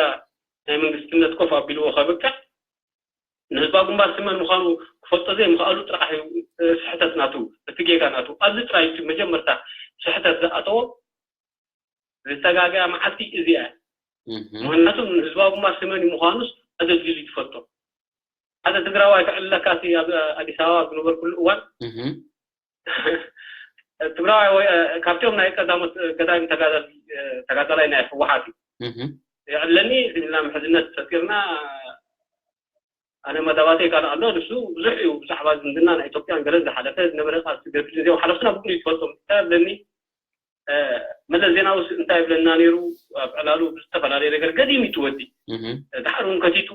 ናይ መንግስትነት ኮፍ ኣቢልዎ ከብቅዕ ንህዝባዊ ግንባር ስመን ምዃኑ ክፈልጦ ዘይምኽኣሉ ጥራሕ እዩ ስሕተት ናቱ፣ እቲ ጌጋ ናቱ። ኣብዚ ጥራይ እቲ መጀመርታ ስሕተት ዝኣተዎ ዝተጋገያ መዓልቲ እዚኣ እያ። ምኽንያቱ ንህዝባዊ ግንባር ስመን ምዃኑስ ኣገልግል እዩ ትፈልጦ። ሓደ ትግራዋይ ክዕለካ እቲ ኣብ ኣዲስ ኣበባ ኣብ ዝነበርኩሉ እዋን ትግራዋይ ወይ ካብቶም ናይ ቀዳሞት ገዳይም ተጋዳላይ ናይ ህወሓት እዩ ይዕለኒ። ዝምና ምሕዝነት ፈጢርና ኣነ መዳባተይ ካልእ ኣሎ። ንሱ ብዙሕ እዩ ብዛዕባ ዝምድና ናይ ኢትዮጵያን ገለን ዝሓለፈ ዝነበረ ቃልሲ ገድልን ዜው ሓለፍትና ብሙሉ ይትፈልጦም ይብለኒ። መለስ ዜናዊ እንታይ ይብለና ነይሩ? ኣብ ዕላሉ ብዝተፈላለየ ነገር ገዲም ይትወዲ ድሓር እውን ከቲቱ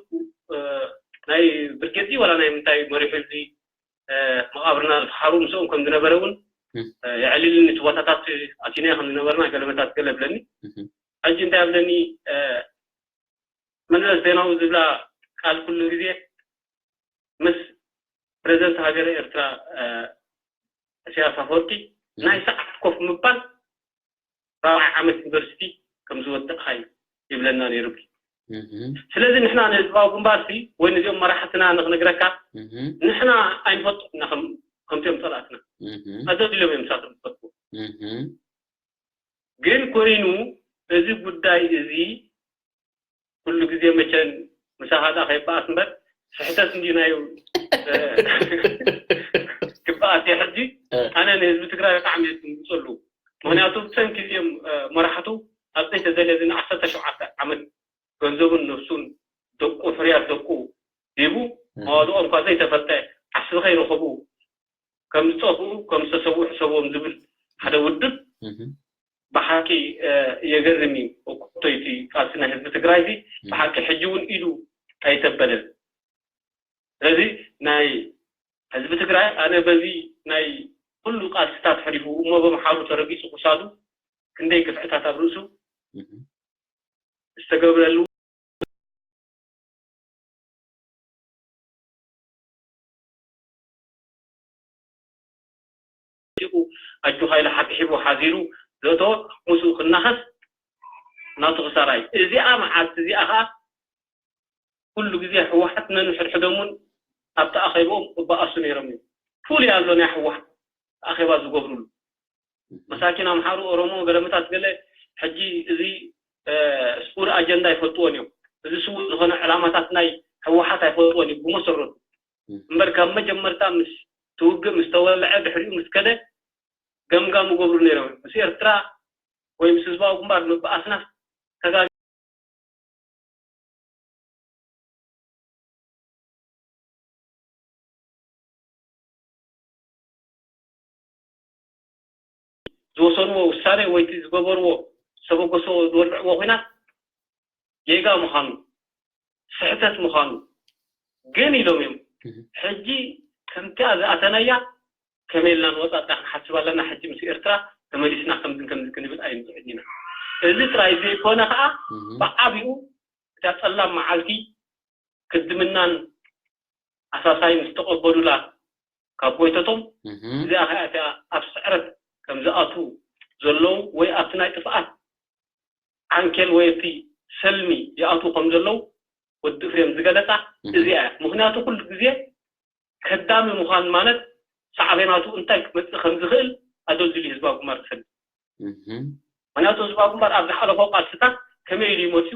ናይ ብርጌድ ዋላ ናይ ምንታይ መሪሑ እዚ መቃብርና ዝፈሓሩ ምስኦም ከም ዝነበረ እውን የዕሊልኒ። እቲ ቦታታት ኣቲና ከም ዝነበርና ገለመታት ገለ ብለኒ። ሕጂ እንታይ ብለኒ መለስ ዜናዊ ዝብላ ቃል ኩሉ ግዜ ምስ ፕረዚደንት ሃገረ ኤርትራ ኢሳያስ ኣፈወርቂ ናይ ሰዓት ኮፍ ምባል ራብዓይ ዓመት ዩኒቨርሲቲ ከም ዝወደቕካ እዩ ይብለና ነይሩ። ስለዚ ንሕና ንህዝባዊ ግንባርሲ ወይ ነዚኦም መራሕትና ንክነግረካ ንሕና ኣይንፈልጦ ኢና ከምቲኦም ፀላእትና ኣዘቢሎም እዮም ንሳቶም ዝፈልጡ። ግን ኮይኑ እዚ ጉዳይ እዚ ኩሉ ግዜ መቸን ምሳኻ ዳ ከይበኣስ እምበር ስሕተት እንዲ ናይ ክበኣስ እየ። ሕጂ ኣነ ንህዝቢ ትግራይ ብጣዕሚ እየ ዝድንግፀሉ። ምክንያቱ ብሰንኪ እዚኦም መራሕቱ ኣብ ዘይተደልየ ዝን ዓሰርተ ሸውዓተ ዓመት ገንዘቡን ነፍሱን ደቁ ፍርያት ደቁ ሂቡ መዋድኦም እኳ ዘይተፈልጠ ዓስቢ ከይረኸቡ ከም ዝጠፍኡ ከም ዝተሰውኡ ሕሰብዎም ዝብል ሓደ ውድብ ብሓቂ የገርም እዩ። እኮቶይቲ ቃልሲ ናይ ህዝቢ ትግራይ ዚ ብሓቂ ሕጂ እውን ኢዱ ኣይተበለን። ስለዚ ናይ ህዝቢ ትግራይ ኣነ በዚ ናይ ኩሉ ቃልስታት ሕሊፉ እሞ በምሓሩ ተረጊፁ ክሳዱ ክንደይ ግፍዕታት ኣብ ርእሱ ዝተገብረሉ ቁ ኣጆኻ ኢሉ ሓብሒቡ ሓዚሩ ዘእተወ ምስኡ ክናኸስ ናቱ ክሳራ እዩ። እዚኣ መዓልቲ እዚኣ ከዓ ኩሉ ግዜ ህወሓት ነንሕድሕዶም እውን ኣብቲ ኣኼብኦም ክበኣሱ ነይሮም እዮም። ፍሉይ ኣሎ ናይ ህወሓት ኣኼባ ዝገብሩሉ። መሳኪን ኣምሓሩ፣ ኦሮሞ፣ ገለመታት ገለ ሕጂ እዚ ስውር ኣጀንዳ ይፈልጥዎን እዮም። እዚ ስውር ዝኾነ ዕላማታት ናይ ህወሓት ኣይፈልጥዎን እዩ ብመሰረቱ። እምበር ካብ መጀመርታ ምስ ትውግእ ምስ ተወልዐ ድሕሪኡ ምስ ከደ ገምጋም ይገብሩ ነይሮም። ምስ ኤርትራ ወይ ምስ ህዝባዊ ግንባር ምብኣስና ተጋ ዝወሰንዎ ውሳነ ወይ እቲ ዝገበርዎ ዝተበገሶ ዝወልዕዎ ኹናት ጌጋ ምዃኑ፣ ስሕተት ምዃኑ ግን ኢሎም እዮም። ሕጂ ከምቲ ዝኣተናያ ከመይ ኢልና ንወፃ ጥራሕ ክንሓስብ ኣለና። ሕጂ ምስ ኤርትራ ተመሊስና ከምዝን ከምዚ ክንብል ኣይንፅዕድ ኢና። እዚ ጥራይ ዘይኮነ ከዓ ብዓቢኡ እታ ፀላም መዓልቲ ክድምናን ኣሳሳይን ዝተቐበሉላ ካብ ጎይተቶም እዚኣ ከዓ እቲኣ ኣብ ስዕረት ከም ዝኣትዉ ዘለዉ ወይ ኣብቲ ናይ ጥፍኣት ዓንኬል ወይ ኣብቲ ሰልሚ ይኣትዉ ከም ዘለዉ ወዲ እፍሬም ዝገለፃ እዚኣ እያ። ምክንያቱ ኩሉ ግዜ ከዳሚ ምዃን ማለት ሳዕቤናቱ እንታይ ክመፅእ ከም ዝኽእል ኣደልድል እዩ ህዝባዊ ግንባር ዝፈልጥ። ምክንያቱ ህዝባዊ ግንባር ኣብ ዝሓለፎ ቃልስታት ከመይ ኢሉ ይመፅዩ፣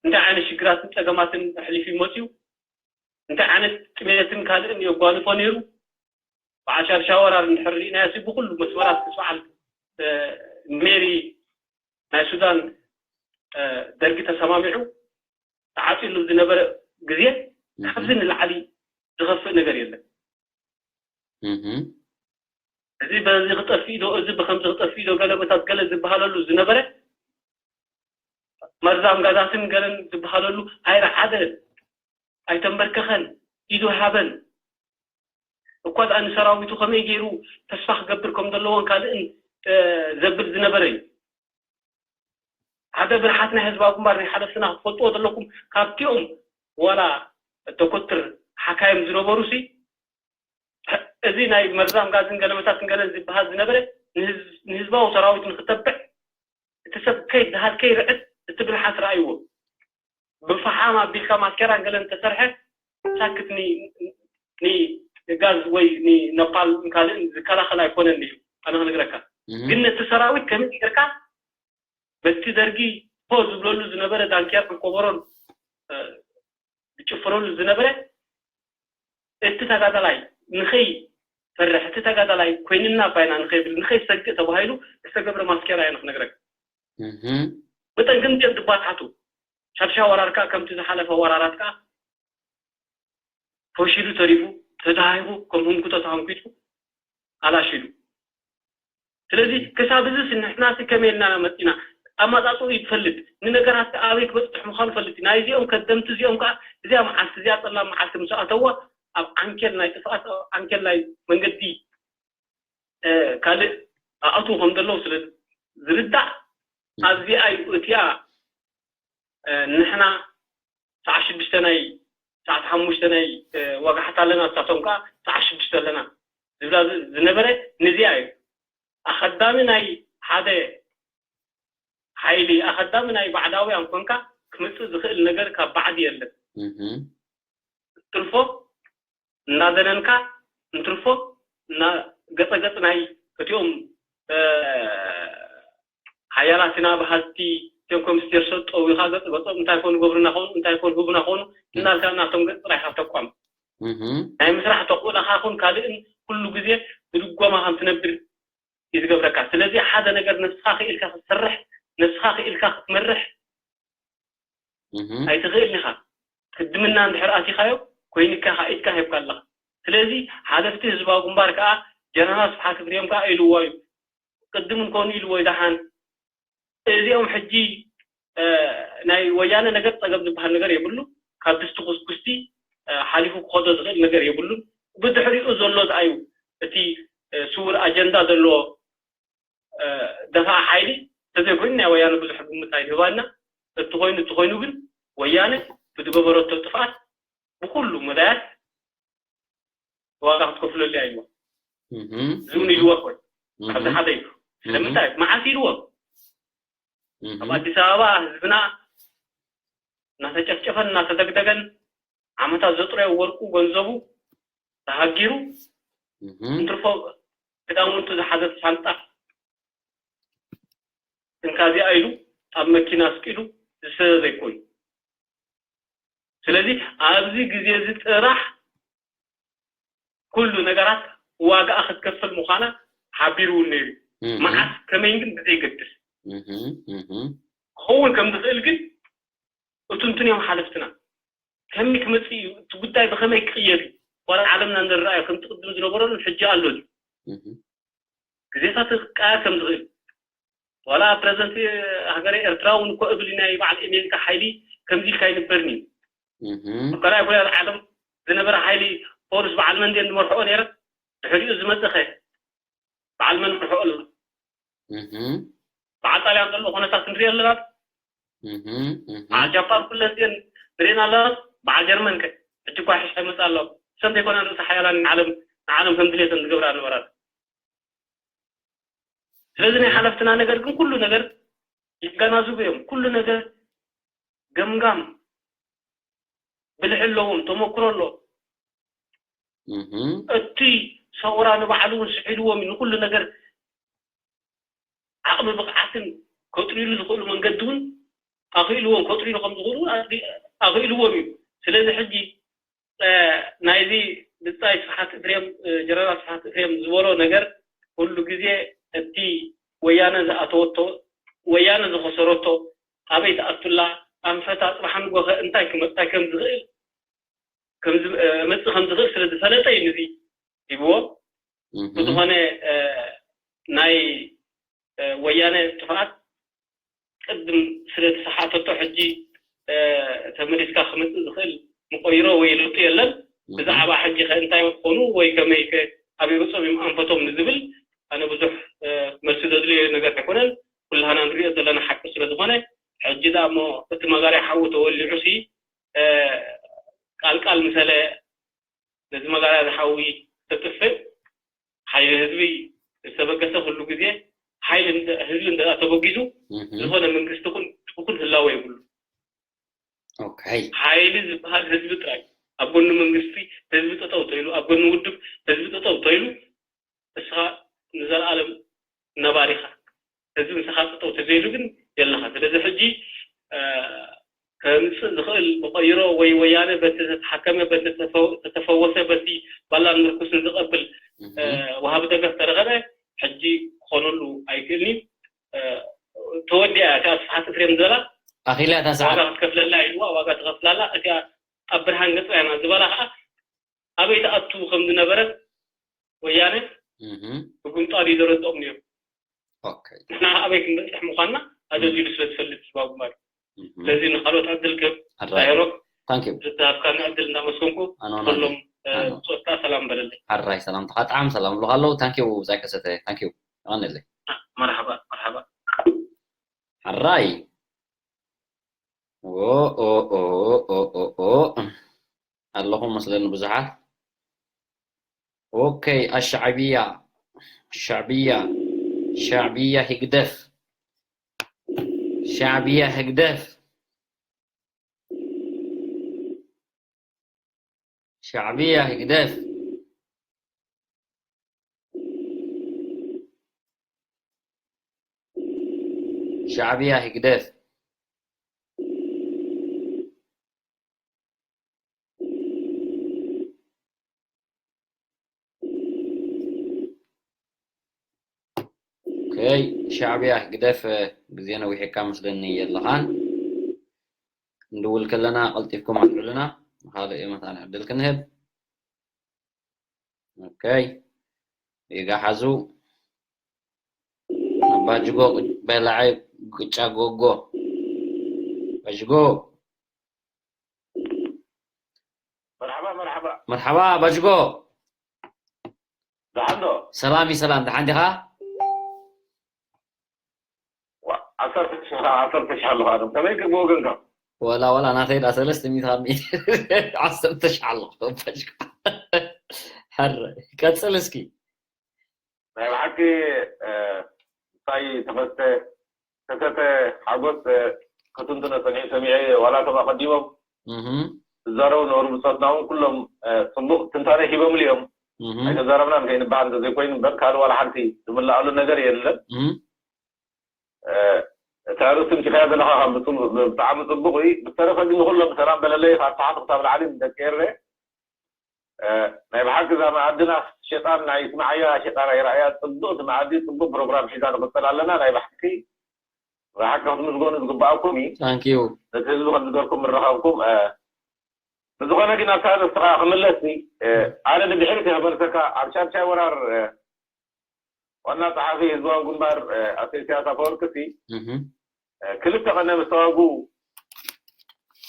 እንታይ ዓይነት ሽግራትን ፀገማትን ኣሕሊፉ ይመፅዩ፣ እንታይ ዓይነት ጥሜትን ካልእን የጓንፎ ነይሩ። በዓል ሻድሻይ ወራር እንድሕር ርኢናዮ ሲ ብኩሉ መስመራት ምስ በዓል ሜሪ ናይ ሱዳን ደርጊ ተሰማሚዑ ተዓፂሉ ዝነበረ ግዜ ካብዚ ንላዕሊ ዝኸፍእ ነገር የለን። እዚ በዚ ክጠፍእ ዶ፣ እዚ ብከምዚ ክጠፍእ ዶ፣ ገለ ቦታት ገለ ዝበሃለሉ ዝነበረ መርዛም ጋዛትን ገለን ዝበሃለሉ ኣይረዓደን፣ ኣይተንበርከኸን፣ ኢዱ ሃበን። እኳ ደኣ ንሰራዊቱ ከመይ ገይሩ ተስፋ ክገብር ከም ዘለዎን ካልእን ዘብል ዝነበረ እዩ። ሓደ ብልሓት ናይ ህዝባዊ ግንባር ናይ ሓለፍትና ክትፈልጥዎ ዘለኩም፣ ካብቲኦም ዋላ ዶኮትር ሓካይም ዝነበሩ ሲ እዚ ናይ መርዛም ጋዝን ገለመታትን ገለን ዝበሃል ዝነበረ ንህዝባዊ ሰራዊት ንክተብዕ እቲ ሰብ ከይድሃል ከይርዕድ እቲ ብልሓት ረኣይዎ። ብፈሓም ኣቢልካ ማስኬራን ገለን ተሰርሐ ሳክት ንጋዝ ወይ ንነፓል ካልእን ዝከላኸል ኣይኮነን እዩ ኣነ ክነግረካ። ግን ነቲ ሰራዊት ከመይ ጌርካ በቲ ደርጊ ፖ ዝብለሉ ዝነበረ ዳንኬራን ኮበሮን ዝጭፍረሉ ዝነበረ እቲ ተጋዳላይ ንኸይ ፈርሕ እቲ ተጋዳላይ ኮይንና ባይና ንኸይብል ንኸይ ሰግእ ተባሂሉ ዝተገብረ ማስኬራ እየ ንክነግረካ። መጠን ግን ድባታቱ ሻድሻ ወራር ከዓ ከምቲ ዝሓለፈ ወራራት ከዓ ፈሺሉ ተሪፉ ተተሃሂቡ ከም ህንኩቶ ተሃንኪቱ ኣላሽሉ። ስለዚ ክሳብ እዚ ንሕናሲ ከመይ ኢልና መፂና ኣማፃፅኡ ይፈልጥ ንነገራት ኣበይ ክበፅሕ ምዃኑ ፈልጥ ናይዚኦም ከደምቲ እዚኦም ከዓ እዚኣ መዓልቲ እዚኣ ፀላም መዓልቲ ምስ ኣተዋ ኣብ ዓንኬል ናይ ጥፍኣት ኣብ ዓንኬል ናይ መንገዲ ካልእ ኣእትዉ ከም ዘለዉ ስለ ዝርዳእ ኣብዚኣ እዩ እቲኣ ንሕና ሰዓ ሽዱሽተ ናይ ሰዓት ሓሙሽተ ናይ ወጋሕታ ኣለና ንሳቶም ከዓ ሰዓ ሽዱሽተ ኣለና ዝብላ ዝነበረ ንዚኣ እዩ። ኣኸዳሚ ናይ ሓደ ሓይሊ ኣኸዳሚ ናይ ባዕዳውያን ኮንካ ክምፅእ ዝኽእል ነገር ካብ ባዕዲ የለን። እንትርፎ እናደነንካ እንትርፎ ገፀ ገፅ ናይ እቲኦም ሓያላት ኢና በሃልቲ እቲኦም ኮሚስቴር ሰጥ ጠዊኻ ገፀ ገፆም እንታይ ኮኑ ገብርና ኾኑ እንታይ ኮኑ ህቡና ኾኑ እናልካ እናቶም ገፅ ጥራይ ካብ ተቋም ናይ ምስራሕ ተኽእሎኻ ኹን ካልእን ኩሉ ግዜ ብድጎማ ከም ትነብር እዩ ዝገብረካ። ስለዚ ሓደ ነገር ነብስኻ ክኢልካ ክትሰርሕ ነብስኻ ክኢልካ ክትመርሕ ኣይትኽእልን ኢኻ። ቅድምና እንድሕር ኣቲኻዮ ኮይንካ ኢኻ ኢድካ ሂብካ ኣለኻ። ስለዚ ሓለፍቲ ህዝባዊ ግንባር ከዓ ጀነራል ስብሓት እብርዮም ከዓ ኢልዎ እዩ። ቅድም እንኮኑ ኢልዎ እዩ ደሓን እዚኦም ሕጂ ናይ ወያነ ነገር ፀገም ዝበሃል ነገር የብሉ። ካብ ድስቲ ኩስኩስቲ ሓሊፉ ክኸዶ ዝኽእል ነገር የብሉን። ብድሕሪኡ ዘሎ ዝኣዩ እቲ ስውር ኣጀንዳ ዘለዎ ደፋ ሓይሊ ተዘይኮይኑ ናይ ወያነ ብዙሕ ግምት ኣይንህባና። እቲ ኮይኑ እቲ ኮይኑ ግን ወያነ ብዝገበረቶ ጥፍኣት ብኩሉ መዳያት ዋጋ ክትከፍለሉ እያ ኢልዋ። እዚ እውን ኢልዋ ኮይ ካብዚ ሓደ እዩ። ስለምንታይ መዓስ ኢልዎ? ኣብ ኣዲስ ኣበባ ህዝብና እናተጨፍጨፈን እናተደግደገን ዓመታት ዘጥረዮ ወርቁ ገንዘቡ ተሃጊሩ እንትርፎ ክዳውንቱ ዝሓዘት ሳንጣ እንካዚኣ ኢሉ ኣብ መኪና ኣስቂሉ ዝሰዘዘ ይኮን። ስለዚ ኣብዚ ግዜ እዚ ጥራሕ ኩሉ ነገራት ዋጋኣ ክትከፍል ምዃና ሓቢሩ እውን ነይሩ። መዓስ ከመይን ግን ብዘይገድስ ክኸውን ከም ዝኽእል ግን እትንትን እዮም ሓለፍትና። ከመይ ክመፅእ እዩ እቲ ጉዳይ ብኸመይ ክቕየር እዩ ዋላ ዓለምና እንረኣዮ ከምቲ ቅድም ዝነበረሉን ሕጂ ኣሎ ድዩ? ዜጋታት ክቀያየር ከም ዝኽእል፣ ዋላ ፕረዚደንት ሃገረ ኤርትራ እውን እኮ እብል ናይ በዓል ኣሜሪካ ሓይሊ ከምዚ ኢልካ ኣይንበርን እዩ። ኣብ ካልኣይ ኩናት ዓለም ዝነበረ ሓይሊ ፖሊስ በዓል መን ድየን ዝመርሕኦ ነይረ? ድሕሪኡ ዝመፀኸ በዓል መን መርሕኦ ኣሎ? በዓል ጣልያን ዘሎ ኩነታት ንሪኦ ኣለና። በዓል ጃፓን ኩለን እዚአን ንሪእን ኣለና። በዓል ጀርመን ከ? ሕጂ እኳ ሕሽ ኣይመፅእ ኣሎ። እሰን ዘይኮና ርእሰ ሓያላን ንዓለም ንዓለም ከም ድሌተን ዝገብራ ነበራት። ስለዚ ናይ ሓለፍትና ነገር ግን ኩሉ ነገር ይገናዝቡ እዮም። ኩሉ ነገር ገምጋም ብልሒ ኣለዎም፣ ተመክሮ ኣሎ። እቲ ሰውራ ንባዕሉ እውን ስሒልዎም እዩ። ንኩሉ ነገር ዓቕሚ ብቕዓትን ከጥርይሉ ዝኽእሉ መንገዲ እውን ኣኽኢልዎም፣ ከጥርይሉ ከም ዝኽእሉ እውን ኣኽኢልዎም እዩ። ስለዚ ሕጂ ናይዚ ብጻይ ስብሓት እፍሬም ጀነራል ስብሓት እፍሬም ዝበሎ ነገር ኩሉ ግዜ እቲ ወያነ ዝኣተወቶ ወያነ ዝኸሰረቶ ኣበይ ትኣቱላ ኣንፈታ ጽባሕ ንጎኸ እንታይ ክመጣ ከም ዝኽእል ከምዝመጽእ ከም ዝኽእል ስለ ዝፈለጠ እዩ ነዚ ሂብዎ። ብዝኾነ ናይ ወያነ ጥፍኣት ቅድም ስለ ዝሰሓተቶ ሕጂ ተመሊስካ ክመፅእ ዝኽእል መቆይሮ ወይ ለውጢ የለን። ብዛዕባ ሕጂ ከ እንታይ ክኾኑ ወይ ከመይ ከ ኣበይ ገፆም እዮም ኣንፈቶም ንዝብል ኣነ ብዙሕ መልሲ ዘድልዮ ነገር ኣይኮነን። ኩላህና ንሪኦ ዘለና ሓቂ ስለ ዝኾነ ሕጂ ደኣ እሞ እቲ መጋርያ ሓዊ ተወሊዑ ሲ ቃልቃል ምሰለ ነዚ መጋርያ ዝሓዊ ተጥፍእ ሓይሊ ህዝቢ ዝተበገሰ ኩሉ ግዜ ሓይሊ ህዝቢ እንተ ተበጊሱ ዝኾነ መንግስቲ ኩን ትኩን ህላወ የብሉ። ሓይሊ ዝበሃል ህዝቢ ጥራይ ኣብ ጎኒ መንግስቲ ህዝቢ ጠጠው ተይሉ ኣብ ጎኒ ውድብ ህዝቢ ጠጠው ተይሉ እስኻ ንዘለኣለም ነባሪኻ ህዝቢ ምሳኻ ጠጠው ተዘይሉ ግን የለኻ። ስለዚ ሕጂ ከምፅእ ዝኽእል ብቐይሮ ወይ ወያነ በቲ ዝተሓከመ በቲ ዝተፈወሰ በቲ ባላን ምርኩስን ዝቐብል ወሃቢ ደገፍ ተረኸበ ሕጂ ክኾነሉ ኣይክእልን እዩ። ተወዲኣ እቲኣ ስብሓት እፍሬም ዝበላ ኣኺላ እታ ሰዓት ዋጋ ክትከፍለላ ኢልዋ ዋጋ ትኸፍላላ እቲኣ ኣብ ብርሃን ገፅና ኢና ዝበላ ከዓ ኣበይ ትኣቱ ከም ዝነበረት ወያነ ብጉምጣ ድዩ ዘረድኦም ነይሩ። ንሕና ኣበይ ክንበፅሕ ምኳንና ኣደልዲሉ ስለ ዝፈልጥ ህዝባዊ ግንባር። ስለዚ ንካልኦት ዕድል ክህብ ሄኖክ ዝተሃብካኒ ዕድል እንዳመስገንኩ ኩሎም ብፆትካ ሰላም በለለይ። ሓራይ ሰላምትኻ ጣዕሚ ሰላም ብሉካ ኣለዉ። ታንኪዩ ብፃይ ከሰተ ታንኪዩ። ይቐንለይ። መርሓባ መርሓባ። ሓራይ ኣለኹም መስለኒ ብዙሓት። ኦኬ ኣሻዕብያ ሻዕብያ ሻዕብያ ህግደፍ ሻዕብያ ህግደፍ ሻዕብያ ህግደፍ ሻዕብያ ህግደፍ ኦኬ ሻዕብያ ግደፍ ግዜ ነዊሕካ መስለኒ የለኻን። ክንድውል ከለና ቀልጢፍኩም ኣልዕሉና። ንኻልእ መታን ዕድል ክንህብ። ኦኬ ይጋሓዙ። ኣባጅጎ በላዓይ ግጫ ጎጎ ባጅጎ መርሓባ መርሓባ መርሓባ ባጅጎ ደሓን ዶ ሰላም እዩ ሰላም ደሓን ዲኻ ዓሰርተ ሽሕ ዓሰርተ ሽሕ ኣለኻ ዶ ከመይ ክብወገንካ ወላ ወላ ናተይ ዳ ሰለስተ ሚእቲ ካብ ሚእቲ ዓሰርተ ሽሕ ኣለኹ ባጅጎ ሕረ ቀፅል እስኪ ናይ ብሓቂ እንታይ ተኸስተ ተሰተ ሓጎስ ክትንትኖ ሰሚዐ ሰሚዐ ዋላ እቶም ኣቐዲሞም ዝዛረቡ ነበሩ ብፆትና እውን ኩሎም ፅቡቕ ትንታነ ሂቦምሉ እዮም ኣይተዛረብናን ከይንበሃል እንተዘይኮይኑ እምበር ካልእ ዋላ ሓንቲ ዝምልኣሉ ነገር የለን እቲ ኣርእስቲ ምፅካያ ዘለካ ብጣዕሚ ፅቡቕ እዩ ብዝተረፈ ግን ንኩሎም ሰላም በለለይ ካብ ታሕቲ ክሳብ ላዕሊ ደቂ ኤረ ናይ ብሓቂ እዛ መኣድና ሸጣን ናይ ስምዓያ ሸጣን ኣይረኣያ ፅቡቅ እቲ መኣዲ ፅቡቅ ፕሮግራም ሒዛ ንቅፅል ኣለና ናይ ብሓቂ ብሓቂ ክትምስገኑ ዝግበኣኩም እዩ ታንኪዩ ነቲ ህዝቢ ከምዝገርኩም ምረኸብኩም ብዝኾነ ግን ኣብታ ርእስኻ ክምለስ ኣነ ንድሕሪት እየ ክመልሰካ ኣብ ሻድሻይ ወራር ዋና ጸሓፊ ህዝባዊ ግንባር ኣቶ ኢሳያስ ኣፈወርቂ ሲ ክልተ ቀነ ምስ ተዋጉ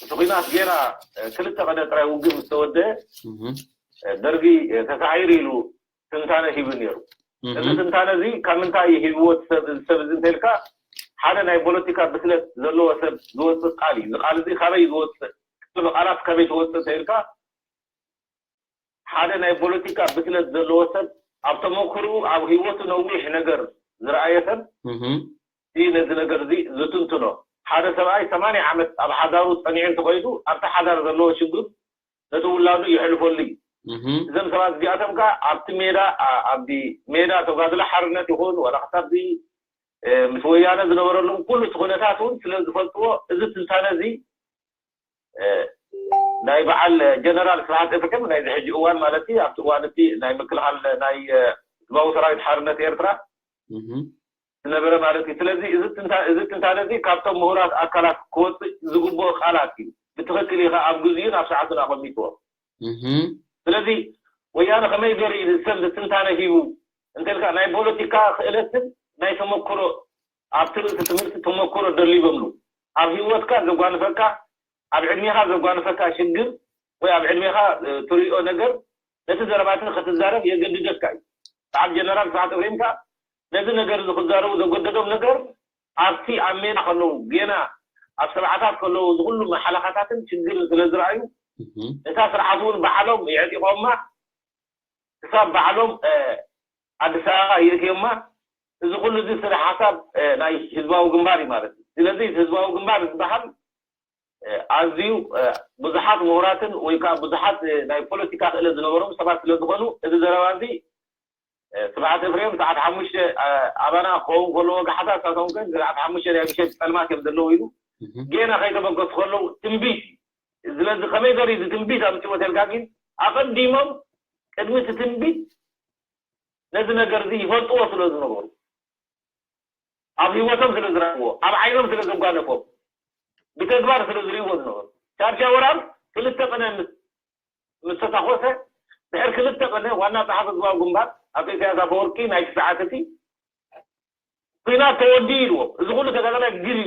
እቲ ኲናት ጌና ክልተ ቀነ ጥራይ ውግእ ምስ ተወደ ደርጊ ተሳዒሩ ኢሉ ትንታነ ሂቡ ነይሩ። እዚ ትንታነ እዚ ካብ ምንታይ እዩ ሂብዎ ሰብ እዚ እንተልካ ሓደ ናይ ፖለቲካ ብስለት ዘለዎ ሰብ ዝወፅእ ቃል እዩ። እዚ ቃል እዚ ካበይ ዝወፅእ? እቲ ቃላት ካበይ ትወፅእ እንተልካ ሓደ ናይ ፖለቲካ ብስለት ዘለዎ ሰብ ኣብ ተመክርኡ ኣብ ህይወቱ ነዊሕ ነገር ዝረኣየ ሰብ እዩ ነዚ ነገር እዚ ዝትንትኖ። ሓደ ሰብኣይ ሰማንያ ዓመት ኣብ ሓዳሩ ፀኒዑ እንተኾይዱ ኣብቲ ሓዳር ዘለዎ ሽግር ነቲ ውላዱ ይሕልፈሉ እዩ። እዞም ሰባት እዚኣቶም ከዓ ኣብቲ ሜዳ ኣብቲ ሜዳ ተጋድሎ ሓርነት ይኹን ዋላ ክሳብ ምስ ወያነ ዝነበረሎም ኩሉ እቲ ኩነታት እውን ስለ ዝፈልጥዎ እዚ ትንታነ እዚ ናይ በዓል ጀነራል ስብሓት ኤፍሬም ናይዚ ሕጂ እዋን ማለት ኣብቲ እዋን እቲ ናይ ምክልኻል ናይ ህዝባዊ ሰራዊት ሓርነት ኤርትራ ዝነበረ ማለት እዩ። ስለዚ እዚ ትንታነ እዚ ካብቶም ምሁራት ኣካላት ክወፅእ ዝግብኦ ቃላት እዩ። ብትኽክል ኢኻ ኣብ ግዜኡን ኣብ ሰዓቱን ኣቐሚጥዎ። ስለዚ ወያነ ከመይ ገይሩ እዩ ሰብ ትንታነ ሂቡ እንተልካ ናይ ፖለቲካ ክእለትን ናይ ተመክሮ ኣብቲ ርእሲ ትምህርቲ ተመክሮ ደሊቦምሉ ኣብ ህይወትካ ዘጓንፈካ ኣብ ዕድሜኻ ዘጓንፈካ ሽግር ወይ ኣብ ዕድሜኻ ትሪኦ ነገር ነቲ ዘረባትን ክትዛረብ የገድደካ እዩ። ሰዓብ ጀነራል ስብሓት እብሬምካ ነዚ ነገር እዚ ክዛረቡ ዘገደዶም ነገር ኣብቲ ኣብ ሜዳ ከለዉ ጌና ኣብ ሰብዓታት ከለዉ እዚ ኩሉ መሓለኻታትን ሽግርን ስለ ዝረኣዩ እታ ስርዓት እውን ባዕሎም የዕጢቖማ ክሳብ ባዕሎም ኣዲስ ኣበባ የእትዮማ። እዚ ኩሉ እዚ ስነ ሓሳብ ናይ ህዝባዊ ግንባር እዩ ማለት እዩ። ስለዚ ህዝባዊ ግንባር ዝበሃል ኣዝዩ ብዙሓት ምሁራትን ወይ ከዓ ብዙሓት ናይ ፖለቲካ ክእለት ዝነበሮም ሰባት ስለ ዝኾኑ እዚ ዘረባ እዚ ስብሓት እፍሬም ሰዓት ሓሙሽተ ኣባና ክኸውን ከለዎ ጋሓታ ሳቶም ግን ሰዓት ሓሙሽተ ናይ ምሸት ፀልማት እዮም ዘለዉ ኢሉ ጌና ከይተበገሱ ከለዉ ትንቢት እዩ። ስለዚ ከመይ ገሩ እዚ ትንቢት ኣምፅዎ ተልካ ግን ኣቐዲሞም ቅድሚ እቲ ትንቢት ነዚ ነገር እዚ ይፈልጥዎ ስለ ዝነበሩ ኣብ ህይወቶም ስለ ዝረእዎ ኣብ ዓይኖም ስለ ዘጓነፎም ብተግባር ስለ ዝርእዎ ዝነበሩ ሻርሻ ወራር ክልተ ቀነ ምስ ተታኮሰ ድሕር ክልተ ቀነ ዋና ጸሓፊ ህዝባዊ ግንባር ኣቶ ኢሳያስ ኣፈወርቂ ናይቲ ሰዓት እቲ ኲናት ተወዲኡ ኢልዎ። እዚ ኩሉ ተጋዳላይ ግር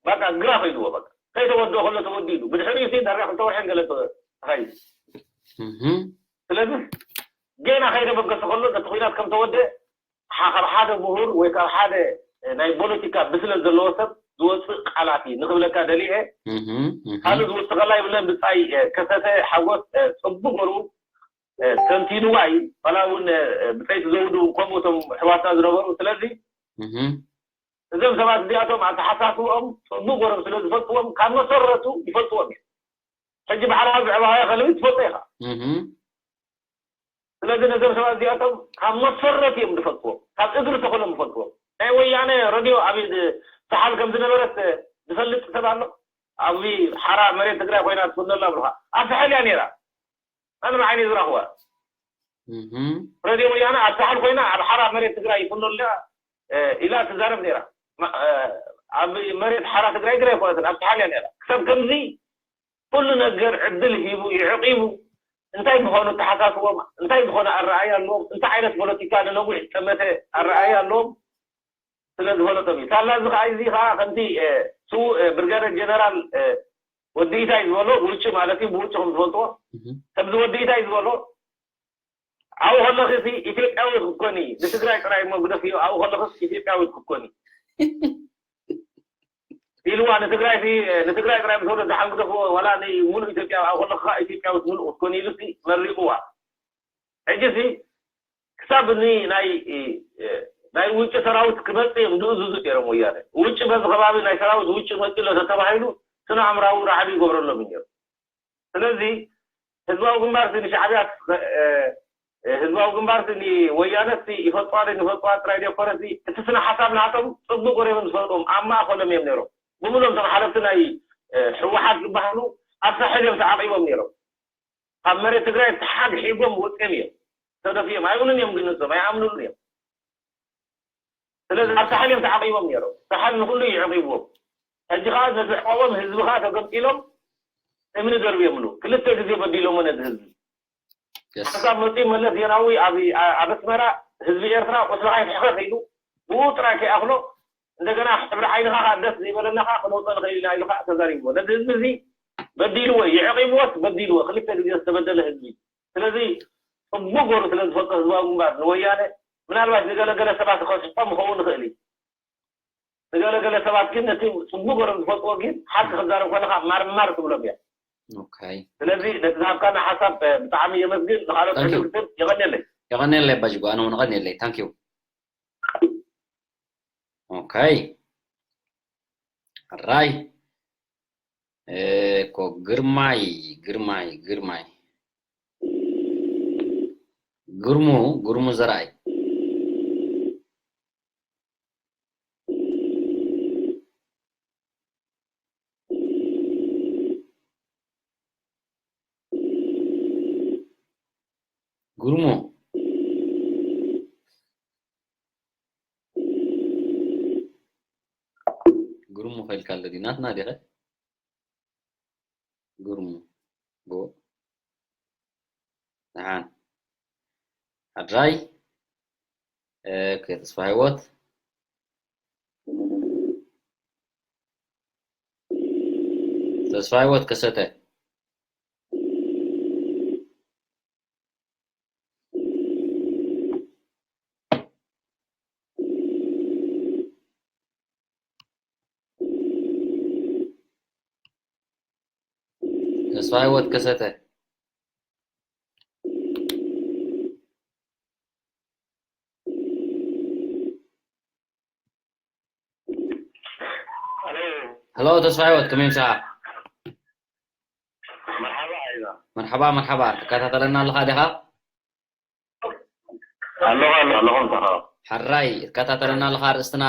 በቃ ግራ ከይድዎ በቃ ከይተወደኦ ከሎ ተወዲኡ ኢሉ። ብድሕሪኡ ሲ ዳርጋ ክልተ ወርሕን ገለ ተኻይዱ። ስለዚ ጌና ከይተበገሰ ከሎ ነቲ ኲናት ከም ተወደአ ካብ ሓደ ምሁር ወይ ካብ ሓደ ናይ ፖለቲካ ብስለት ዘለዎ ሰብ ዝወፅእ ቃላት እዩ ንክብለካ ደሊየ። ካልእ ዝውስኸላ ይብለን ብፃይ ከሰተ ሓጎስ ፅቡቅ ገሩ ተንቲንዋ እዩ። ዋላ እውን ብፀይቲ ዘውዱ ከምኡ እቶም ሕዋትና ዝነበሩ ስለዚ እዞም ሰባት እዚኣቶም ኣተሓሳስብኦም ፅቡቅ ገሮም ስለ ዝፈልጥዎም ካብ መሰረቱ ይፈልጥዎም እዮም። ሕጂ ባዕልኻ ብዕባያ ከለዊ ትፈልጦ ኢኻ። ስለዚ ነዞም ሰባት እዚኣቶም ካብ መሰረት እዮም ዝፈልጥዎም፣ ካብ እግሪ ተኸሎም ይፈልጥዎም። ናይ ወያነ ረድዮ ኣብ ሰሓል ከም ዝነበረት ዝፈልጥ ሰብ ኣሎ? ኣብዚ ሓራ መሬት ትግራይ ኮይና ትፍነላ ብልኻ ኣብ ሰሓል እያ ነይራ። ኣነ ብዓይነይ ዝረኽዋ ረድዮ ወያነ ኣብ ሰሓል ኮይና ኣብ ሓራ መሬት ትግራይ ይፍነሉ ኢላ ትዛረብ ነይራ። ኣብ መሬት ሓራ ትግራይ ግን ኣይኮነትን ኣብ ሰሓል እያ ነይራ። ክሳብ ከምዚ ኩሉ ነገር ዕድል ሂቡ ይዕቂቡ እንታይ ምዃኑ ተሓሳስቦም እንታይ ዝኾነ ኣረኣያ ኣለዎም እንታይ ዓይነት ፖለቲካ ንነዊሕ ዝጠመተ ኣረኣያ ኣለዎም ስለ ዝፈለጦም እዩ። ሳላ እዚ ከዓ እዚ ከዓ ከምቲ ስዉእ ብርጋደር ጀነራል ወዲ ኢታይ ዝበሎ ውጭ ማለት እዩ ብውጭ ከም ዝፈልጥዎ ከምዚ ወዲ ኢታይ ዝበሎ ኣብኡ ከለኺ ኢትዮጵያዊ ክትኮኒ ንትግራይ ጥራይ እሞ ግደፍዮ ኣብኡ ከለኺ ኢትዮጵያዊት ክትኮኒ ኢልዋ ንትግራይ ንትግራይ ጥራይ ምስ ወደ ዝሓንግደፍዎ ዋላ ሙሉእ ኢትዮጵያ ኣብኡ ከለኺ ኢትዮጵያዊት ሙሉእ ክትኮኒ ኢሉ መሪቕዋ። ሕጂ ክሳብ እኒ ናይ ናይ ውጭ ሰራዊት ክመፅእ እዮም ዝእዝዙ ነይሮም ወያነ። ውጭ በዚ ከባቢ ናይ ሰራዊት ውጭ መፅእ ኣሎ ተተባሂሉ ስነ ኣእምራዊ ራዕዲ ይገብረሎም እዩ ነይሩ። ስለዚ ህዝባዊ ግንባር ንሻዕብያ ህዝባዊ ግንባር ንወያነ ይፈጥዋ ይፈጥዋ ጥራይ ዘይኮነ እቲ ስነ ሓሳብ ናቶም ፅቡቅ ወሬም ዝፈልጦም ኣብ ማእከሎም እዮም ነይሮም። ብምሎም እቶም ሓለፍቲ ናይ ህወሓት ዝበሃሉ ኣብ ሳሕል እዮም ተዓቂቦም ነይሮም። ካብ መሬት ትግራይ ተሓግሒጎም ወፅኦም እዮም። ተደፊኦም ኣይብሉን እዮም ግን ንሶም ኣይኣምኑሉን እዮም። ስለዚ ኣብ ሳሕል እዮም ተዓቂቦም ነይሮም። ሳሕል ንኩሉ እዩ ዕቂብዎም። ሕጂ ከዓ ነቲ ዕቆቦም ህዝቢ ከዓ ተገምጢሎም እምኒ ደርብዮምሉ። ክልተ ግዜ በዲሎሞ ነዚ ህዝቢ። ሓሳብ መፂኡ መለስ ዜናዊ ኣብ ኣስመራ ህዝቢ ኤርትራ ቁስልኻ ይፍሕኸኽ ኢሉ ብኡ ጥራይ ከይኣኽሎ እንደገና ሕብሪ ዓይንኻ ከዓ ደስ ዘይበለና ከዓ ክነውፅኦ ንኽእል ኢና ኢሉ ከዓ ተዛሪብዎ። ነዚ ህዝቢ እዚ በዲልዎ እዩ፣ የዕቂብዎስ በዲልዎ፣ ክልተ ግዜ ዝተበደለ ህዝቢ። ስለዚ ፅቡቅ ገሩ ስለ ዝፈልጦ ህዝባዊ ግንባር ንወያነ ምናልባት ንገለገለ ሰባት ከስሕቆም ይኸውን ይኽእል እዩ። ንገለገለ ሰባት ግን ነቲ ጽቡቕ ገሮም ዝፈልጥዎ ግን ሓቂ ክዛረብ ከለኻ ማርማር ትብሎም እያ። ስለዚ ነቲ ዝሃብካና ሓሳብ ብጣዕሚ የመስግን። ንኻልኦት ዕድል ክስብ። የቐንየለይ። የቐንየለይ ኣባጅጎ፣ ኣነ እውን እቐንየለይ። Thank you። Okay. Right. እኮ ግርማይ ግርማይ ግርማይ ግርሙ ግርሙ ዘርኣይ ግርሙ ግርሙ ከይልካ ኣሎ ድዩ ናትና ዲኸ? ግርሙ ጎ ደሓን ሓድራይ ተስፋ ህይወት ተስፋ ህይወት ከሰተ ተስፋ ህይወት ከሰተ ሄሎ ተስፋ ህይወት ከመይ ምሳኻ? መርሓባ መርሓባ ትከታተለና ኣለኻ ዲኻ? ኣለኹ ኣለኹ ኣለኹ ምሳኻ። ሕራይ ትከታተለና ኣለኻ ኣርእስትና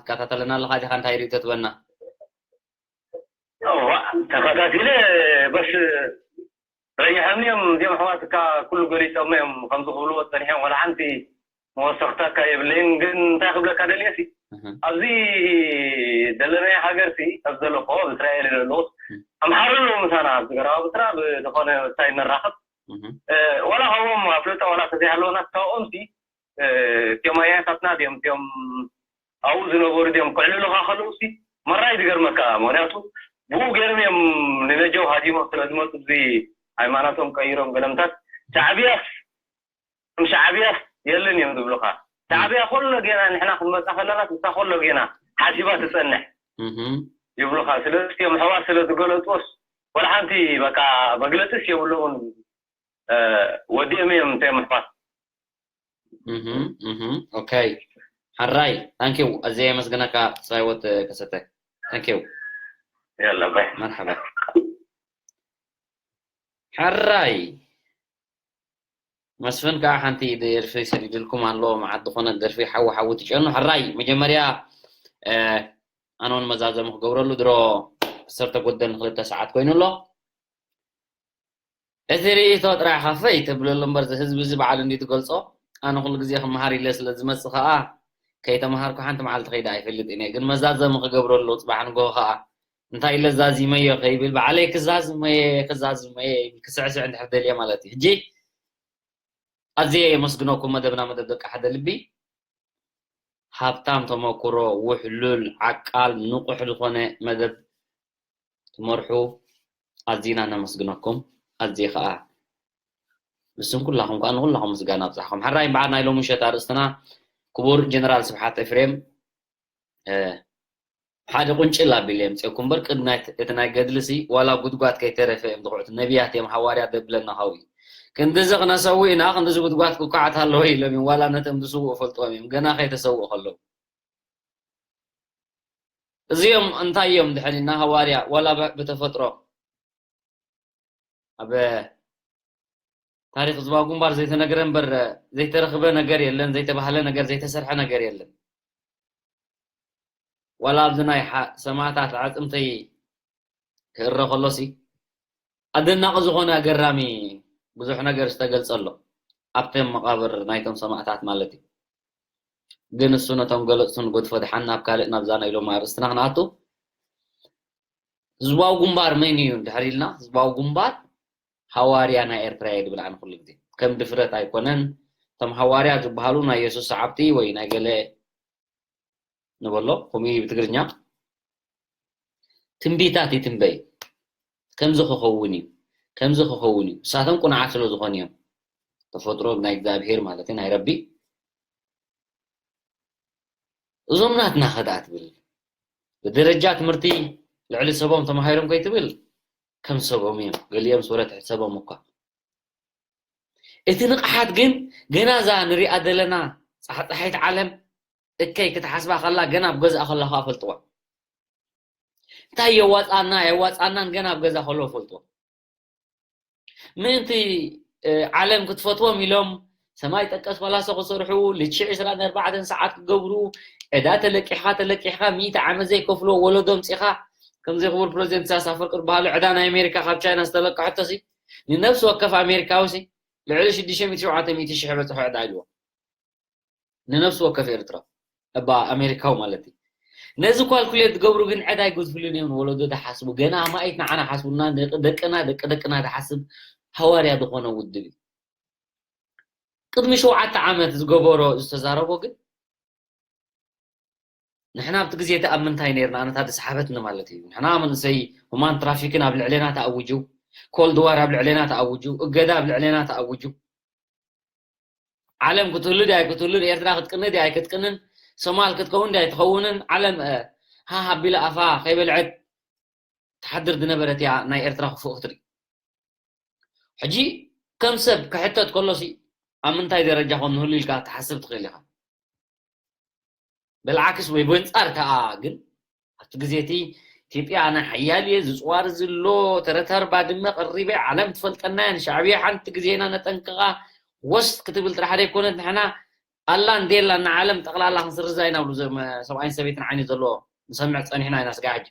ትከታተለና ኣለኻ ዲኻ እንታይ ርእይቶ ትበና? ተኸታቲለ በስ ረይሖም እዮም እዚኦም ኣሕዋትካ ኩሉ ገሊፆም እዮም ከምዚ ክብልዎ ፀኒሖም ዋላ ሓንቲ መወሰኽታ እካ የብለይን ግን እንታይ ክብለካ ደልየ ሲ ኣብዚ ዘለናዮ ሃገር ሲ ኣብ ዘለኮ ኣብ እስራኤል ዘለዎስ ኣምሓሩ ኣለዉ ምሳና ኣብ ትግራዊ ብስራ ብዝኮነ ወሳኝ ነራኽብ ዋላ ካብኦም ኣፍልጦ ዋላ ተዘይሃለወና ካብኦም ሲ እቲኦም ኣያታትና ድዮም እቲኦም ኣብኡ ዝነበሩ ድዮም ክዕልሉካ ከለዉ ሲ መራ እዩ ዝገርመካ ምክንያቱ ብኡ ገይሮም እዮም ንነጀው ሃዲሞም ስለ ዝመፁ እዚ ሃይማኖቶም ቀይሮም ገለምታት ሻዕብያስ ከም ሻዕብያስ የለን እዮም ዝብሉኻ። ሻዕብያ ኮሎ ጌና ንሕና ክንመፃ ከለና ንሳ ኮሎ ጌና ሓሲባ ትፀንሕ ይብሉኻ። ስለዚ እቲኦም ኣሕዋት ስለ ዝገለፅዎስ ወላ ሓንቲ በቃ መግለፂስ የብሎምን። ወዲኦም እዮም እቲኦም ኣሕዋት። ኦኬ ሓራይ ታንኪው ኣዝየ የመስግነካ ሳይወት ከሰተ ታንኪው። የላ ባይ መርሓባ። ሓራይ መስፍን ከዓ ሓንቲ ደርፊ ሰዲድልኩም ኣሎ። መዓት ዝኾነ ደርፊ ሓዊ ሓዊ ትጨኑ። ሕራይ መጀመርያ ኣነ እውን መዛዘሚ ክገብረሉ ድሮ ዓሰርተ ጎደል ንክልተ ሰዓት ኮይኑ ኣሎ። እቲ ርእይቶ ጥራሕ ከፈይ ተብለሉ እምበር እዚ ህዝቢ እዚ በዓሉ እንዲ ትገልፆ ኣነ ኩሉ ግዜ ክመሃር ኢለ ስለ ዝመፅእ ከዓ ከይተምሃርኩ ሓንቲ መዓልቲ ከይደ ኣይፈልጥን እየ። ግን መዛዘሚ ክገብረሉ ፅባሕ ንግሆ ከዓ እንታይ ኢለ ዛዚመዮ ከይብል ባዕለይ ክዛዝመየ ክዛዝመየ ይብል ክስዕስዕ እንድሕር ደልየ ማለት እዩ። ሕጂ ኣዝየ የመስግነኩም መደብና መደብ ደቂ ሓደ ልቢ ሃብታም ተመኩሮ ውሕሉል ዓቃል ንቑሕ ዝኾነ መደብ ትመርሑ ኣዚና ነመስግነኩም። ኣዝየ ከዓ ብስም ኩላኹም ከዓ ንኩላኹም ምስጋና ኣብፃሕኩም። ሕራይ እምበዓል ናይ ሎሚ ምሸት ኣርእስትና ክቡር ጀነራል ስብሓት ኤፍሬም ሓደ ቁንጭል ኣቢለ የምፅየኩም እምበር ቅድሚ እቲ ናይ ገድሊ ሲ ዋላ ጉድጓድ ከይተረፈ እዮም ዝኩዕቱ ነቢያት እዮም ሃዋርያ ደብለና ሃው እዩ ክንድዚ ክነሰው ኢና ክንድዚ ጉድጓድ ክኳዓት ኣለዎ ኢሎም እዮም ዋላ ነቶም ዝስውኡ ፈልጥዎም እዮም ገና ከይተሰውኡ ከለዉ እዚኦም እንታይ እዮም ድሕን ኢና ሃዋርያ ዋላ ብተፈጥሮ ኣብ ታሪክ ህዝባዊ ግንባር ዘይተነግረ እምበር ዘይተረክበ ነገር የለን ዘይተባህለ ነገር ዘይተሰርሐ ነገር የለን ዋላ ኣብዚ ናይ ሰማእታት ኣዕፅምተይ ክእረ ከሎሲ ኣደናቂ ዝኾነ ኣገራሚ ብዙሕ ነገር ዝተገልፀ ኣሎ ኣብተን መቃብር ናይቶም ሰማእታት ማለት እዩ ግን እሱ ነቶም ገለፅቱ ንገድፎ ድሓን ናብ ካልእ ናብዛ ናይ ሎም ኣርእስትና ክንኣቱ ህዝባዊ ግንባር መን እዩ እንድሕር ኢልና ህዝባዊ ግንባር ሃዋርያ ናይ ኤርትራ እየ ድብል ኣነ ኩሉ ግዜ ከም ድፍረት ኣይኮነን እቶም ሃዋርያ ዝበሃሉ ናይ የሱስ ሰዓብቲ ወይ ናይ ገለ ንበሎ፣ ከምኡ እዩ ብትግርኛ። ትንቢታት ይትንበይ። ከምዚ ክኸውን እዩ፣ ከምዚ ክኸውን እዩ። ንሳቶም ቁኑዓት ስለ ዝኾኑ እዮም። ተፈጥሮ ናይ እግዚኣብሄር ማለት እዩ፣ ናይ ረቢ። እዞም ናትና ከ ደኣ ትብል። ብደረጃ ትምህርቲ ልዕሊ ሰቦም ተማሂሮም ከይትብል፣ ከም ሰቦም እዮም። ገሊኦም ስወረ ትሕት ሰቦም እኳ። እቲ ንቕሓት ግን ገና እዛ ንሪኣ ዘለና ጻሕጻሒት ዓለም እከይ ክትሓስባ ከላ ገና ኣብ ገዝኣ ከላ ከኣ ፈልጥዋ። እንታይ የዋጻና የዋጻናን ገና ኣብ ገዛ ከሎ ፈልጥዋ። ምእንቲ፣ እ፣ ዓለም ክትፈትዎም ኢሎም ሰማይ ጠቀስ ፈላሶ ክሰርሑ፣ ልችዕ ዕስራን ኣርባዕተን ሰዓት ክገብሩ፣ ዕዳ ተለቂሕኻ ተለቂሕኻ ሚእቲ ዓመት ዘይከፍልዎ ወለዶ ኣምጺኻ፣ ከምዚ ክቡር ፕረዚደንት ኢሳያስ ኣፈወርቂ ዝበሃሉ ዕዳ ናይ ኣሜሪካ ካብ ቻይና ዝተለቀሐቶ ሲ፣ ንነፍሲ ወከፍ ኣሜሪካዊ ሲ፣ ልዕሊ ሽዱሽተ ሚእቲ ሸውዓተ ሚእቲ ሽሕ በጽሖ ዕዳ ኢልዎ። ንነፍሲ ወከፍ ኤርትራ፣ እባ ኣሜሪካዊ ማለት እዩ። ነዚ ኳልኩሌት ዝገብሩ ግን ዕዳ ኣይገድፍሉን እዮም፣ ንወለዶ ዝሓስቡ። ገና ኣማኢት ንዓና ሓስቡና፣ ደቂ ደቅና፣ ደቂ ደቅና ዝሓስብ ሃዋርያ ዝኾነ ውድብ እዩ። ቅድሚ ሸውዓተ ዓመት ዝገበሮ ዝተዛረቦ ግን፣ ንሕና ኣብቲ ግዜ እቲ ኣብ ምንታይ ነይርና? ኣነታ ዝሰሓበትኒ ማለት እዩ። ንሕና መንእሰይ ሁማን ትራፊክን ኣብ ልዕሌና ተኣውጁ፣ ኮልድ ዋር ኣብ ልዕሌና ተኣውጁ፣ እገዳ ኣብ ልዕሌና ተኣውጁ። ዓለም ክትህሉ ድያ ኣይክትህሉን፣ ኤርትራ ክትቅነ ድያ ኣይክትቅንን፣ ሶማል ክትከውን ድያ ኣይትኸውንን፣ ዓለም፣ እ፣ ሃህ ኣቢላ ኣፋ ከይበልዐት ትሓድር ዝነበረት እያ ናይ ኤርትራ ክፉእ ክትርኢ። ሕጂ ከም ሰብ ክሕተት ከሎሲ ኣብ ምንታይ ደረጃ ኮን ንህሉ ኢልካ ትሓስብ ትኽእል ኢኻ። ብልዓክስ ወይ በንጻር ከኣ ግን ኣብቲ ግዜ እቲ ኢትዮጵያ ኣነ ሓያል እየ፣ ዝጽዋር ዝሎ ተረተር ባድመ ቀሪበ፣ ዓለም ትፈልጠና እያ፣ ንሻዕብያ ሓንቲ ግዜ ኢና ነጠንቅቓ፣ ወስት ክትብል ጥራሕ ዘይኮነት ንሕና ኣላ እንዴላ ንዓለም ጠቕላላ ክንስርዛ ኢና ብሉ ዘ-፣ መ-፣ ሰብኣይን ሰበይትን ዓይኒ ዘለዎ ንሰምዕ ጸኒሕና ኢና ስጋዕ ሕጂ።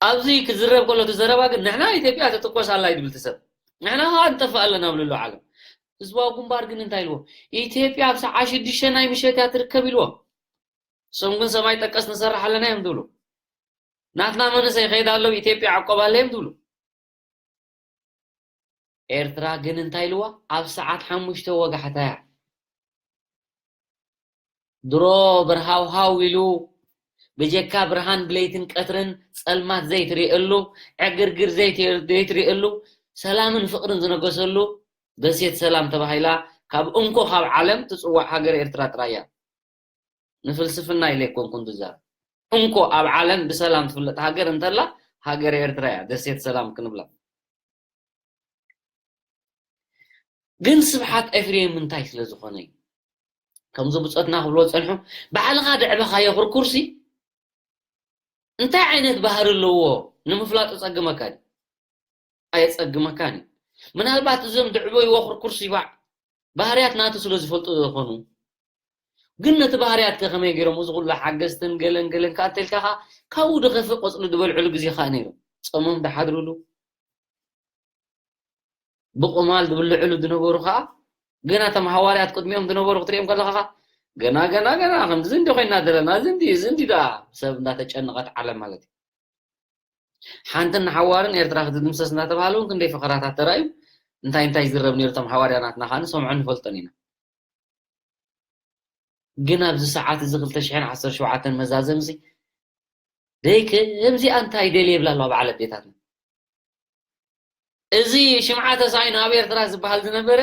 ኣብዚ ክዝረብ ከሎ እቲ ዘረባ ግን ንሕና ኢትዮጵያ ትጥቆስ ኣላ እዩ ዝብል እቲ ሰብ። ንሕና ኸኣ ንጠፍእ ኣለና ብልሉ ዓለም። ህዝባዊ ግንባር ግን እንታይ ኢልዎ? ኢትዮጵያ ኣብ ሰዓ ሽዱሽተ ናይ ምሸት እያ ትርከብ ኢልዎ። እሶም ግን ሰማይ ጠቀስ ንሰርሕ ኣለና እዮም ዝብሉ። ናትና መንእሰይ ይኸይድ ኣለዉ፣ ኢትዮጵያ ዓቆብ ኣለ እዮም ዝብሉ። ኤርትራ ግን እንታይ ኢልዋ? ኣብ ሰዓት ሓሙሽተ ወጋሕታ እያ። ድሮ ብርሃውሃው ኢሉ ብጀካ ብርሃን ብለይትን ቀትርን ጸልማት ዘይትርእየሉ፣ ዕግርግር ዘይት-፣ ዘይትርእየሉ፣ ሰላምን ፍቕርን ዝነገሰሉ ደሴት ሰላም ተባሂላ ካብ እንኮ ካብ ዓለም ትጽዋዕ ሃገር ኤርትራ ጥራይ እያ። ንፍልስፍና ኢለ ኣይኮንኩን ዝዛረብ። እንኮ ኣብ ዓለም ብሰላም ትፍለጥ ሃገር እንተላ ሃገር ኤርትራ እያ፣ ደሴት ሰላም ክንብላ። ግን ስብሓት ኤፍሬም እንታይ ስለ ዝኾነ እዩ? ከምዚ ብጾትና ክብልዎ ዝጸንሑ፣ ባዕልኻ ደዕበኻዮ ክርኩርሲ እንታይ ዓይነት ባህሪ ኣለዎ ንምፍላጡ ጸግመካ ድዩ? ኣየጸግመካን እዩ። ምናልባት እዞም ድዕበይዎ ክርኩርሲ ባዕ ባህርያት ናቱ ስለ ዝፈልጡ ዝኾኑ፣ ግን ነቲ ባህርያት ከ ከመይ ገይሮም እዚ ኩሉ ሓገዝትን ገለን ገለን ከኣ እንተልካ ከኣ ካብኡ ድኸፍእ ቆጽሊ ዝበልዕሉ ግዜ ከኣ ነይሩ። ጾሞም ድሓድሩሉ፣ ብቁማል ዝብልዕሉ ዝነበሩ ከኣ፣ ገና እቶም ሃዋርያት ቅድሚኦም ዝነበሩ ክትሪኦም ከለኻ ከኣ፣ ገና፣ ገና፣ ገና፣ ከምዚ እንዲ ኮይና ዘለና፣ እዚ እንዲ፣ እዚ እንዲ ደኣ ሰብ እንዳተጨነቐት ዓለም ማለት እዩ። ሓንትን ንሓዋርን ኤርትራ ክትድምሰስ እንዳተባሃለ እውን ክንደይ ፈኸራታት ተራእዩ፣ እንታይ፣ እንታይ ይዝረብ ነይሩ፣ እቶም ሃዋርያ ናትና ከኣ ንሰምዖን ንፈልጦን ኢና። ግን ኣብዚ ሰዓት እዚ ክልተ ሽሕን ዓሰርተ ሸውዓተን መዛዘምሲ፣ ደይ ከምዚኣ እንታይ ደልየ ይብላ ኣለዋ በዓል ኣዴታትና። እዚ ሽምዓ ተሳኢኑ ኣብ ኤርትራ ዝበሃል ዝነበረ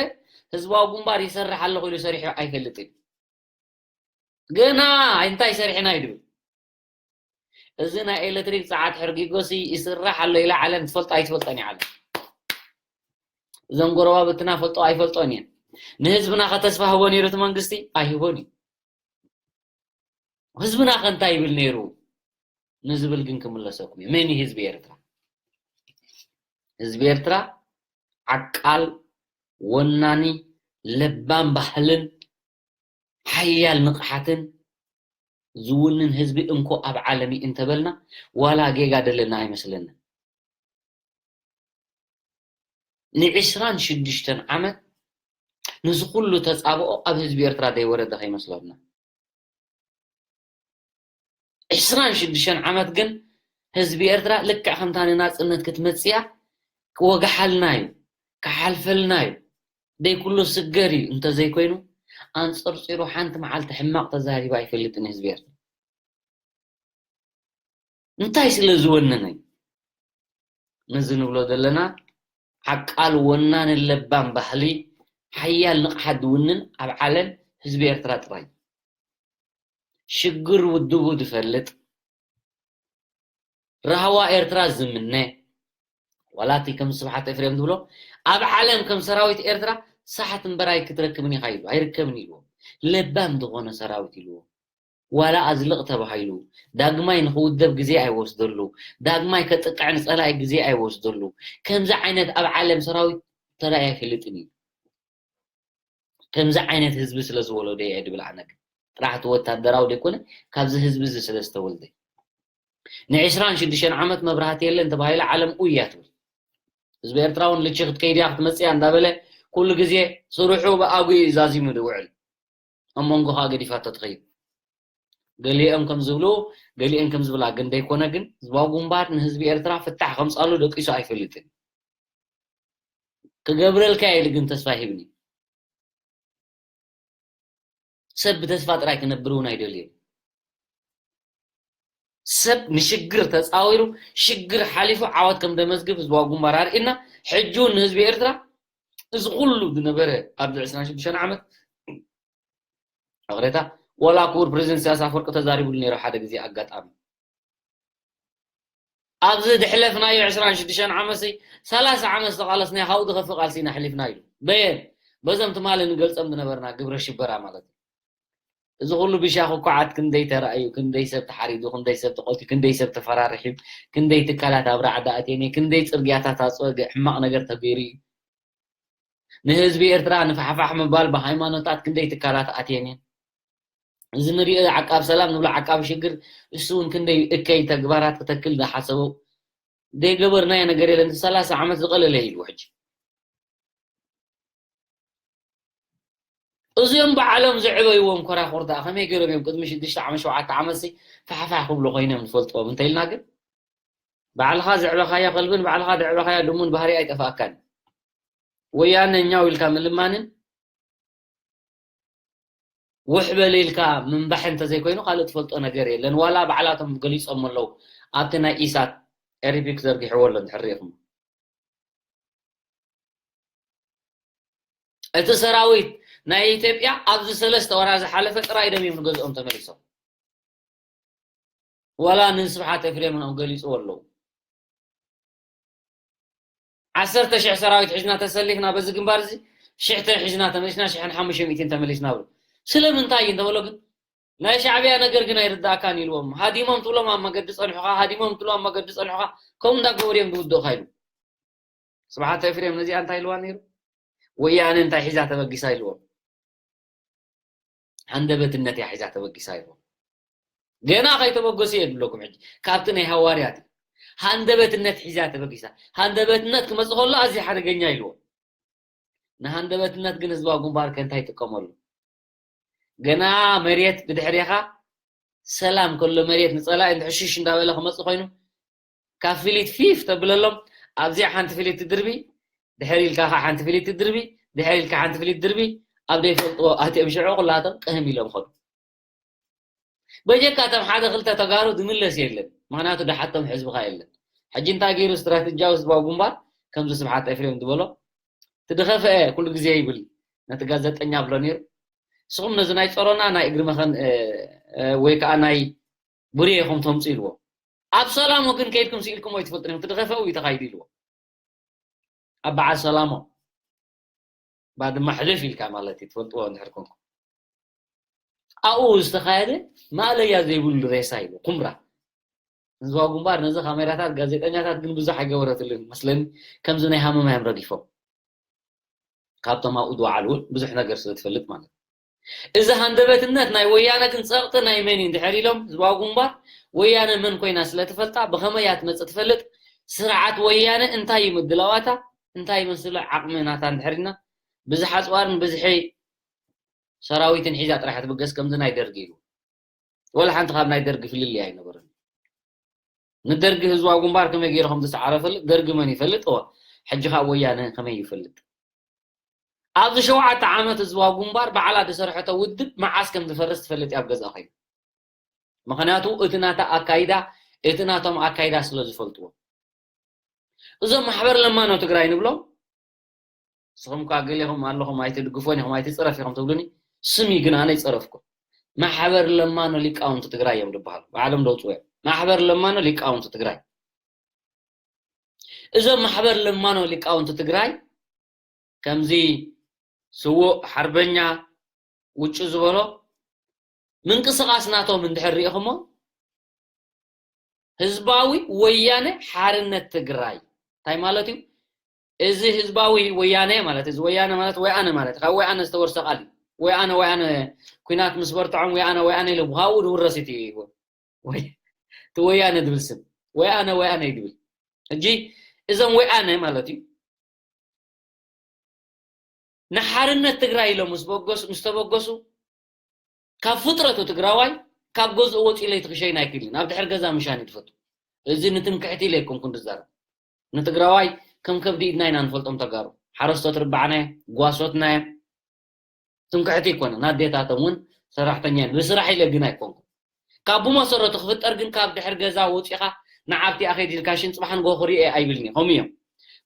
ህዝባዊ ግንባር ይሰርሕ ኣለኹ ኢሉ ሰሪሑ ኣይፈልጥን። ገና እንታይ ሰሪሕና እዩ ድብል። እዚ ናይ ኤሌክትሪክ ጸዓት ሕርጊጎሲ ይስራሕ ኣሎ ኢላ ዓለም ትፈልጦ ኣይትፈልጦን እያ ዓለም። እዞም ጎረባብትና ፈልጦ ኣይፈልጦን እየን። ንህዝብና ከተስፋ ህቦ ነይሩ እቲ መንግስቲ ኣይህቦን እዩ። ህዝብና ከ እንታይ ይብል ነይሩ ንዝብል ግን ክምለሰኩም እዩ። መን እዩ ህዝቢ ኤርትራ? ህዝቢ ኤርትራ ዓቃል፣ ወናኒ፣ ለባም ባህልን ሓያል ንቕሓትን ዝውንን ህዝቢ እንኮ ኣብ ዓለም እዩ እንተበልና ዋላ ጌጋ ደለና ኣይመስለንን። ንዕስራን ሽዱሽተን ዓመት ንዚ ኩሉ ተጻብኦ ኣብ ህዝቢ ኤርትራ ዘይወረደ ከይመስለና። ዕስራን ሽዱሽተን ዓመት ግን ህዝቢ ኤርትራ ልክዕ ከምታ ንናጽነት ክትመጽእ እያ ክወግሓልና እዩ። ክሓልፈልና እዩ። ደይ ኩሉ ስገር እዩ እንተዘይኮይኑ፣ ኣንጸርጺሩ ሓንቲ መዓልቲ ሕማቕ ተዛሪቡ ኣይፈልጥን ህዝቢ ኤርትራ። እንታይ ስለ ዝወነነ እዩ? ነዚ ንብሎ ዘለና ዓቃል ወናን ለባም ባህሊ ሓያል ንቕሓት ዝውንን ኣብ ዓለም ህዝቢ ኤርትራ ጥራይ። ሽግር ውድቡ ዝፈልጥ፣ ራህዋ ኤርትራ ዝምነ፣ ዋላ እቲ ከም ስብሓት ኤፍሬም ዝብሎ ኣብ ዓለም ከም ሰራዊት ኤርትራ ሳሕት እምበር ኣይክትረክብን ኢኻ ኢሉ ኣይርከብን ኢልዎ። ለባም ዝኾነ ሰራዊት ኢልዎ። ዋላ ኣዝልቕ ተባሂሉ ዳግማይ ንኽውደብ ግዜ ኣይወስደሉ፣ ዳግማይ ከጥቅዕ ንጸላኢ ግዜ ኣይወስደሉ። ከምዚ ዓይነት ኣብ ዓለም ሰራዊት ተራእየ ኣይፈልጥን እዩ። ከምዚ ዓይነት ህዝቢ ስለ ዝወለደ እየ ድብል ኣነ ግን ጥራሕ እቲ ወታደራዊ ዘይኮነ ካብዚ ህዝቢ እዚ ስለ ዝተወልደ ንዕስራን ሽዱሽተን ዓመት መብራህቲ የለን ተባሂለ ዓለም ኡይ እያ ትብል። ህዝቢ ኤርትራ እውን ልቺ ክትከይድ እያ ክትመፅእ እያ እንዳበለ ኩሉ ግዜ ስርሑ ብኣጉ እዩ ዛዚሙ ዝውዕል። ኣብ መንጎ ከዓ ገዲፋቶ ትኸይድ። ገሊኦም ከም ዝብሉ ገሊኦም ከም ዝብላ ግን ደይኮነ ግን ህዝባዊ ግንባር ንህዝቢ ኤርትራ ፍታሕ ከምፃሉ ደቂሱ ኣይፈልጥን። ክገብረልካ ኢሉ ግን ተስፋ ሂብኒ። ሰብ ብተስፋ ጥራይ ክነብር እውን ኣይደልዮን። ሰብ ንሽግር ተፃዊሩ ሽግር ሓሊፉ ዓወት ከም ደመዝግብ ህዝባዊ ግንባር ኣርእና። ሕጂ እውን ንህዝቢ ኤርትራ እዚ ኩሉ ዝነበረ ኣብዚ ዕስራን ሽዱሽተን ዓመት ይቕሬታ፣ ወላ ክቡር ፕሬዚደንት ኢሳያስ ኣፈወርቂ ተዛሪቡሉ ነይሩ ሓደ ግዜ ኣጋጣሚ። ኣብዚ ዝሕለፍናዮ ዕስራን ሽዱሽተን ዓመት ሲ ሰላሳ ዓመት ዝተቓለስናዮ ካብኡ ዝኸፍእ ቃልሲ ኢና ኣሕሊፍና ኢሉ። በየን? በዞም ትማሊ ንገልጾም ዝነበርና ግብረ ሽበራ ማለት እዩ። እዚ ኩሉ ብሻ ክኳዓት ክንደይ ተራእዩ፣ ክንደይ ሰብ ተሓሪዱ፣ ክንደይ ሰብ ተቐትዩ፣ ክንደይ ሰብ ተፈራሪሑ፣ ክንደይ ትካላት ኣብ ራዕዲ ኣትየን፣ ክንደይ ጽርግያታት ኣጽወገ፣ ሕማቕ ነገር ተገይሩ እዩ። ንህዝቢ ኤርትራ ንፋሕፋሕ ምባል ብሃይማኖታት ክንደይ ትካላት ኣትየን እየን። እዚ ንሪኦ ዓቃብ ሰላም ንብሎ ዓቃብ ሽግር እሱ እውን ክንደይ እከይ ተግባራት ክተክል ዝሓሰቦ ዘይገበርናዮ ነገር የለን። እቲ ሰላሳ ዓመት ዝቐለለ ኢሉ ሕጂ እዚኦም ባዕሎም ዘዕበይዎም ኮራኹር ደኣ ከመይ ገይሮም እዮም ቅድሚ ሽዱሽተ ዓመት ሸውዓተ ዓመት ሲ ፋሕፋሕ ክብሉ ኮይኖም ንፈልጥዎም እንተኢልና ግን ባዕልኻ ዘዕበኻዮ ከልብን ባዕልኻ ዘዕበኻዮ ድሙን ባህሪ ኣይጠፍኣካን። ወያነ ኛው ኢልካ ምልማንን ውሕ በል ኢልካ ምንባሕ እንተዘይኮይኑ ካልእ ትፈልጦ ነገር የለን። ዋላ ባዕላቶም ገሊፆም ኣለዉ ኣብቲ ናይ ኢሳት ሪፒክ ዘርጊሕዎ ኣሎ እንድሕር ርኢኹም። እቲ ሰራዊት ናይ ኢትዮጵያ ኣብዚ ሰለስተ ወራ ዝሓለፈ ጥራይ ደም እዮም ንገዝኦም ተመሊሶም። ዋላ ንስብሓት ኤፍሬም እዮም ገሊፅዎ ኣለዉ። ዓሰርተ ሽሕ ሰራዊት ሒዝና ተሰሊፍና በዚ ግንባር እዚ ሽሕተን ሒዝና ተመሊስና ሽሕን ሓሙሽተ ሚእትን ተመሊስና ብሉ። ስለምንታይ እዩ እንተበሎ ግን ናይ ሻዕብያ ነገር ግን ኣይርዳእካን ኢልዎም። ሃዲሞም ትብሎም ኣብ መገዲ ፀንሑኻ፣ ሃዲሞም ትብሎም ኣብ መገዲ ፀንሑኻ ከምኡ እንዳገበሩ እዮም ዝውድቑኻ ኢሉ። ስብሓት ኤፍሬም ነዚኣ እንታይ ኢልዋ ነይሩ? ወያነ እንታይ ሒዛ ተበጊሳ ኢልዎም። ሃንደበትነት እያ ሒዛ ተበጊሳ ኢልዎም። ገና ከይተበገሱ እየ ዝብለኩም ሕጂ ካብቲ ናይ ሃዋርያት እዩ። ሃንደበትነት ሒዛ ተበጊሳ። ሃንደበትነት ክመፅእ ከሎ ኣዝዩ ሓደገኛ ኢልዎም። ንሃንደበትነት ግን ህዝባዊ ግንባር ከ እንታይ ይጥቀመሉ? ገና መሬት ብድሕሬኻ ሰላም ከሎ መሬት ንፀላኢ እንድሕር ሽሽ እንዳበለ ክመፅእ ኮይኑ ካብ ፍሊት ፊፍ ተብለሎም ኣብዚኣ ሓንቲ ፍሊት ትድርቢ ድሕር ኢልካ ከዓ ሓንቲ ፍሊት ትድርቢ ድሕር ኢልካ ሓንቲ ፍሊት ድርቢ ኣብ ዘይፈልጥዎ ኣትዮም ሽዑ ኩላቶም ቅህም ኢሎም ከዱ። በጀካ እቶም ሓደ ክልተ ተጋሩ ዝምለስ የለን። ምክንያቱ ደሓቶም ሕዝብኻ የለን። ሕጂ እንታይ ገይሩ ስትራተጂያዊ ህዝባዊ ግንባር ከምዚ ስብሓት ኤፍሬም ዝበሎ ትድኸፍአ ኩሉ ግዜ ይብል ነቲ ጋዜጠኛ ብሎ ነይሩ። ንስኹም ነዚ ናይ ጸሮና ናይ እግሪ መኸን ወይ ከዓ ናይ ቡሬ ኢኹም ተምፁ ኢልዎ። ኣብ ሰላሙ ግን ከይድኩም ስኢልኩም ወይ ትፈልጡ ዲኹም ትድኸፍኡ እዩ ተኻይዱ ኢልዎ። ኣብ በዓል ሰላሞ ባድማ ሕልፍ ኢልካ ማለት እዩ ትፈልጥዎ እንድሕር ኮንኩም። ኣብኡ ዝተኻየደ ማእለያ ዘይብሉ ሬሳ ኢሉ ኩምራ። ህዝባዊ ግንባር ነዚ ካሜራታት ጋዜጠኛታት ግን ብዙሕ ኣይገበረትሉን መስለኒ። ከምዚ ናይ ሃመማ እዮም ረጊፎም ካብቶም ኣብኡ ዝወዓሉ እውን ብዙሕ ነገር ስለ ትፈልጥ ማለት እዩ። እዚ ሃንደበትነት ናይ ወያነ ግን ጸቕጢ ናይ መን እዩ እንድሕር ኢሎም ህዝባዊ ግንባር ወያነ መን ኮይና ስለ ትፈልጣ ብኸመይ እያ ትመጽእ ትፈልጥ። ስርዓት ወያነ እንታይ እዩ ምድላዋታ እንታይ ይመስሎ ዓቕሚ ናታ እንድሕር ኢልና ብዝሒ ኣፅዋርን ብዝሒ ሰራዊትን ሒዛ ጥራሕ ትብገስ ከምዚ ናይ ደርጊ ኢሉ ወላ ሓንቲ ካብ ናይ ደርጊ ፍልልይ ኣይነበረን። ንደርጊ ህዝባዊ ግንባር ከመይ ገይሩ ከም ዝሰዓረ ፈልጥ ደርጊ መን ይፈልጥ እወ ሕጂ ከዓ ወያነ ከመይ ይፈልጥ? ኣብዚ ሸውዓተ ዓመት ህዝባዊ ግንባር ባዕላ ዝሰርሐቶ ውድብ መዓስ ከም ዝፈርስ ትፈልጥ እያ ኣብ ገዛእ ኮይኑ። ምኽንያቱ እቲ ናታ ኣካይዳ፣ እቲ ናቶም ኣካይዳ ስለ ዝፈልጥዎ። እዞም ማሕበር ለማኖ ትግራይ ንብሎም፣ ንስኹም እኳ ገሌኹም ኣለኹም ኣይትድግፎን ኢኹም ኣይትፅረፍ ኢኹም ትብሉኒ፣ ስም እዩ ግን ኣነ ይፀረፍኩ። ማሕበር ለማኖ ሊቃውንቲ ትግራይ እዮም ዝበሃሉ፣ ባዕሎም ደውፅዎ እዮም። ማሕበር ለማኖ ሊቃውንቲ ትግራይ። እዞም ማሕበር ለማኖ ሊቃውንቲ ትግራይ ከምዚ ስዉእ ሓርበኛ ውጩ ዝበሎ ምንቅስቃስ ናቶም እንድሕር ሪኢኹሞ፣ ህዝባዊ ወያነ ሓርነት ትግራይ እንታይ ማለት እዩ? እዚ ህዝባዊ ወያነ ማለት፣ እዚ ወያነ ማለት ወያነ ማለት ካብ ወያነ ዝተወርሰ ቃል እዩ። ወያነ ወያነ፣ ኩናት ምስ በርትዖም ወያነ ወያነ ኢሉ ብካብኡ ዝውረስ እዩ። ወይ እቲ ወያነ ዝብል ስም ወያነ ወያነ እዩ ዝብል። ሕጂ እዞም ወያነ ማለት እዩ ንሓርነት ትግራይ ኢሎም ምስ በገሱ፣ ምስ ተበገሱ፣ ካብ ፍጥረቱ ትግራዋይ ካብ ገዝኡ ወፂኡ ለይቲ ክሸይን ኣይክእልን። ኣብ ድሕር ገዛ ምሻን እዩ ዝፈቱ። እዚ ንትምክሕቲ ኢለ ኣይኮንኩን ዝዛረብ። ንትግራዋይ ከም ከብዲ ኢድና ኢና ንፈልጦም ተጋሩ። ሓረስቶት ርባዕና እዮም፣ ጓሶትና እዮም። ትምክሕቲ ኣይኮነን። ኣዴታቶም እውን ሰራሕተኛ እየን። ብስራሕ ኢለ ግን ኣይኮንኩን። ካብ ብመሰረቱ ክፍጠር ግን ካብ ድሕር ገዛ ወፂኻ ንዓብቲ ኣኸይድ ኢልካ ሽን ፅባሕ ንጎ ክሪኦ ኣይብልን እየ። ከምኡ እዮም።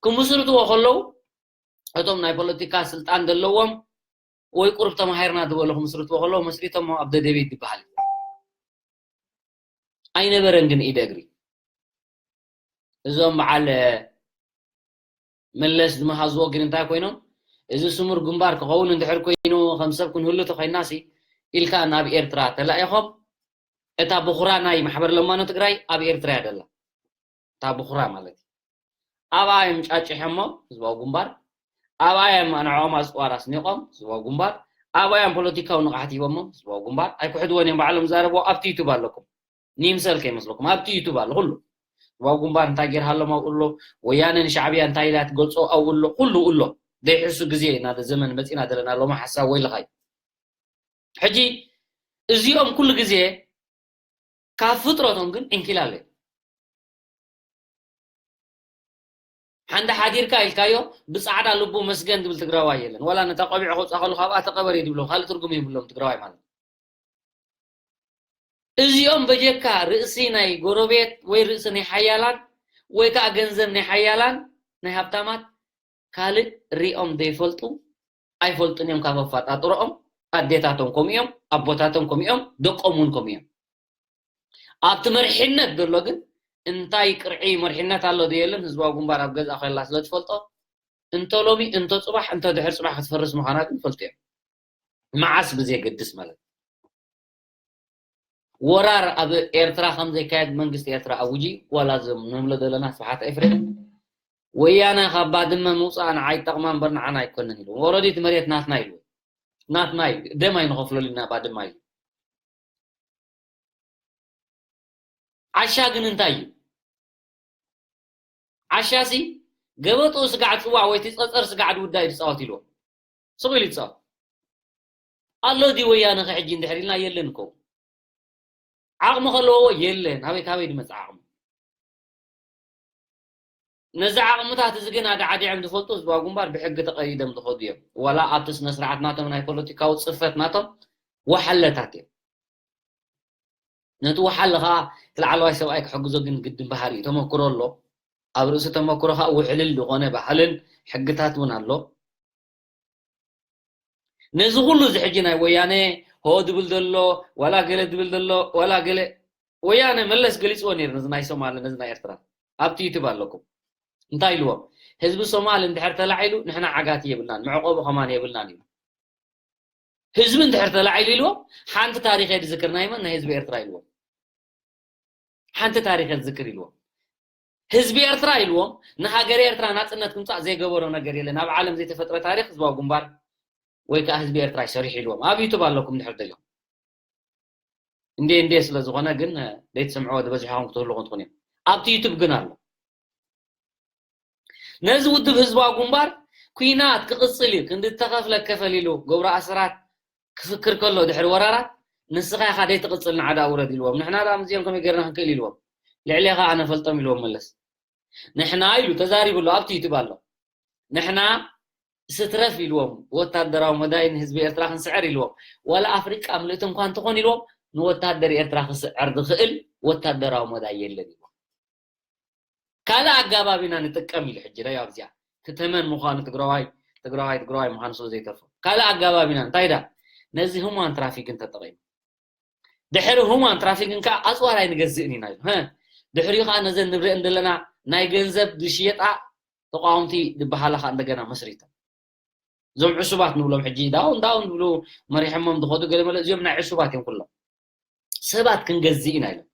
ክምስርትዎ ከለዉ እቶም ናይ ፖለቲካ ስልጣን ዘለዎም ወይ ቁሩብ ተማሂርና ዝበሉ ክምስርትዎ ከለዉ መስሪቶሞ ኣብ ደደቤት ዝበሃል እዩ። ኣይነበረን ግን ኢደ እግሪ። እዞም በዓል መለስ ዝመሃዝዎ ግን እንታይ ኮይኖም? እዚ ስሙር ግንባር ክኸውን እንድሕር ኮይኑ ከም ሰብ ክንህሉ ተኮይናሲ ኢልካ ናብ ኤርትራ ተላኢኾም። እታ ብኹራ ናይ ማሕበር ለማኖ ትግራይ ኣብ ኤርትራ እያ ደላ። እታ ብኹራ ማለት እዩ። ኣብኣ እዮም ጫጭሖሞ ህዝባዊ ግንባር፣ ኣብኣ እዮም ንዕኦም ኣፅዋር ኣስኒቖም ህዝባዊ ግንባር፣ ኣብኣ እዮም ፖለቲካዊ ንቕሓት ሂቦሞ ህዝባዊ ግንባር። ኣይክሕድዎን እዮም ባዕሎም ዝዛረብዎ ኣብቲ ዩቱብ ኣለኩም። ንምሰል ከይመስለኩም ኣብቲ ዩቱብ ኣሎ ኩሉ። ህዝባዊ ግንባር እንታይ ጌርሃሎም ኣብኡ ኣሎ፣ ወያነ ንሻዕብያ እንታይ ኢላ ትገልጾ ኣብኡ ኣሎ፣ ኩሉ ኣሎ። ዘይሕሱ ግዜ ኢና ዘመን መፂና ዘለና ሎማ ሓሳብ ወይልኻ እዩ። ሕጂ እዚኦም ኩሉ ግዜ ካብ ፍጥረቶም ግን ዕንኪላለ ሓንዳ ሓዲርካ ኢልካዮ ብፃዕዳ ልቡ መስገን ዝብል ትግራዋይ የለን። ዋላ ነታ ቆቢዕ ከውፃ ከሉ ካብኣ ተቀበሪ ድብሎ ካልእ ትርጉም የብሎም ትግራዋይ ማለት። እዚኦም በጀካ ርእሲ ናይ ጎረቤት ወይ ርእሲ ናይ ሓያላን ወይ ከዓ ገንዘብ ናይ ሓያላን ናይ ሃብታማት ካልእ ሪኦም ዘይፈልጡ ኣይፈልጡን እዮም ካብ ኣፈጣጥሮኦም። ኣዴታቶም ከምኡ እዮም፣ ኣቦታቶም ከምኡ እዮም፣ ደቆም እውን ከምኡ እዮም። ኣብቲ መሪሕነት ዘሎ ግን እንታይ ቅርዒ መሪሕነት ኣሎ ዶ የለን ህዝባዊ ግንባር ኣብ ገዛ ከላ ስለ ትፈልጦ እንተ ሎሚ እንተ ፅባሕ እንተ ድሕር ፅባሕ ክትፈርስ ምዃና ግን ይፈልጡ እዮም። መዓስ ብዘየገድስ ማለት ወራር ኣብ ኤርትራ ከም ዘይካየድ መንግስቲ ኤርትራ ኣውጂ ዋላ እዞም ንብሎ ዘለና ስብሓት ኤፍሬም ወያነ ካብ ባድመ ምውፃእ ንዓይ ጠቕማ እምበር ንዓና ኣይኮነን ኢሉ ወረዲት መሬት ናትና ኢሉ ናትና እዩ ደም ኣይንኸፍለሉ ኢና ባድማ እዩ ዓሻ ግን እንታይ እዩ ዓሻሲ ገበጡ ስጋዕ ፅዋዕ ወይ ጸፀር ስጋዕ ድውዳ እዩ ዝፃወት ኢልዎ ስቕ ኢሉ ይፃወት ኣሎ ዲ ወያነ ከሕጂ እንድሕር ኢልና የለን እኮ ዓቕሚ ከለዎ የለን ኣበይ ካበይ ድመፅ ዓቕሚ ነዚ ዓቕምታት እዚ ግን ኣዳዓዲዖም ዝፈልጡ ህዝባዊ ግንባር ብሕጊ ተቐይዶም ዝኸዱ እዮም ዋላ ኣብቲ ስነ ስርዓት ናቶም ናይ ፖለቲካዊ ፅፈት ናቶም ወሓለታት እዮም ነቲ ወሓለ ከዓ እቲ ላዕለዋይ ሰብኣይ ክሕግዞ ግን ግድን ባህሪ እዩ ተመክሮ ኣሎ ኣብ ርእሲ ተመክሮ ከዓ ውሕልል ዝኾነ ባህልን ሕግታት እውን ኣሎ ነዚ ኩሉ እዚ ሕጂ ናይ ወያነ ሆ ድብል ዘሎ ዋላ ገለ ድብል ዘሎ ዋላ ገለ ወያነ መለስ ገሊፅዎ ነይሩ ነዚ ናይ ሶማል ነዚ ናይ ኤርትራ ኣብቲ ዩቱብ ኣለኩም እንታይ ኢልዎም ህዝቢ ሶማል እንድሕር ተላዒሉ ንሕና ዓጋቲ የብልናን መዕቆቢ ከማን የብልናን እዩ ህዝቢ እንድሕር ተላዒሉ ኢልዎም ሓንቲ ታሪክ እየ ዝዝክር ናይ መን ናይ ህዝቢ ኤርትራ ኢልዎም ሓንቲ ታሪክ እየ ዝዝክር ኢልዎም ህዝቢ ኤርትራ ኢልዎም ንሃገር ኤርትራ ናፅነት ክምፃእ ዘይገበሮ ነገር የለን ኣብ ዓለም ዘይተፈጥረ ታሪክ ህዝባዊ ግንባር ወይ ከዓ ህዝቢ ኤርትራ ይሰሪሑ ኢልዎም ኣብ ዩቱብ ኣለኩም እንድሕር ደሊኹም እንዴ እንዴ ስለ ዝኾነ ግን ዘይትሰምዕዎ ዝበዝሕኹም ክትህልኹም ትኹን እዮም ኣብቲ ዩቱብ ግን ኣሎ ነዚ ውድብ ህዝባዊ ግንባር ኩናት ክቕፅል እዩ ክንዲ ተኸፍለ ከፈል ኢሉ ገብሩ ኣስራት ክፍክር ከሎ ድሕሪ ወራራት ንስኻ ኢኻ ደይ ትቕፅል ንዓዳ ውረድ ኢልዎም ንሕና ዳ ምዚኦም ከመይ ገርና ክንክእል ኢልዎም ልዕሌኻ ኣነ ፈልጦም ኢልዎም መለስ ንሕና ኢሉ ተዛሪቡ ኣሎ ኣብቲ ዩቱብ ኣሎ ንሕና ስትረፍ ኢልዎም፣ ወታደራዊ መዳይ ንህዝቢ ኤርትራ ክንስዕር ኢልዎም፣ ዋላ ኣፍሪቃ ምልእቲ እንኳ እንተኾን ኢልዎም፣ ንወታደር ኤርትራ ክስዕር ዝኽእል ወታደራዊ መዳይ የለን ኢልዎም። ካልእ ኣጋባብ ኢና ንጥቀም ኢሉ። ሕጂ ዳይ ኣብዚኣ ትተመን ምዃኑ ትግራዋይ ትግራዋይ ትግራዋይ ምዃኑ ስለ ዘይተርፎ ካልእ ኣጋባብ ኢና። እንታይ ዳ ነዚ ሁማን ትራፊክን ተጠቒሙ፣ ድሕሪ ሁማን ትራፊክን ከዓ ኣፅዋር ኣይንገዝእን ኢና ኢሉ። ድሕሪኡ ከዓ ነዘን ንብረአን ዘለና ናይ ገንዘብ ዝሽየጣ ተቃወምቲ ዝበሃላ ከዓ እንደገና መስሪቶም። እዞም ዕሱባት ንብሎም ሕጂ ዳውን ዳውን ዝብሉ መሪሖሞም ዝኸዱ ገለመለ እዚኦም ናይ ዕሱባት እዮም ኩሎም። ሰባት ክንገዝእ ኢና ኢሎም።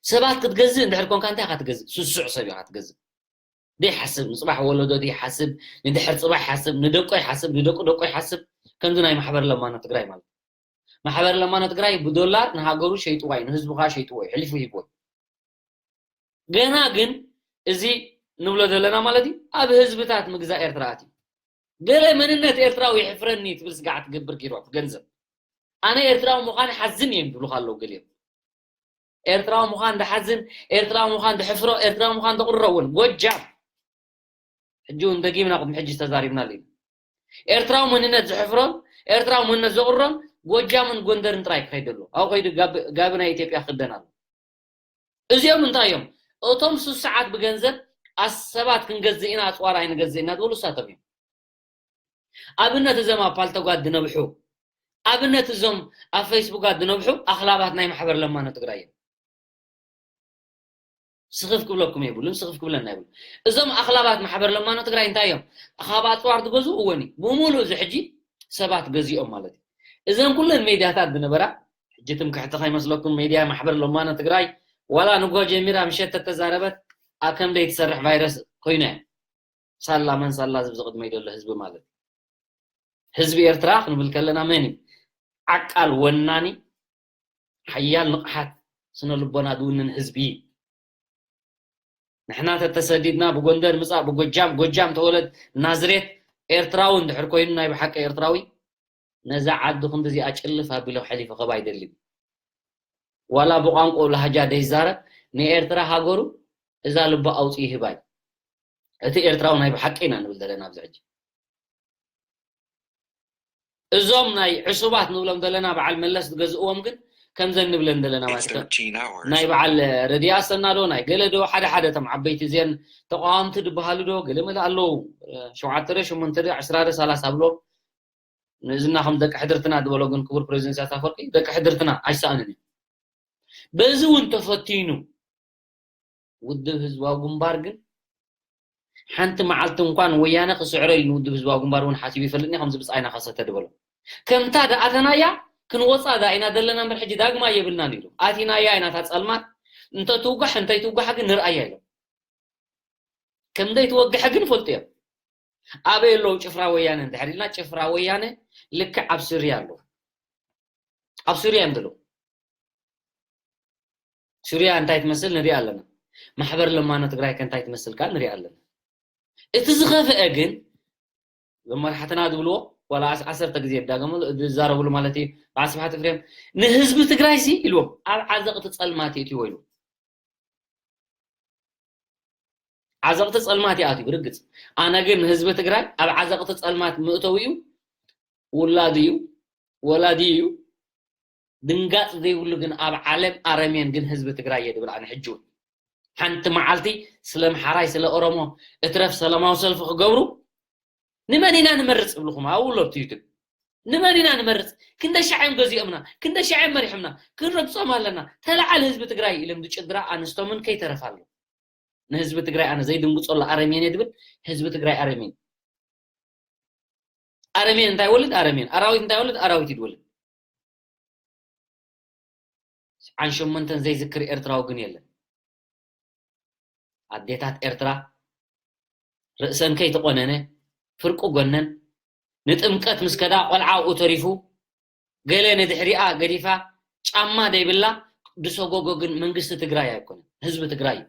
ሰባት ክትገዝእ እንድሕር ኮንካ እንታይ ኢኻ ትገዝእ? ስሱዕ ሰብ ኢኻ ትገዝእ። ዘይሓስብ፣ ንፅባሕ ወለዶ ዘይሓስብ፣ ንድሕር ፅባሕ ይሓስብ፣ ንደቆ ይሓስብ፣ ንደቁ ደቆ ይሓስብ። ከምዚ ናይ ማሕበር ለማኖ ትግራይ ማለት ማሕበር ለማኖ ትግራይ ብዶላር ንሃገሩ ሸይጥዋ እዩ፣ ንህዝቡ ከዓ ሸይጥዎ እዩ፣ ሕሊፉ ሂብዎ እዩ። ገና ግን እዚ ንብሎ ዘለና ማለት እዩ ኣብ ህዝብታት ምግዛእ ኤርትራ ኣትዩ። ገለ መንነት ኤርትራዊ ይሕፍረኒ ትብል ስጋዕ ትገብር ኪሮት ገንዘብ ኣነ ኤርትራዊ ምዃን ሓዝን እየ ይብሉኻ ኣለዉ ገሊኦም። ኤርትራዊ ምዃን ዝሓዝን ኤርትራዊ ምዃን ዝሕፍሮ ኤርትራዊ ምዃን ዘቕርሮ እውን ጎጃም ሕጂ እውን ደጊምና ቅድሚ ሕጂ ተዛሪብናሉ ኢና። ኤርትራዊ መንነት ዝሕፍሮን ኤርትራዊ መንነት ዘቕርሮን ጎጃምን ጎንደርን ጥራይ ክኸይድ ኣለዎ። ኣብኡ ከይዱ ጋቢ ናይ ኢትዮጵያ ክኽደን ኣለዎ። እዚኦም እንታይ እዮም? እቶም ሱሱዓት ብገንዘብ ኣሰባት ክንገዝእ ኢና ኣፅዋር ኣይንገዝእ ኢና ዝበሉ እሳቶም እዮም። ኣብነት እዞም ኣብ ፓልቶጋት ዝነብሑ ኣብነት እዞም ኣብ ፌስቡካት ዝነብሑ ኣኽላባት ናይ ማሕበር ለማኖ ትግራይ እዮም። ስኽፍ ክብለኩም የብሉን፣ ስኽፍ ክብለና የብሉ። እዞም ኣኽላባት ማሕበር ለማኖ ትግራይ እንታይ እዮም? ካብ ኣፅዋር ዝገዝኡ እወኒ ብምሉእ እዚ ሕጂ ሰባት ገዚኦም ማለት እዩ። እዘን ኩለን ሜድያታት ዝነበራ ሕጂ ትምክሕቲ ከይመስለኩም ሜድያ ማሕበር ለማኖ ትግራይ ዋላ ንጎ ጀሚራ ምሸት ተተዛረበት ኣብ ከም ዘይትሰርሕ ቫይረስ ኮይና እያ። ሳላ መን ሳላ ዝብዚ ቅድመይ ዘሎ ህዝቢ ማለት እዩ። ህዝቢ ኤርትራ ክንብል ከለና መን እዩ? ዓቃል ወናኒ ሓያል ንቕሓት ስነ ልቦና ዝውንን ህዝቢ እዩ። ንሕና ተተሰዲድና ብጎንደር ምፃእ ብጎጃም ጎጃም ተወለድ ናዝሬት ኤርትራዊ እንድሕር ኮይኑ ናይ ብሓቂ ኤርትራዊ ነዛ ዓዲ ክንዲ እዚኣ ጭልፍ ኣቢሉ ክሕሊፉ ከባ ኣይደልን። ዋላ ብቋንቋ ላህጃ ዘይዛረብ ንኤርትራ ሃገሩ እዛ ልቡ ኣውፅኡ ይህባይ። እቲ ኤርትራዊ ናይ ብሓቂ ኢና ንብል ዘለና ኣብዚ ሕጂ። እዞም ናይ ዕሱባት ንብሎም ዘለና በዓል መለስ ዝገዝእዎም ግን ከምዘን ንብለን ዘለና ማለት እዩ። ናይ በዓል ረድያ ኣሰናዶ ናይ ገለ ዶ ሓደ ሓደ እቶም ዓበይቲ እዚአን ተቃዋምቲ ዝበሃሉ ዶ ገለመለ ኣለዉ። ሸውዓተ ዶ ሸሞንተ ዶ ዕስራ ዶ ሰላሳ ብሎ ንእዝና ከም ደቂ ሕድርትና ዝበሎ ግን ክቡር ፕሬዚደንት ኢሳያስ ኣፈወርቂ ደቂ ሕድርትና ኣይሰኣንን እዩ። በዚ እውን ተፈቲኑ ውድብ ህዝባዊ ግንባር ግን ሓንቲ መዓልቲ እንኳን ወያነ ክስዕሮ ኢሉ ንውድብ ህዝባዊ ግንባር እውን ሓሲቡ ይፈልጥኒ ከምዚ ብፃይና ከሰተ ዝበሎ ከምታ ደኣተናያ ክንወፃ ዳ ኢና ዘለና እምበር ሕጂ ዳግማ የብልናን ኢሉ ኣቲናያ ኢና እታ ፀልማት እንተትውጋሕ እንተይትውጋሕ ግን ንርኣያ ኢሎም ከምደይትወግሐ ግን ፈልጡ እዮም ኣበይ ኣለዉ ጭፍራ ወያነ እንድሕር ኢልና ጭፍራ ወያነ ልክዕ ኣብ ስርያ ኣለዉ ኣብ ስርያ እዮም ዘለዉ ስርያ እንታይ ትመስል ንሪኣ ኣለና ማሕበር ለማኖ ትግራይ ከ እንታይ ትመስል ከዓ ንሪኣ ኣለና እቲ ዝኸፍአ ግን መራሕትና ዝብልዎ ዋላ ዓሰርተ ግዜ ይዳገምሉ ዝዛረብሉ ማለት እዩ በዓል ስብሓት ፍሬም ንህዝቢ ትግራይ ሲ ኢልዎም ኣብ ዓዘቕቲ ፀልማት የእትዎ ኢሉ ዓዘቕቲ ፀልማት ይኣትዩ ብርግፅ ኣነ ግን ንህዝቢ ትግራይ ኣብ ዓዘቕቲ ፀልማት ምእተው እዩ ውላድ እዩ ወላዲ እዩ ድንጋፅ ዘይብሉ ግን ኣብ ዓለም ኣረሜን ግን ህዝቢ ትግራይ እየ ዝብል ኣነ ሕጂ እውን ሓንቲ መዓልቲ ስለ ምሓራይ ስለ ኦሮሞ እትረፍ ሰላማዊ ሰልፊ ክገብሩ ንመን ኢና ንመርፅ ይብልኹም ኣብኡ ኣሎ ኣብቲ ዩቱብ ንመን ኢና ንመርፅ ክንደ ሻዕ እዮም ገዚኦምና ክንደ ሻዕ እዮም መሪሖምና ክንረግፆም ኣለና ተለዓል ህዝቢ ትግራይ ኢሎም ዝጭድራ ኣንስቶምን ከይተረፋ ኣሎ ንህዝቢ ትግራይ ኣነ ዘይድንግፀሉ ኣረሜን እየ ዝብል ህዝቢ ትግራይ ኣረሜን ኣረሜን እንታይ ወልድ ኣረሜን ኣራዊት እንታይ ወልድ ኣራዊት ይድወልድ ስብዓን ሸሞንተን ዘይዝክር ኤርትራዊ ግን የለን ኣዴታት ኤርትራ ርእሰን ከይተቆነነ ፍርቂ ጎነን ንጥምቀት ምስ ከዳ ቆልዓ ኣብኡ ተሪፉ ገለ ንድሕሪኣ ገዲፋ ጫማ ዘይብላ ዝሰጎጎ ግን መንግስቲ ትግራይ ኣይኮነን ህዝቢ ትግራይ እዩ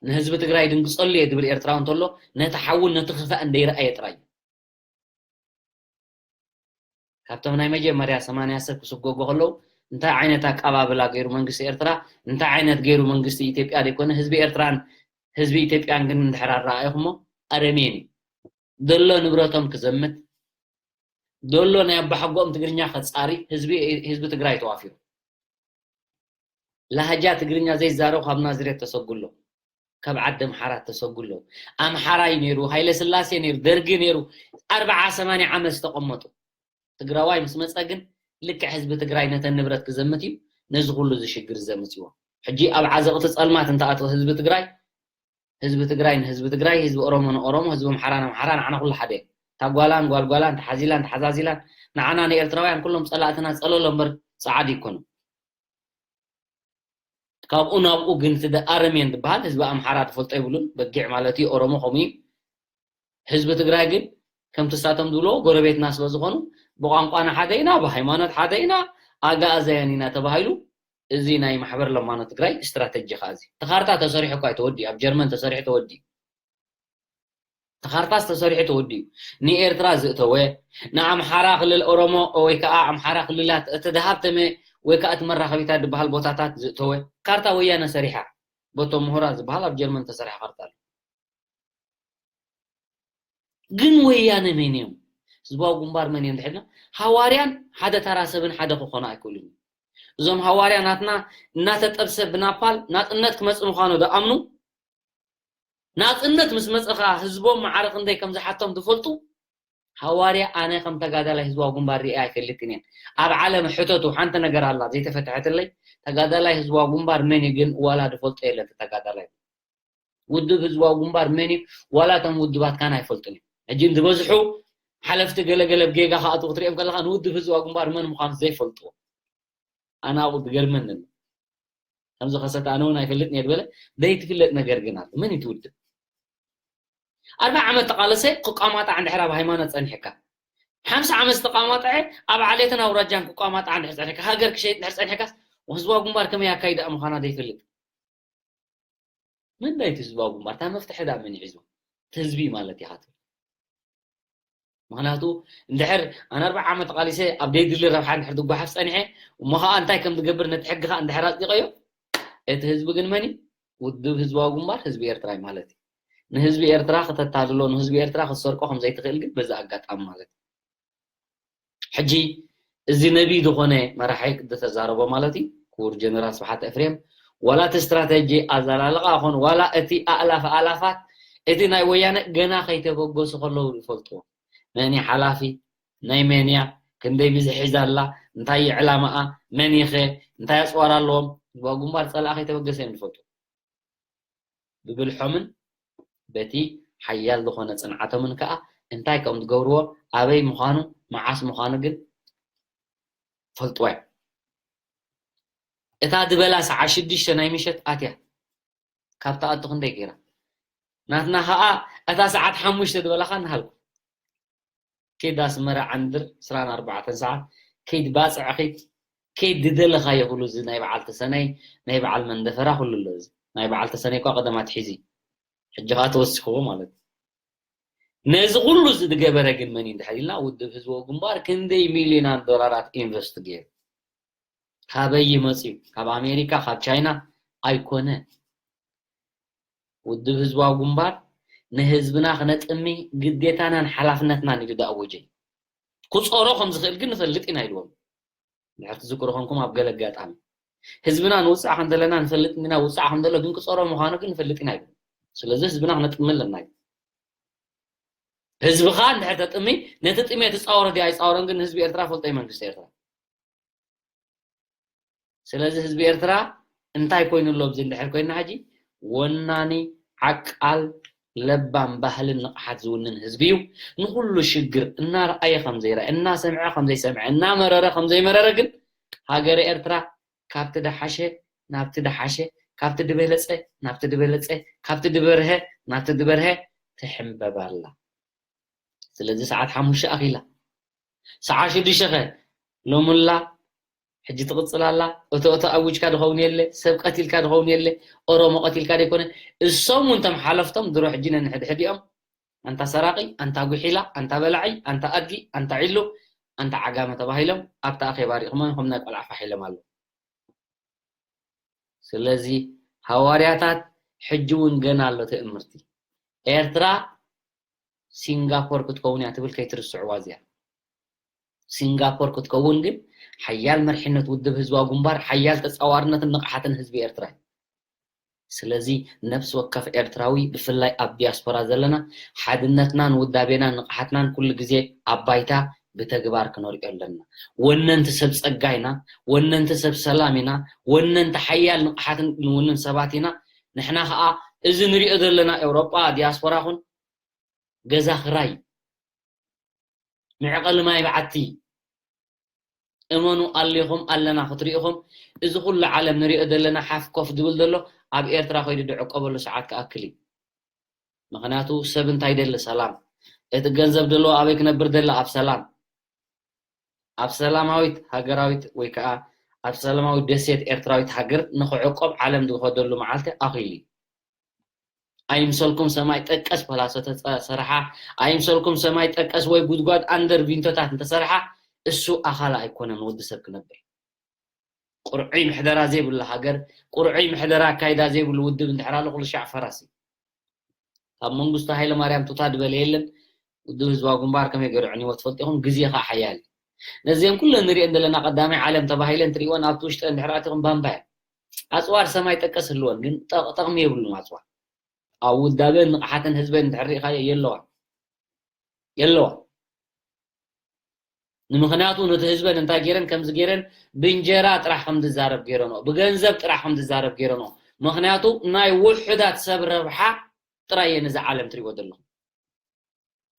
ንህዝቢ ትግራይ ድንግፀሉ እየ ዝብል ኤርትራዊ እንተሎ ነቲ ሓውን ነቲ ክፋእን ዘይረኣየ ጥራይ እዩ ካብቶም ናይ መጀመርያ ሰማንያ ሰብ ክስጎጉ ከለዉ እንታይ ዓይነት ኣቀባብላ ገይሩ መንግስቲ ኤርትራ እንታይ ዓይነት ገይሩ መንግስቲ ኢትዮጵያ ዘይኮነ ህዝቢ ኤርትራን ህዝቢ ኢትዮጵያን ግን እንድሕር ኣረኣኢኹሞ ኣረሜን እዩ። ዘሎ ንብረቶም ክዘምት፣ ዘሎ ናይ ኣባሓጎኦም ትግርኛ ከጻሪ ህዝቢ፣ ህዝቢ ትግራይ ተዋፊሩ። ላህጃ ትግርኛ ዘይዛረብ ካብ ናዝሬት ተሰጉሎ፣ ካብ ዓዲ ኣምሓራ ተሰጉሎ። ኣምሓራይ ነይሩ፣ ሃይለ ስላሴ ነይሩ፣ ደርጊ ነይሩ፣ ኣርብዓ ሰማንያ ዓመት ዝተቐመጡ። ትግራዋይ ምስ መጸ ግን ልክዕ ህዝቢ ትግራይ ነተን ንብረት ክዘምት እዩ ነዚ ኩሉ እዚ ሽግር ዘምጽዎ። ሕጂ ኣብ ዓዘቕቲ ጸልማት እንተኣትወ ህዝቢ ትግራይ፣ ህዝቢ ትግራይ ንህዝቢ ትግራይ፣ ህዝቢ ኦሮሞ ንኦሮሞ፣ ህዝቢ ኣምሓራ ንኣምሓራ፣ ንዓና ኩሉ ሓደ እዩ። እታ ጓላን ጓልጓላን፣ ተሓዚላን ተሓዛዚላን፣ ንዓና ንኤርትራውያን ኩሎም ጸላእትና ጸለሎ እምበር ጸዓዱ ይኮኑ። ካብኡ ናብኡ ግን እቲ ኣረሜን ዝበሃል ህዝቢ ኣምሓራ ትፈልጦ ይብሉን፣ በጊዕ ማለት እዩ፣ ኦሮሞ ከምኡ እዩ። ህዝቢ ትግራይ ግን ከምቲ ሳቶም ዝብልዎ ጎረቤትና ስለ ዝኾኑ ብቋንቋና ሓደ ኢና፣ ብሃይማኖት ሓደ ኢና፣ ኣጋኣዘያን ኢና ተባሂሉ። እዚ ናይ ማሕበር ለማኖ ትግራይ ስትራተጂ ከዓ እዚ። እቲ ካርታ ተሰሪሑ እኳ እዩ ተወዲኡ፣ ኣብ ጀርመን ተሰሪሑ ተወዲኡ። እቲ ካርታስ ተሰሪሑ ተወዲኡ። ንኤርትራ ዝእተወ፣ ንኣምሓራ ክልል ኦሮሞ ወይ ከዓ ኣምሓራ ክልላት እቲ ደሃብተመ ወይ ከዓ እቲ መራኸቢታት ዝበሃል ቦታታት ዝእተወ ካርታ ወያነ ሰሪሓ። በቶም ምሁራት ዝበሃል ኣብ ጀርመን ተሰሪሐ ካርታ ኣሎ። ግን ወያነ መን እዮም? ህዝባዊ ግንባር መን እዮም? እንድሕልና ሃዋርያን ሓደ ተራ ሰብን ሓደ ክኾኑ ኣይክእሉን እዮም። እዞም ሃዋርያ ናትና እናተጠብሰ ብናፓል ናጽነት ክመጽእ ምዃኑ ዝኣምኑ፣ ናጽነት ምስ መጸ ኸኣ ህዝቦም ማዕረ ክንደይ ከም ዝሓቶም ዝፈልጡ፣ ሃዋርያ ኣነ ከም ተጋዳላይ ህዝባዊ ግንባር ሪኤ ኣይፈልጥን እየ። ኣብ ዓለም ሕተቱ፣ ሓንቲ ነገር ኣላ ዘይተፈትሐትለይ፣ ተጋዳላይ ህዝባዊ ግንባር መን እዩ ግን ዋላ ዝፈልጦ የለን እቲ ተጋዳላይ። ውድብ ህዝባዊ ግንባር መን እዩ ዋላ እቶም ውድባት ካን ኣይፈልጡን እዮም። ሕጂ ዝበዝሑ ሓለፍቲ ገለገለ ብ ጌጋ ክኣትዉ ክትሪኦም ከለኻ ንውድብ ህዝባዊ ግንባር መን ምዃኑ ዘይፈልጥዎ። ኣነ ኣብኡ ዝገርመኒ ኣሎ። ከምዚ ከሰተ ኣነ እውን ኣይፈልጥን እየ ዝበለ ዘይትፍለጥ ነገር ግን ኣሎ። መን እዩ እቲ ውድብ? ኣርብዓ ዓመት ተቓለሰ ክቋማጣዕ እንድሕር ኣብ ሃይማኖት ጸኒሕካ፣ ሓምሳ ዓመት ዝተቋማጥዐ ኣብ ዓሌትን ኣውራጃን ክቋማጣዕ እንድሕር ጸኒሕካ፣ ሃገር ክሸይጥ እንድሕር ጸኒሕካስ ህዝባዊ ግንባር ከመይ ኣካይዳ ምዃና ዘይፈልጥ? መን ዳይቲ ህዝባዊ ግንባር? እታ መፍትሒ ዳ መን ይሕዝዋ? እቲ ህዝቢ ማለት ኢኻ ትብል። ምኽንያቱ እንድሕር ኣነ ኣርብዓ ዓመት ተቓሊሰ ኣብ ደይድሊ ረብሓ እንድሕር ዝጓሓፍ ጸኒሐ፣ እሞ ኸኣ እንታይ ከም ዝገብር ነቲ ሕጊ ኸኣ እንድሕር ኣጽዲቐዮ፣ እቲ ህዝቢ ግን መን እዩ? ውድብ ህዝባዊ ግንባር ህዝቢ ኤርትራ እዩ ማለት እዩ። ንህዝቢ ኤርትራ ክተታልሎ፣ ንህዝቢ ኤርትራ ክትሰርቆ ከም ዘይትኽእል ግን በዚ ኣጋጣሚ ማለት እዩ። ሕጂ እዚ ነቢይ ዝኾነ መራሒ ዝተዛረቦ ማለት እዩ፣ ክቡር ጀነራል ስብሓት ኤፍሬም፣ ዋላ እቲ ስትራተጂ ኣዘላልቓ ይኹን ዋላ እቲ ኣእላፍ ኣእላፋት እቲ ናይ ወያነ ገና ከይተበገሱ ከለዉ ይፈልጥዎ። መን እዩ ሓላፊ? ናይ መን እያ? ክንደይ ብዝሒ ሒዛ ኣላ? እንታይ እዩ ዕላማኣ? መን እዩ ኸ? እንታይ ኣጽዋር ኣለዎም? ህዝባዊ ግንባር ጸላኢ ከይተበገሰ እዮም ዝፈልጡ። ብብልሖምን በቲ ሓያል ዝኾነ ጽንዓቶምን ከኣ እንታይ ከም ዝገብርዎ፣ ኣበይ ምዃኑ፣ መዓስ ምዃኑ ግን ፈልጥዎ እዮም። እታ ዝበላ ሰዓት ሽዱሽተ ናይ ምሸት ኣትያ። ካብ ትኣቱ ክንደይ ገይራ? ናትና ኸኣ እታ ሰዓት ሓሙሽተ ዝበላኻ ንሃልኩ። ኪድ ኣስመራ ዓንድር ዕስራን ኣርባዕተን ሰዓት፣ ኪድ ባጽዕ ኺድ፣ ኪድ ዝደለኻዮ ኩሉ፣ እዚ ናይ በዓል ተሰነይ፣ ናይ በዓል መንደፈራ ኩሉ ኣሎ። እዚ ናይ በዓል ተሰነይ እኳ ቀደም ኣትሒዙ፣ ሕጂ ኸኣ ተወሲኽዎ ማለት እዩ። ነዚ ኩሉ እዚ ዝገበረ ግን መን እዩ እንድሕር ኢልና፣ ውድብ ህዝባዊ ግንባር ክንደይ ሚልዮናት ዶላራት ኢንቨስት ገይሩ? ካበይ እዩ መጺኡ? ካብ ኣሜሪካ፣ ካብ ቻይና ኣይኮነ። ውድብ ህዝባዊ ግንባር ንህዝብና ክነጥሚ ግዴታናን ሓላፍነትናን ኢሉ ዝኣወጀ እዩ። ክጾሮ ከም ዝኽእል ግን ንፈልጥ ኢና ኢልዎም። እንድሕር ትዝክሩ ኮንኩም ኣብ ገለ ኣጋጣሚ ህዝብና ንውጻእ ከም ዘለና ንፈልጥ ኢና፣ ውጻእ ከም ዘሎ ግን ክጾሮ ምዃኑ ግን ንፈልጥ ኢና ኢሉ። ስለዚ ህዝብና ክነጥሚ ኣለና እዩ። ህዝብኻ እንድሕር ተጥሚ ነቲ ጥሜት ይጻወሮ ድዩ ኣይጻወሮን ግን ህዝቢ ኤርትራ ፈልጦ እዩ መንግስቲ ኤርትራ። ስለዚ ህዝቢ ኤርትራ እንታይ ኮይኑ ኣሎ ኣብዚ እንድሕር ኮይና ሕጂ ወናኒ ዓቃል ለባም ባህልን ንቕሓት ዝውንን ህዝቢ እዩ። ንኩሉ ሽግር እናረኣየ ከም ዘይረኣየ፣ እናሰምዐ ከም ዘይሰምዐ፣ እናመረረ ከም ዘይመረረ ግን ሃገረ ኤርትራ ካብቲ ደሓሸ ናብቲ ደሓሸ፣ ካብቲ ድበለጸ ናብቲ ድበለጸ፣ ካብቲ ድበርሀ ናብቲ ድበርሀ ትሕምበብ ኣላ። ስለዚ ሰዓት ሓሙሽተ ኣኺላ። ሰዓት ሽዱሽተ ኸ ሎሙላ ሕጂ ትቕጽል ኣላ። እቶ እቶ ኣዊጅካ ድኸውን የለ፣ ሰብ ቀቲልካ ድኸውን የለ፣ ኦሮሞ ቀቲልካ ደይኮነ። እሶም እውን ተም ሓለፍቶም ድሮ ሕጂ ነንሕድሕዲኦም ኣንታ ሰራቒ፣ ኣንታ ጉሒላ፣ ኣንታ በላዒ፣ ኣንታ ኣድጊ፣ ኣንታ ዒሉ፣ ኣንታ ዓጋመ ተባሂሎም ኣብቲ ኣኼባ ሪእኹሞም ኢኹም ናይ ቆልዓ ፋሕ ኢሎም ኣለዉ። ስለዚ ሃዋርያታት ሕጂ እውን ገና ኣሎ ትእምርቲ። ኤርትራ ሲንጋፖር ክትከውን እያ ትብል፣ ከይትርስዕዋ እዚኣ። ሲንጋፖር ክትከውን ግን ሓያል መርሕነት ውድብ ህዝባዊ ግንባር፣ ሓያል ተጻዋርነትን ንቕሓትን ህዝቢ ኤርትራ እዩ። ስለዚ ነፍሲ ወከፍ ኤርትራዊ፣ ብፍላይ ኣብ ዲያስፖራ ዘለና፣ ሓድነትናን ውዳቤናን ንቕሓትናን ኩሉ ግዜ ኣብ ባይታ ብተግባር ክነርእዮ ኣለና። ወነንቲ ሰብ ጸጋ ኢና፣ ወነንቲ ሰብ ሰላም ኢና፣ ወነንቲ ሓያል ንቕሓትን ንውንን ሰባት ኢና። ንሕና ኸኣ እዚ ንሪኦ ዘለና ኤውሮጳ ዲያስፖራ ኹን ገዛ ክራይ፣ መዕቐሊ ማይ በዓቲ፣ እመኑ ኣሊኹም ኣለና ክትሪኢኹም። እዚ ኩሉ ዓለም ንሪኦ ዘለና ሓፍ ኮፍ ድብል ዘሎ ኣብ ኤርትራ ከይዱ ድዕቀበሉ ሰዓት ክኣክል እዩ። ምኽንያቱ ሰብ እንታይ ደሊ? ሰላም። እቲ ገንዘብ ደለዎ ኣበይ ክነብር ደሊ? ኣብ ሰላም። ኣብ ሰላማዊት ሃገራዊት ወይ ከዓ ኣብ ሰላማዊት ደሴት ኤርትራዊት ሃገር ንኽዕቆብ ዓለም ዝኸደሉ መዓልቲ ኣኺሉ እዩ። ኣይምሰልኩም ሰማይ ጠቀስ ፓላሶ ተሰርሓ፣ ኣይምሰልኩም ሰማይ ጠቀስ ወይ ጉድጓድ ኣንደር ቪንቶታት እንተሰርሓ፣ እሱ ኣኻል ኣይኮነን ወዲ ሰብ ክነብር። ቁርዑይ ምሕደራ ዘይብሉ ሃገር፣ ቁርዑይ ምሕደራ ኣካይዳ ዘይብሉ ውድብ እንድሕር ኣሎ፣ ኩሉ ሻዕ ፈራሲ። ካብ መንግስቱ ሃይለ ማርያም ቱታ ዝበለ የለን። ውድብ ህዝባዊ ግንባር ከመይ ገይሩ ዕንይዎ ትፈልጡ ኢኹም። ግዜ ኸዓ ሓያል እዩ። ነዚአን ኩለን ንሪአን ዘለና ቀዳማይ ዓለም ተባሂለን ትሪእወን ኣብቲ ውሽጠን እንድሕር ኣቲኹም ባምባ እየን። ኣፅዋር ሰማይ ጠቀስ ህልወን፣ ግን ጠቕ-፣ ጠቕሚ የብሉን ኣፅዋር። ኣብ ውዳበን ንቕሓትን ህዝበን እንድሕር ርኢኻዮ የለዋን። የለዋን። ንምኽንያቱ ነቲ ህዝበን እንታይ ገይረን፣ ከምዚ ገይረን ብእንጀራ ጥራሕ ከም ዝዛረብ ገይረንኦ፣ ብገንዘብ ጥራሕ ከም ዝዛረብ ገይረንኦ። ምኽንያቱ ናይ ውሑዳት ሰብ ረብሓ ጥራይ እየን ነዚ ዓለም ትሪእዎ ዘለኹም።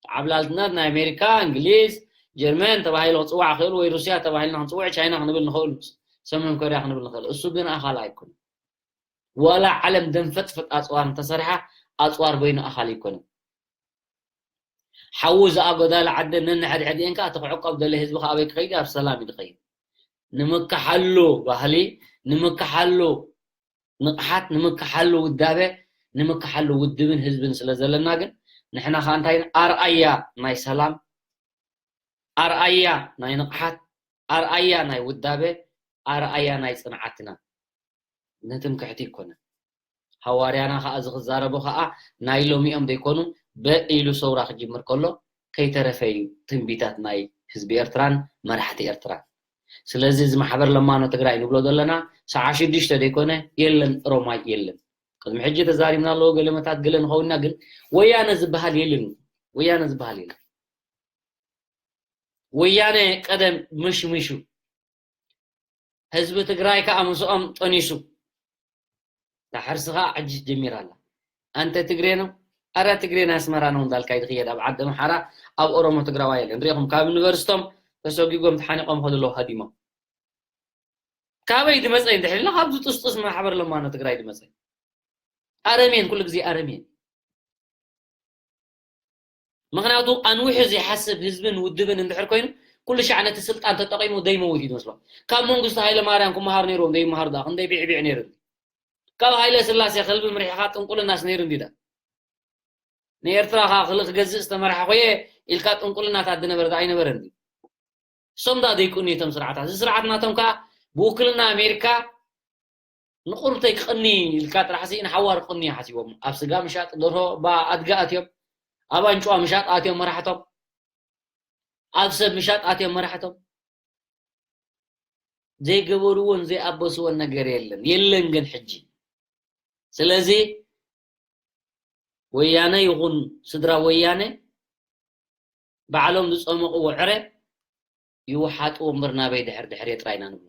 ዓብላልትነት ናይ ኣሜሪካ፣ እንግሊዝ፣ ጀርመን ተባሂሉ ክፅዋዕ ክእል ወይ ሩስያ ተባሂልና ክንፅውዕ፣ ቻይና ክንብል ንኽእል፣ ሰሜን ኮርያ ክንብል ንኽእል። እሱ ግን ኣኻል ኣይኮነን። ዋላ ዓለም ደንፈጥፍጥ ኣፅዋር እንተሰሪሓ ኣፅዋር በይኑ ኣኻል ኣይኮነን። ሓዊ ዝኣጎዳለ ዓደ ነንሕድሕዲኤን ከዓ እቲ ክዕቆብ ደለ ህዝቢ ከዓ ኣበይ ክኸይድ? ኣብ ሰላም እዩ ዝኸይድ። ንምክሓሉ ባህሊ፣ ንምክሓሉ ንቕሓት፣ ንምክሓሉ ውዳበ፣ ንምክሓሉ ውድብን ህዝብን ስለ ዘለና ግን ንሕና ከዓ እንታይ ኢና? ኣርኣያ ናይ ሰላም፣ ኣርኣያ ናይ ንቕሓት፣ ኣርኣያ ናይ ውዳበ፣ ኣርኣያ ናይ ጽንዓትና። ንትምክሕቲ ኣይኮነን። ሃዋርያና ከኣ እዚ ክዛረቦ ከኣ ናይ ሎሚኦም ዘይኮኑ በ ኢሉ ሰውራ ክጅምር ከሎ ከይተረፈ እዩ ትንቢታት ናይ ህዝቢ ኤርትራን መራሕቲ ኤርትራን። ስለዚ እዚ ማሕበር ለማኖ ትግራይ ንብሎ ዘለና ሰዓ ሽዱሽተ ዘይኮነ የለን፣ ሮማይ የለን። ቅድሚ ሕጂ ተዛሪብና ኣለዎ ገለመታት ገለ ንኸውንና፣ ግን ወያነ ዝበሃል የለን። ወያነ ዝበሃል የለን። ወያነ ቀደም ምሽምሹ ህዝቢ ትግራይ ከዓ ምስኦም ጠኒሱ። እታ ሕርሲ ከዓ ሕጂ ጀሚራ ኣላ። ኣንተ ትግሬ ነው? ኣረ ትግሬ ናይ ኣስመራ ነው እንዳልካ ይትኽየድ ኣብ ዓዲ ኣምሓራ ኣብ ኦሮሞ ትግራዋይ የለን። ሪኢኹም ካብ ዩኒቨርሲቶም ተሰጊጎም ተሓኒቆም ከዱ ኣለዉ ሃዲሞም። ካበይ ድመፀ እንድሕር ኢልና ካብዚ ጥስጡስ ማሕበር ለማኖ ትግራይ ድመፀ። ኣረሜን ኩሉ ግዜ ኣረሜን። ምኽንያቱ ኣንዊሑ ዘይሓስብ ህዝብን ውድብን እንድሕር ኮይኑ ኩሉ ሻዕ ነቲ ስልጣን ተጠቒሙ ደይመውት እዩ ዝመስሎ። ካብ መንግስቱ ሃይለ ማርያም ክመሃር ነይርዎም ደይመሃር ዳ ክንደይ ቢዕቢዕ ነይሩ። ካብ ሃይለ ስላሴ ከልቢ ምሪሕኻ ጥንቁልናስ ነይሩ እንዲዳ። ንኤርትራ ኻ ክል ክገዝእ ዝተመርሓ ኮየ ኢልካ ጥንቁልናታት ዝነበረ ዳ ኣይነበረ እንዲ። እሶም ዳ ዘይቅንዩ እቶም ስርዓታት። እዚ ስርዓት ናቶም ከዓ ብውክልና ኣሜሪካ ንቁርብተይ ክቕኒ ኢልካ ጥራሕ ሲ ንሓዋሩ ክቕንዩ ሓሲቦም። ኣብ ስጋ ምሻጥ ደርሆ ባ ኣድጊ ኣትዮም፣ ኣብ ኣንጭዋ ምሻጥ ኣትዮም መራሕቶም፣ ኣብ ሰብ ምሻጥ ኣትዮም መራሕቶም። ዘይገበርዎን ዘይኣበስዎን ነገር የለን፣ የለን ግን ሕጂ። ስለዚ ወያነ ይኹን ስድራ ወያነ ባዕሎም ዝፀመቕዎ ዕረ ይውሓጥዎ እምበር ናበይ ድሕር ድሕር የጥራይና ንብሎ።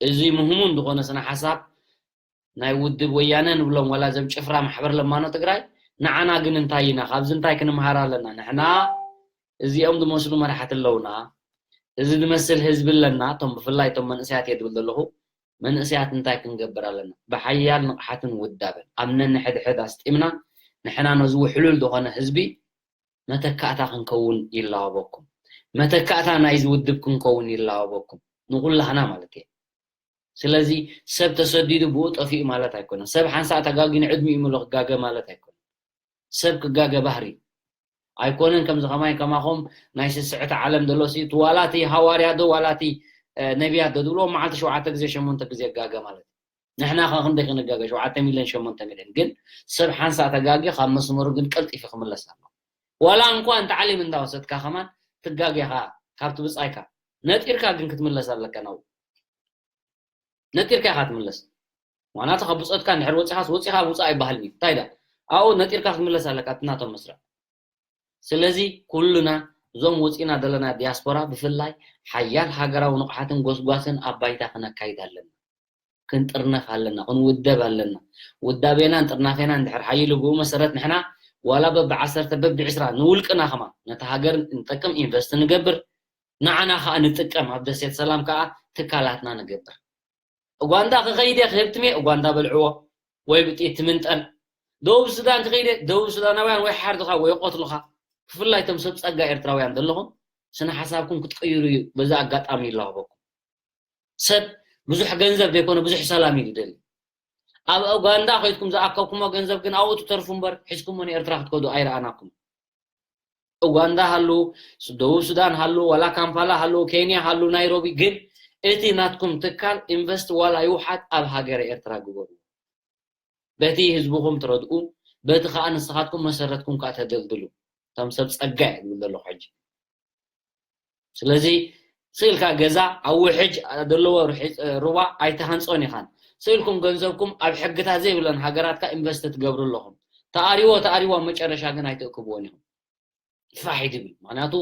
እዚ ምህሙን ዝኾነ ስነ ሓሳብ ናይ ውድብ ወያነ ንብሎም ዋላ ዘም ጭፍራ ማሕበር ለማኖ ትግራይ ንዓና ግን እንታይ ኢና? ካብዚ እንታይ ክንምሃር ኣለና? ንሕና እዚኦም ዝመስሉ መራሕቲ ኣለውና። እዚ ዝመስል ህዝቢ ኣለና። እቶም ብፍላይ እቶም መንእሰያት እየ ዝብል ዘለኹ መንእሰያት እንታይ ክንገብር ኣለና? ብሓያል ንቕሓትን ውዳበን ኣብ ነንሕድሕድ ኣስጢምና ንሕና ነዚ ውሕሉል ዝኾነ ህዝቢ መተካእታ ክንከውን ይላወበኩም። መተካእታ ናይዚ ውድብ ክንከውን ይላወበኩም። ንኹላህና ማለት እየ። ስለዚ ሰብ ተሰዲዱ ብኡ ጠፊኡ ማለት ኣይኮነን። ሰብ ሓንሳእ ተጋጊ ንዕድሚኡ ምሎ ክጋገ ማለት ኣይኮነን። ሰብ ክጋገ ባህሪ ኣይኮነን። ከምዚ ከማይ ከማኹም ናይ ስስዕቲ ዓለም ዘሎ ሲ ዋላ እቲ ሃዋርያ ዶ ዋላ እቲ ነቢያት ዶ ዝብልዎ መዓልቲ ሸውዓተ ግዜ ሸሞንተ ግዜ ጋገ ማለት እዩ። ንሕና ከ ክንደይ ክንጋገ? ሸውዓተ ሚልዮን ሸሞንተ ሚልዮን። ግን ሰብ ሓንሳእ ተጋጊ ካብ መስመሩ ግን ቀልጢፉ ክምለስ ኣሎ። ዋላ እንኳ እንተ ዓሊም እንዳወሰድካ ከማን ትጋጌኻ ካብቲ ብጻይካ ነጢርካ ግን ክትምለስ ኣለካ ናብኡ። ነጢርካ ኢኻ ትምለስ። ዋናቱ ካብ ብጾትካ እንድሕር ወጺኻስ ወጺኻ ውጻእ ኣይበሃልን እዩ። እንታይ ዳ ኣብኡ ነጢርካ ክትምለስ ኣለካ ኣብቲ ናቶም መስርዕ። ስለዚ ኩልና እዞም ወጺና ዘለና ዲያስፖራ ብፍላይ ሓያል ሃገራዊ ንቕሓትን ጎስጓስን ኣብ ባይታ ክነካይድ ኣለና። ክንጥርነፍ ኣለና፣ ክንውደብ ኣለና። ውዳቤናን ጥርናፌናን እንድሕር ሓይሉ ብኡ መሰረት ንሕና ዋላ በብዓሰርተ በብዕስራ ንውልቅና ከማን ነቲ ሃገር ንጠቅም ኢንቨስት ንገብር፣ ንዓና ከኣ ንጥቀም ኣብ ደሴት ሰላም ከኣ ትካላትና ንገብር። ኡጋንዳ ክኸይድ እየ ክህብትም እየ ኡጋንዳ በልዕዎ ወይ ብጥይት ትምንጠል። ደቡብ ሱዳን ክኸይድ እየ ደቡብ ሱዳናውያን ወይ ሓርድኻ ወይ ቆትሉኻ። ብፍላይ እቶም ሰብ ጸጋ ኤርትራውያን ዘለኹም ስነ ሓሳብኩም ክትቅይሩ እዩ በዚ ኣጋጣሚ ይላበኩም። ሰብ ብዙሕ ገንዘብ ዘይኮነ ብዙሕ ሰላም እዩ ዝደሊ። ኣብ ኡጋንዳ ከይድኩም ዝኣከብኩሞ ገንዘብ ግን ኣብኡ ትተርፉ እምበር ሒዝኩሞ ንኤርትራ ክትከዱ ኣይረኣናኩም። ኡጋንዳ ሃሉ፣ ደቡብ ሱዳን ሃሉ፣ ዋላ ካምፓላ ሃሉ፣ ኬንያ ሃሉ፣ ናይሮቢ ግን እቲ ናትኩም ትካል ኢንቨስት ዋላ ይውሓድ ኣብ ሃገረ ኤርትራ ግበሩ። በቲ ህዝብኹም ትረድኡ፣ በቲ ከኣ ንስኻትኩም መሰረትኩም ከኣ ተደልድሉ። እቶም ሰብ ጸጋ እየ ዝብል ዘለኹ ሕጂ። ስለዚ ስኢልካ ገዛ ኣብ ውሕጅ ዘለዎ ርሒ- ሩባ ኣይትሃንጾን ኢኻን። ስኢልኩም ገንዘብኩም ኣብ ሕግታት ዘይብለን ሃገራትካ ኢንቨስት ትገብሩ ኣለኹም። ተኣሪዎ ተኣሪዎ ኣብ መጨረሻ ግን ኣይትእክብዎን ኢኹም። ፋሕ ይድብል። ምክንያቱ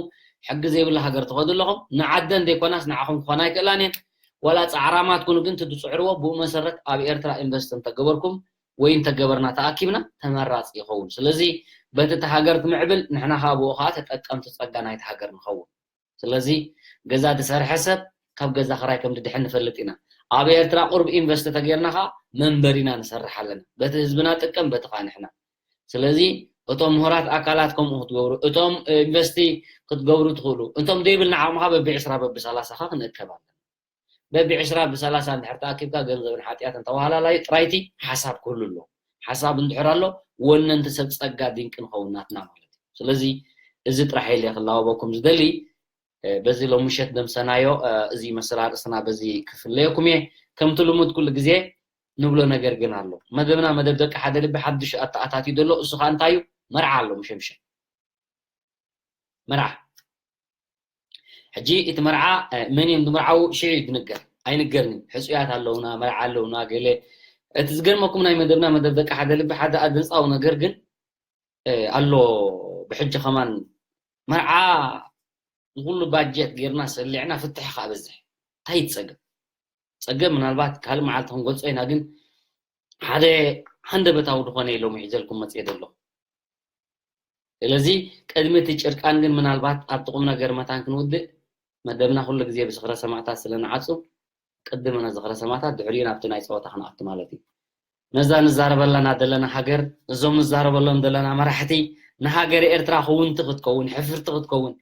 ሕጊ ዘይብላ ሃገር ትኸዱ ኣለኹም። ንዓደን ዘይኮናስ ንዓኹም ክኾና ኣይክእላን እየን። ዋላ ጻዕራማት ኩኑ ግን ትትጽዕርዎ ብኡ መሰረት ኣብ ኤርትራ ኢንቨስት እንተገበርኩም ወይ እንተገበርና ተኣኪብና ተመራጺ ይኸውን። ስለዚ በቲ እቲ ሃገር ትምዕብል ንሕና ከዓ ብኡ ከዓ ተጠቀምቲ ጸጋ ናይቲ ሃገር ንኸውን። ስለዚ ገዛ ዝሰርሐ ሰብ ካብ ገዛ ክራይ ከም ዝድሕን ንፈልጥ ኢና። ኣብ ኤርትራ ቁርብ ኢንቨስት ተገይርና ከዓ መንበሪና ንሰርሕ ኣለና። በቲ ህዝብና ጥቀም በቲ ከዓ ንሕና። ስለዚ እቶም ምሁራት ኣካላት ከምኡ ክትገብሩ፣ እቶም ኢንቨስቲ ክትገብሩ ትኽእሉ፣ እቶም ዘይብልና ዓቕምኻ በቢ ዕስራ በቢ ሰላሳ ኻ ክንእከብ ኣለና። በቢ ዕስራ ብሰላሳ እንድሕር ተኣኪብካ ገንዘብን ሓጢኣትን ተዋሃላላይ ጥራይቲ ሓሳብ ክህሉ ኣሎ። ሓሳብ እንድሕር ኣሎ ወነንቲ ሰብ ጸጋ ድንቂ ንኸውን ናትና ማለት እዩ። ስለዚ እዚ ጥራሕ ኢለ ክላወበኩም ዝደሊ። በዚ ሎም ምሸት ደምሰናዮ እዚ ይመስል ኣርእስትና በዚ ክፍለየኩም እየ። ከምቲ ልሙድ ኩሉ ግዜ ንብሎ ነገር ግን ኣሎ። መደብና መደብ ደቂ ሓደ ልቢ ሓድሽ ኣተኣታትዩ ዘሎ እሱ ከዓ እንታይ እዩ? መርዓ ኣሎ ምሸምሸ መርዓ ሕጂ እቲ መርዓ መን እዮም ዝምርዓው ሽዑ እዩ ዝንገር ኣይንገርን እዩ ሕፁያት ኣለውና መርዓ ኣለውና ገለ እቲ ዝገርመኩም ናይ መደብና መደብ ደቂ ሓደ ልቢ ሓደ ኣደንፃዊ ነገር ግን ኣሎ ብሕጂ ከማን መርዓ ንኩሉ ባጀት ጌርና ሰሊዕና ፍትሒ ከዓ በዝሕ እንታይ ይፀገም ፀገም ምናልባት ካልእ መዓልቲ ክንገልፆ ኢና ግን ሓደ ሃንደበታዊ ዝኾነ ኢሎም ይሕዘልኩም መፅየ ዘለኹ ስለዚ ቅድሚ እቲ ጭርቃን ግን ምናልባት ኣብቲ ቁም ነገር መታን ክንውድእ መደብና ኩሉ ግዜ ብዝኽረ ሰማዕታት ስለ ንዓፁ ቅድም ነዝኽረ ሰማዕታት ድሕሪኡ ናብቲ ናይ ፀወታ ክንኣቱ ማለት እዩ ነዛ ንዛረበላና ዘለና ሃገር እዞም ንዛረበሎም ዘለና መራሕቲ ንሃገር ኤርትራ ክውንቲ ክትከውን ሕፍርቲ ክትከውን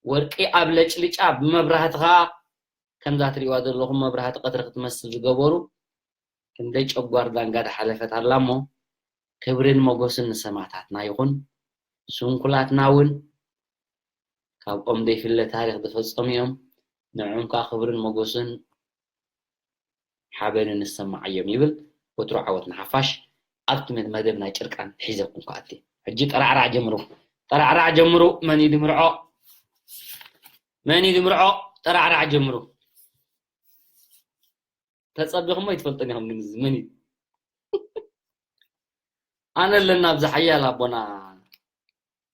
ወርቂ ኣብ ለጭልጫ ብመብራህቲ ከዓ ከምዛ ትሪእዋ ዘለኹም መብራህቲ ቀትሪ ክትመስል ዝገበሩ ክንደይ ጨጓር ዳንጋ ድሓለፈት ኣላ እሞ ክብርን ሞጎስን ንሰማእታትና ይኹን ስንኩላትና እውን ካብኦም ዘይፍለ ታሪኽ ዝፈጸሙ እዮም ንዕኦም ከዓ ክብርን ሞጎስን ሓበንን ንሰማዓዮም ይብል ወትሩ ዓወት ንሓፋሽ ኣብቲ መደብ ናይ ጭርቃን ሒዘኩም ከኣቲ ሕጂ ጠራዕራዕ ጀምሩ ጠራዕራዕ ጀምሩ መን እዩ ድምርዖ መን እዩ ድምርዖ ጠራዕራዕ ጀምሩ ተጸቢኹሞ ይትፈልጠን ኢኹም ግን እዚ መን እዩ ኣነ ኣለና ኣብዚ ሓያል ኣቦና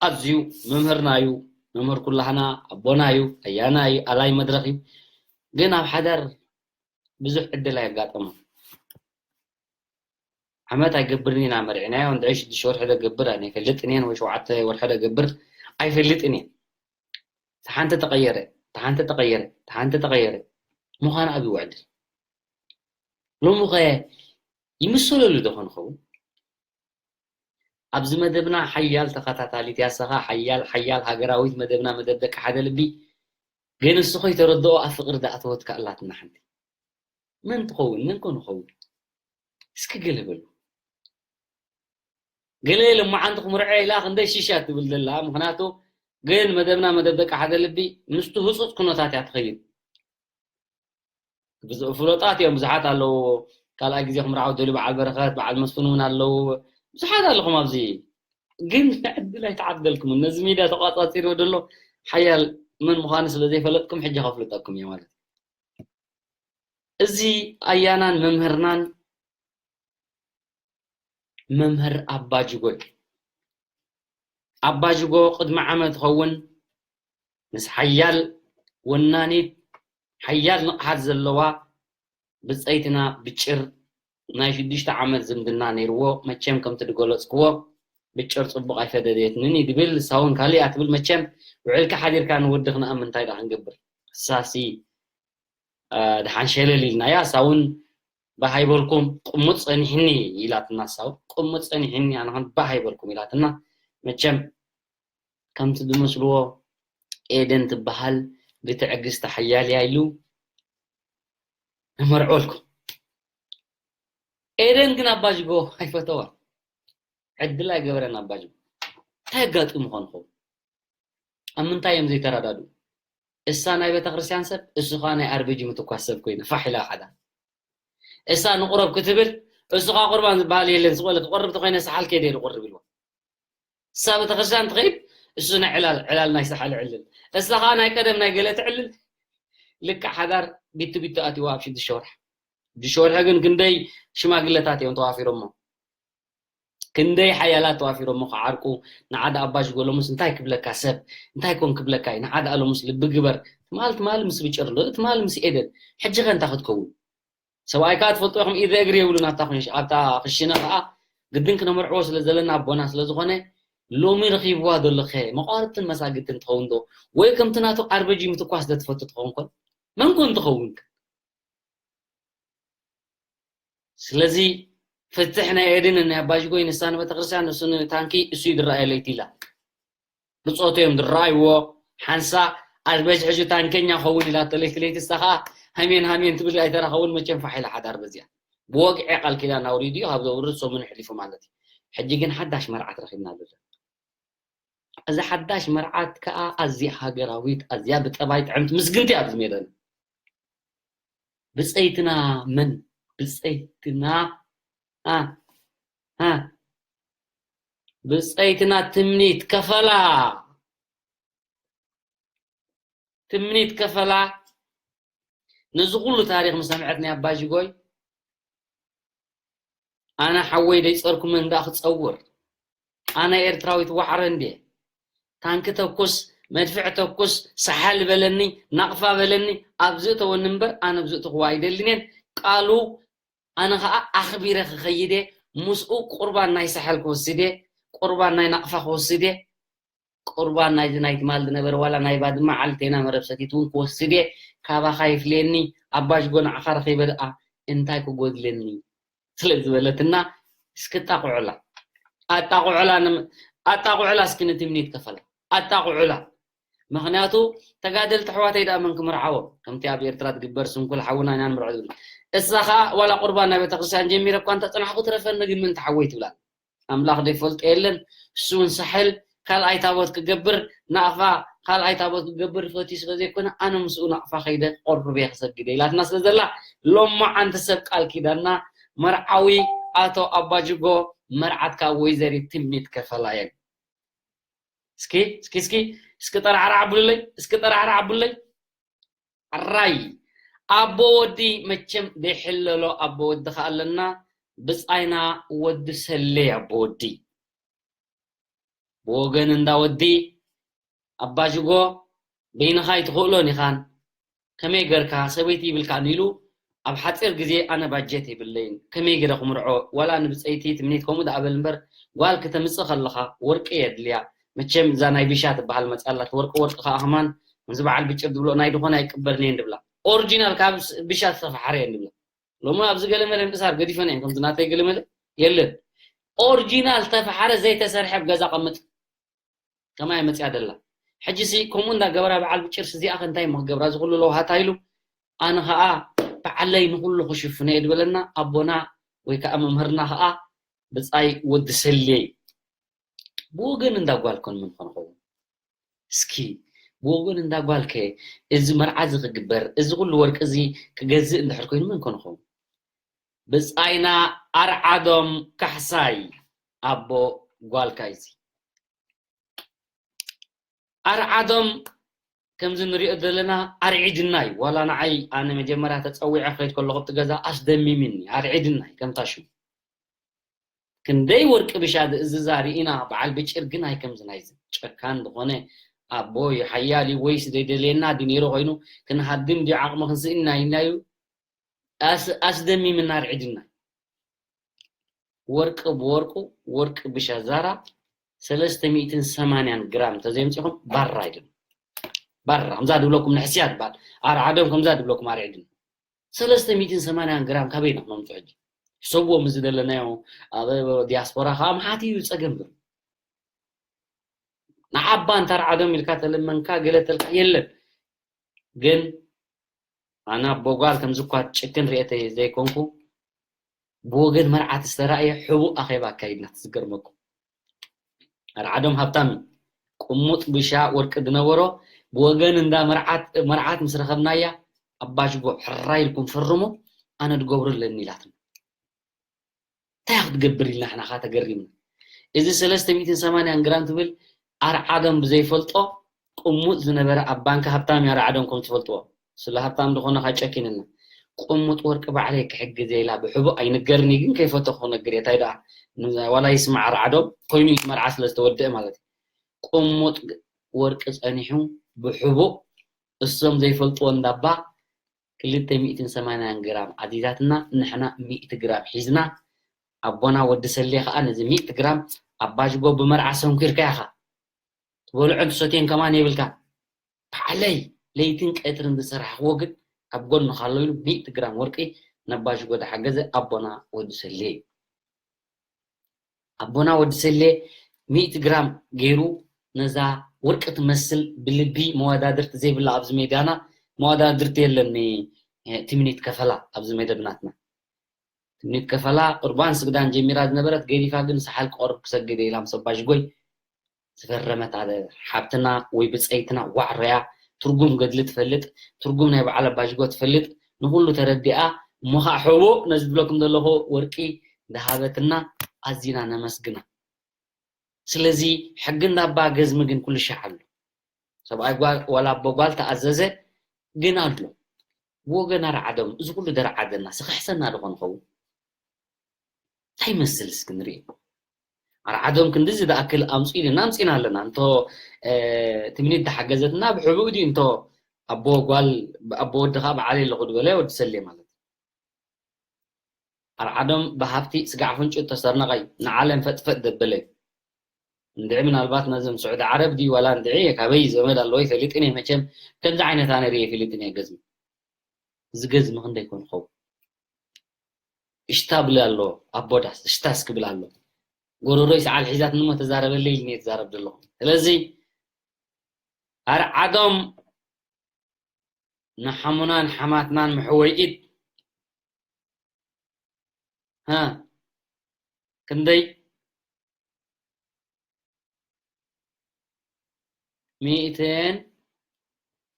ኣዝዩ መምህርና እዩ መምህር ኩላህና ኣቦና እዩ ኣያና እዩ ኣላይ መድረኽ እዩ ግን ኣብ ሓዳር ብዙሕ ዕድል ኣየጋጠሞን ዓመት ኣይገብርን ኢና መርዒናዮ እንድዒ ሽዱሽተ ወርሒ ደገብር ኣይፈልጥን እየን ወይ ሸውዓተ ወርሒ ደገብር ኣይፈልጥን እየን ተሓንቲ ተቐየረ ተሓንቲ ተቐየረ ተሓንቲ ተቐየረ ምዃን ኣብ ይውዕል ሎሚ ኸ ይምሰለሉ ዶ ኾን ኸውን ኣብዚ መደብና ሓያል ተኸታታሊት ያሰኻ ሓያል ሓያል ሃገራዊት መደብና መደብ ደቂ ሓደ ልቢ ግን እሱ ኸይተረድኦ ኣብ ፍቕሪ ዝኣተወትካ ኣላትና ሓንቲ መን ትኸውን መን ኮን ኸውን እስኪ ገለ በሉ ገለ ለማዓንቲ ክምርዖ ኢላ ክንደይ ሽሻ ትብል ዘላ ምክንያቱ ግን መደብና መደብ ደቂ ሓደ ልቢ ምስቲ ህፁፅ ኩነታት እያ ትኸይድ ፍሎጣት እዮም ብዙሓት ኣለዉ ካልኣይ ግዜ ክምርዓው ደልዩ በዓል በረኸት በዓል መስፍን እውን ኣለዉ ብዙሓት ኣለኹም ኣብዚ ግን ዕድል ኣይተዓደልኩምን። ነዚ ሚድያ ተቋጻጺርዎ ዘሎ ሓያል መን ምዃኑ ስለ ዘይፈለጥኩም፣ ሕጂ ከፍልጠኩም እየ ማለት እዩ። እዚ ኣያናን መምህርናን መምህር ኣባጅጎ እዩ። ኣባጅጎ ቅድሚ ዓመት ይኸውን ምስ ሓያል ወናኒት፣ ሓያል ንቕሓት ዘለዋ ብጸይትና ብጭር ናይ ሽዱሽተ ዓመት ዝምድና ነይርዎ። መቸም ከምቲ ዝገለጽክዎ ብጭር ጽቡቕ ኣይፈደየትንን እዩ ድብል፣ ንሳ እውን ካልእ እያ ትብል። መቸም ውዕልካ ሓዲርካ ንወዲ ክንኣምን እንታይ ደኣ ክንገብር? እሳሲ፣ እ፣ ደሓን ሸለል ኢልና እያ። እሳ እውን ባህ ኣይበልኩም፣ ቅሙጥ ጸኒሕኒ ኢላትና። እሳ እውን ቅሙጥ ጸኒሕኒ፣ ኣነ ኸን ባህ ኣይበልኩም ኢላትና። መቸም ከምቲ ዝመስልዎ ኤደን ትበሃል ብትዕግስቲ ሓያል እያ ኢሉ ንመርዖልኩም። ኤደን ግን ኣባጅጎ ኣይፈተዋን። ዕድል ኣይገበረን ኣባጅጎ። እንታይ ኣጋጢሙ ኾን ኸውን? ኣብ ምንታይ እዮም ዘይተረዳድኡ? እሳ ናይ ቤተክርስትያን ሰብ፣ እሱ ኸኣ ናይ ኣርበጂ ምትኳስ ሰብ ኮይነ፣ ፋሕ ኢላ ሓዳር። እሳ ንቁረብ ክትብል፣ እሱ ኸኣ ቁርባን ዝበሃል የለን፣ ስቕ ኢለ ክቆርብ ተኾይነ ሰሓል ከይደ እየ ዝቆርብ ኢልዋ። እሳ ቤተክርስትያን ትኸይድ፣ እሱ ናይ ዕላል፣ ዕላል ናይ ሰሓል ዕልል። እሳ ኸኣ ናይ ቀደም ናይ ገለ ትዕልል። ልክዕ ሓዳር ቢቱ ቢቱ ኣትይዋ ኣብ ሽዱሽተ ወርሒ። ሽዱሽተ ወርሒ ግን ክንደይ ሽማግለታት እዮም ተዋፊሮሞ። ክንደይ ሓያላት ተዋፊሮሞ ክዓርቁ፣ ንዓዲ ኣባጅጎ ሎምስ እንታይ ክብለካ ሰብ፣ እንታይ ኮን ክብለካ እዩ፣ ንዓዲ ኣሎምስ ልቢ ግበር። ትማል፣ ትማል ምስ ብጭር ኣሎ፣ ትማል ምስ ኤደን። ሕጂ ኸ እንታይ ክትከውን? ሰብኣይ ከኣ ትፈልጦ ኢኹም፣ ኢደ እግሪ የብሉን ኣብታ ኩንሽ-፣ ኣብታ ክሽነ ከኣ ግድን ክነመርዕዎ ስለ ዘለና ኣቦና ስለ ዝኾነ፣ ሎሚ ረኺብዋ ዘሎ ኸ መቋርብትን መሳግድትን ትኸውን ዶ? ወይ ከምቲ ናቱ ኣርበጂ ምትኳስ ዶ ትፈቱ ትኸውን ኮን? መን ኮን ትኸውን? ስለዚ ፍትሕ ናይ ኤድን ናይ ኣባጅጎይ፣ ንሳ ንቤተክርስትያን፣ ንሱ ንታንኪ፣ እሱ ይድረኣየ ለይቲ ኢላ። ብጾቱ እዮም ዝረኣይዎ። ሓንሳ ኣርበጅ ሕጂ ታንከኛ ኸውን ኢላቶ ለይቲ ለይቲ፣ እሳ ኸኣ ሃሜን ሃሜን ትብል ኣይተረኸቡን። መቸም ፋሕ ኢላ ሓዳር በዚኣ። ብወግዒ ቃል ኪዳን ኣውሪዱ እዩ፣ ካብ ዘውርድ ሰሙን ኣሕሊፉ ማለት እዩ። ሕጂ ግን ሓዳሽ መርዓት ረኺብና ኣለና። እዛ ሓዳሽ መርዓት ከኣ ኣዝያ ሃገራዊት፣ ኣዝያ ብጠባይ ጥዕምቲ ምስግንቲ እያ ኣብዚ ሜዳ። ብጸይትና መን? ብጸይትና፣ ኣ፣ ኣ፣ ብጸይትና ትምኒት ከፈላ። ትምኒት ከፈላ ነዚ ኩሉ ታሪኽ ምስ ሰምዐት ናይ ኣባጅጎይ፣ ኣነ ሓወይ ደይጸርኩምን ደኣ ክጸውር? ኣነ ኤርትራዊት ዋዕሮ እንድየ። ታንኪ ተኩስ፣ መድፍዕ ተኩስ፣ ሰሓል በለኒ፣ ናቕፋ በለኒ፣ ኣብዚ እተወኒ እምበር ኣነ ኣብዚ እትኽዎ ኣይደልን እየን። ቃሉ ኣነ ኸኣ ኣኽቢረ ክኸይድ እየ። ምስኡ ቁርባን ናይ ሳሕል ክወስድ እየ፣ ቁርባን ናይ ናቕፋ ክወስድ እየ። ቁርባን ናይዚ ናይ ትማል ዝነበረ ዋላ ናይ ባድመ ዓልቴና መረብ ሰቲት እውን ክወስድ እየ። ካባኻ ይፍለየኒ፣ ኣባጅጎ ንዓኻ ረኺበ ደኣ እንታይ ክጎድለኒ? ስለ ዝበለትና እስኪ ኣጣቕዑላ። ኣጣቕዑላ ንም-፣ ኣጣቕዑላ እስኪ ንትምኒት ከፈላ። ኣጣቕዑላ። ምኽንያቱ ተጋደልቲ ኣሕዋተይ ደኣ መን ክምርዓዎም? ከምቲ ኣብ ኤርትራ ትግበር ስንኩል ሓውና ኢና ንምርዖ ዝብል። እሳ ኸኣ ዋላ ቁርባን ናይ ቤተክርስትያን ጀሚረ እኳ እንተጸናሕኩ ትረፈኒ ግን ምእንቲ ሓወይ ትብላ። ኣምላኽ ዘይፈልጦ የለን። እሱ እውን ሳሕል ካልኣይ ታቦት ክገብር፣ ናቕፋ ካልኣይ ታቦት ክገብር ፈትዩ ስለ ዘይኮነ፣ ኣነ ምስኡ ናቕፋ ከይደ ክቆርብ እየ ክሰግድ እየ ኢላትና ስለ ዘላ፣ ሎማዓንቲ ሰብ ቃል ኪዳንና መርዓዊ ኣቶ ኣባጅጎ፣ መርዓት ካብ ወይዘሪት ትምኒት ከፈላ እየን። እስኪ፣ እስኪ፣ እስኪ፣ እስኪ ጠራዕራዕ ኣብሉለይ፣ እስኪ ጠራዕራዕ ኣብሉለይ። ኣራይ፣ ኣቦ ወዲ መቸም ዘይሕለሎ ኣቦ ወዲ ከኣ ኣለና። ብጻይና ወዲ ሰሌ ኣቦ ወዲ። ብወገን እንዳ ወዲ ኣባጅጎ፣ በይንኻ ኣይትኽእሎን ኢኻን። ከመይ ገርካ ሰበይቲ ይብልካን ኢሉ ኣብ ሓጺር ግዜ ኣነ ባጀት የብለይን። ከመይ ገይረ ክምርዖ? ዋላ ንብጸይቲ ትምኒት ከምኡ ደኣ በል እምበር፣ ጓል ክተምጽእ ከለኻ ወርቂ የድልያ። መቸም እዛ ናይ ቢሻ ትበሃል መጽኣ ኣላ። ወርቂ ወርቂ ከኣ ከማን ከምዚ በዓል ብጭር ዝብሎ ናይ ድኾነ ኣይቅበልን እየን ድብላ። ኦሪጂናል ካብ ስ-፣ ቢሻ ዝተፈሓረ እየን ድብላ። ሎሚ ኣብዚ ገለመለ ምእሳር ገዲፈን እየን፣ ከምዚ ናተይ ገለመለ የለን። ኦሪጂናል ተፈሓረ ዘይተሰርሐ ኣብ ገዛ ቀምጥ። ከማይ መጽያ ደላ። ሕጂ ሲ ከምኡ እንዳ ገበራ በዓል ብጭርሲ እዚኣ ከ እንታይ እሞ ክገብራ? እዚ ኩሉ ለውሃታ ኢሉ፣ ኣነ ኸኣ በዓለይ ንኹሉ ክሽፍኖ እየ ዝበለና ኣቦና ወይ ከኣ መምህርና ኸኣ ብጻይ ወዲ ሰልየይ። ብወገን እንዳ ጓል ኮን ምን ኮን ኸውን? እስኪ ብወገን እንዳ ጓል ከ እዚ መርዓ እዚ ክግበር፣ እዚ ኩሉ ወርቂ እዚ ክገዝእ እንድሕር ኮይኑ ምን ኮን ኸውን? ብጻይና ኣርዓዶም ካሕሳይ ኣቦ ጓልካ እዚ። ኣርዓዶም ከምዚ ንሪኦ ዘለና ኣርዒድና እዩ። ዋላ ንዓይ ኣነ መጀመርያ ተጸዊዐ ክኸይድ ከለኹ ኣብቲ ገዛ ኣስደሚምኒ፣ ኣርዒድና እዩ ከምታ ሽሙ። ክንደይ ወርቂ ብሻ ዝእዝዛ ርኢና፣ በዓል ብጭር ግን ኣይከምዚ ናይዚ ጨካን ዝኾነ ኣቦ እዩ፣ ሓያል እዩ፣ ወይስ ዘይደልየና ድዩ ነይሩ ኮይኑ ክንሃድም ድዩ ዓቕሚ ክንስእን ኢና ኢልና እዩ ኣስ-፣ ኣስደሚምና ኣርዒድና። ወርቂ ብወርቁ፣ ወርቂ ብሻ ዛራ ሰለስተ ሚእትን ሰማንያን ግራም ተዘይምፂኹም ባራ ኢልና። ባራ፣ ከምዛ ድብለኩም ንሕስያ ትበሃል። ኣርዓዶም ከምዛ ድብለኩም ኣርዒድና። ሰለስተ ሚእትን ሰማንያን ግራም ካበይ ኢና ክነምፅኦ ሕጂ? ሕሰብዎ፣ ምስ ዝደለናዮ ኣብ ዲያስፖራ ከዓ መዓት እዩ ፀገም ዝብል። ንዓባ እንተ ኣርዓዶም ኢልካ ተለመንካ፣ ገለ ተልካ የለን። ግን ኣነ ኣቦ ጓል ከምዚ እኳ ጭክን ርእየተ ዘይኮንኩ፣ ብወገን መርዓት ዝተራእየ ሕቡእ ኣኼባ ኣካይድና። ትዝገርመኩም፣ ኣርዓዶም ሃብታም እዩ። ቅሙጥ ብሻ ወርቂ ዝነበሮ፣ ብወገን እንዳ መርዓት፣ መርዓት ምስ ረኸብናያ፣ ኣባሽጎ ሕራይ ኢልኩም ፈርሙ፣ ኣነ ድገብሮ ኣለኒ ኢላትና። እንታይ ክትገብር ኢልና ንሕና ኸዓ ተገሪምና። እዚ ሰለስተ ሚእትን ሰማንያን ግራም ትብል ኣርዓዶም ብዘይፈልጦ ቅሙጥ ዝነበረ ኣብ ባንክ ሃብታም እዩ ኣርዓዶም ከም ትፈልጥዎ። ስለ ሃብታም ዝኾነ ካጨኪንና። ቅሙጥ ወርቂ ባዕለይ ክሕግዘ ኢላ ብሕቡእ ኣይንገርኒ ግን ከይፈተኹ ክነግር እየ። እንታይ ደኣ ን-፣ ዋላ ይስማዕ ኣርዓዶም ኮይኑ እዩ መርዓ ስለ ዝተወድአ ማለት እዩ። ቅሙጥ ወርቂ ጸኒሑ ብሕቡእ እሶም ዘይፈልጥዎ እንዳባ ክልተ ሚእትን ሰማንያን ግራም ኣዚዛትና፣ ንሕና ሚእቲ ግራም ሒዝና፣ ኣቦና ወዲ ሰሌ ኸኣ ነዚ ሚእቲ ግራም ኣባሽጎ ብመርዓ ሰንኪርካ ኢኻ። ትበልዖን ትሰትዮን ከማን የብልካ። ባዕለይ ለይትን ቀትርን ዝሰራሕክዎ ግን ኣብ ጎንኻ ኣሎ ኢሉ ሚእቲ ግራም ወርቂ ነባሽጎ ዝሓገዘ ኣቦና ወዲ ሰሌ እዩ። ኣቦና ወዲ ሰሌ ሚእቲ ግራም ገይሩ ነዛ ወርቂ ትመስል ብልቢ መወዳድርቲ ዘይብላ ኣብዚ ሜዳና መወዳድርቲ የለን። ትምኒት ከፈላ ኣብዚ መደብ ናትና ትምኒት ከፈላ ቁርባን ስግዳን ጀሚራ ዝነበረት ገዲፋ ግን ሰሓል ክቆርብ ክሰግድ ኢላ ምስ ኣባሽጎይ ዝፈረመት ኣለ ሓብትና ወይ ብፀይትና ዋዕሮያ ትርጉም ገድሊ ትፈልጥ ትርጉም ናይ በዓል ኣባሽጎ ትፈልጥ ንኩሉ ተረዲኣ እሞ ከዓ ሕቡእ ነዚ ዝብለኩም ዘለኹ ወርቂ ዝሃበትና ኣዚና ነመስግና። ስለዚ ሕጊ እንዳባ ገዝሚ ግን ኩሉ ሻዕ ኣሎ። ሰብኣይ ጓል ዋላ ኣቦ ጓል ተኣዘዘ ግን ኣሎ። ወገን ኣርዓዶም እዚ ኩሉ ደርዓደና ስኽሕሰና ዶ ክንኸውን? እንታይ ይመስል እስኪ ንርኢ። ኣርዓዶም ክንድዚ ዝኣክል ኣምፅኡ ኢልና ኣምፂና ኣለና። እንቶ ትምኒት ዝሓገዘትና ብሕቡእ ድዩ እንቶ ኣቦ ጓል ኣቦ ወዲ ከዓ በዓል ኣለኹ ዝበለ ወዲ ሰሌ ማለት እዩ። ኣርዓዶም ብሃብቲ ስጋዕ ፍንጩ ተሰርነቐይ ንዓለም ፈጥፈጥ ደበለ እዩ። እንድዒ ምናልባት ነዞም ስዑዲ ዓረብ ድዩ ዋላ እንድዒ ካበይ ዘመድ ኣለዎ ይፈልጥን እየ። መቸም ከምዚ ዓይነት ኣነ ርእየ ይፈልጥን እየ ገዝሚ። እዚ ገዝሚ ክንደይ ኮን ኸው እሽታ ብል ኣሎ ኣቦዳስ እሽታ እስክብል ኣሎ ጎሮሮይ ሰዓል ሒዛት ንሞ ተዛረበለይ ኢልኒ እየ ትዛረብ ዘለኹ። ስለዚ ኣርዓዶም ንሓሙናን ሓማትናን መሕወይ ኢድ ሃ ክንደይ ሚእትን